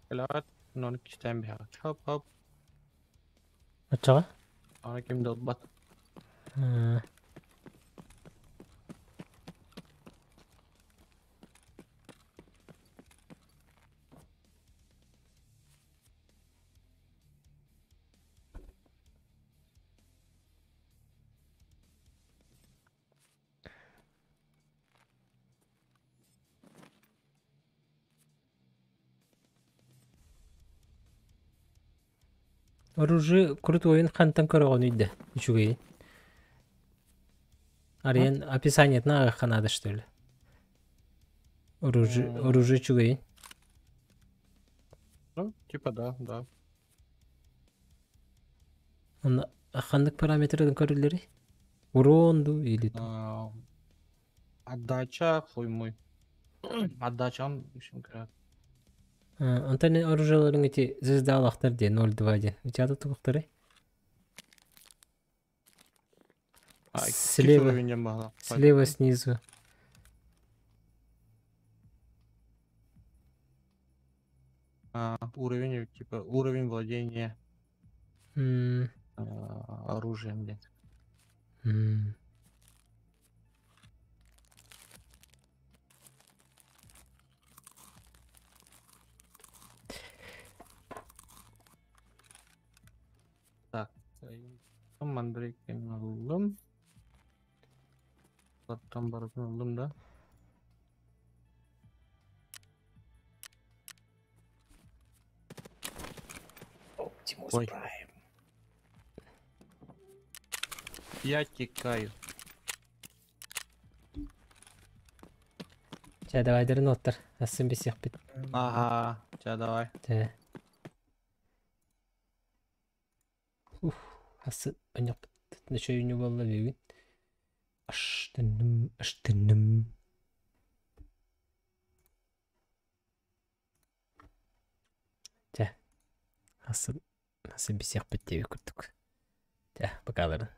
Элаат, нон кистен бихат. Хоп, хоп. Оччоҕо? Аны кимде ол бат. Оружие крутой хантан көрөҕүнүй да үчүгэйин. Арыйан описаниетын ааҕыахха наада что ли? Оружие, оружие үчүгэйин. Ну, типа да, да. Онно ханнык параметрын көрүллэрий? Урон дуу или А, Отдача, хуй мой. Отдача, в общем, говорят. Онтон оружиеларыҥ ити звездалаахтар диэн 0-2 диэн. Ити туохтарый? А, иккис Слева. уровень диэн баһылаах. Слева снизу. А, уровень, типа, уровень владения М, оружием диэн. м. Так, Мандрейкин ыллым. Баттан барытын ыллым да. Оптимус Ой. Прайм. Я текаю. Чэ, давай дерин оттар. Асын бисиэхпит. Ага, ча давай. Чэ. Ух, асын оньохпут. Нөчөйүнү буолла бүгүн. Аштынным, аштынным. Чэ. Асын, асын бисиэхпит диэби курдук. Чэ, бакаларын.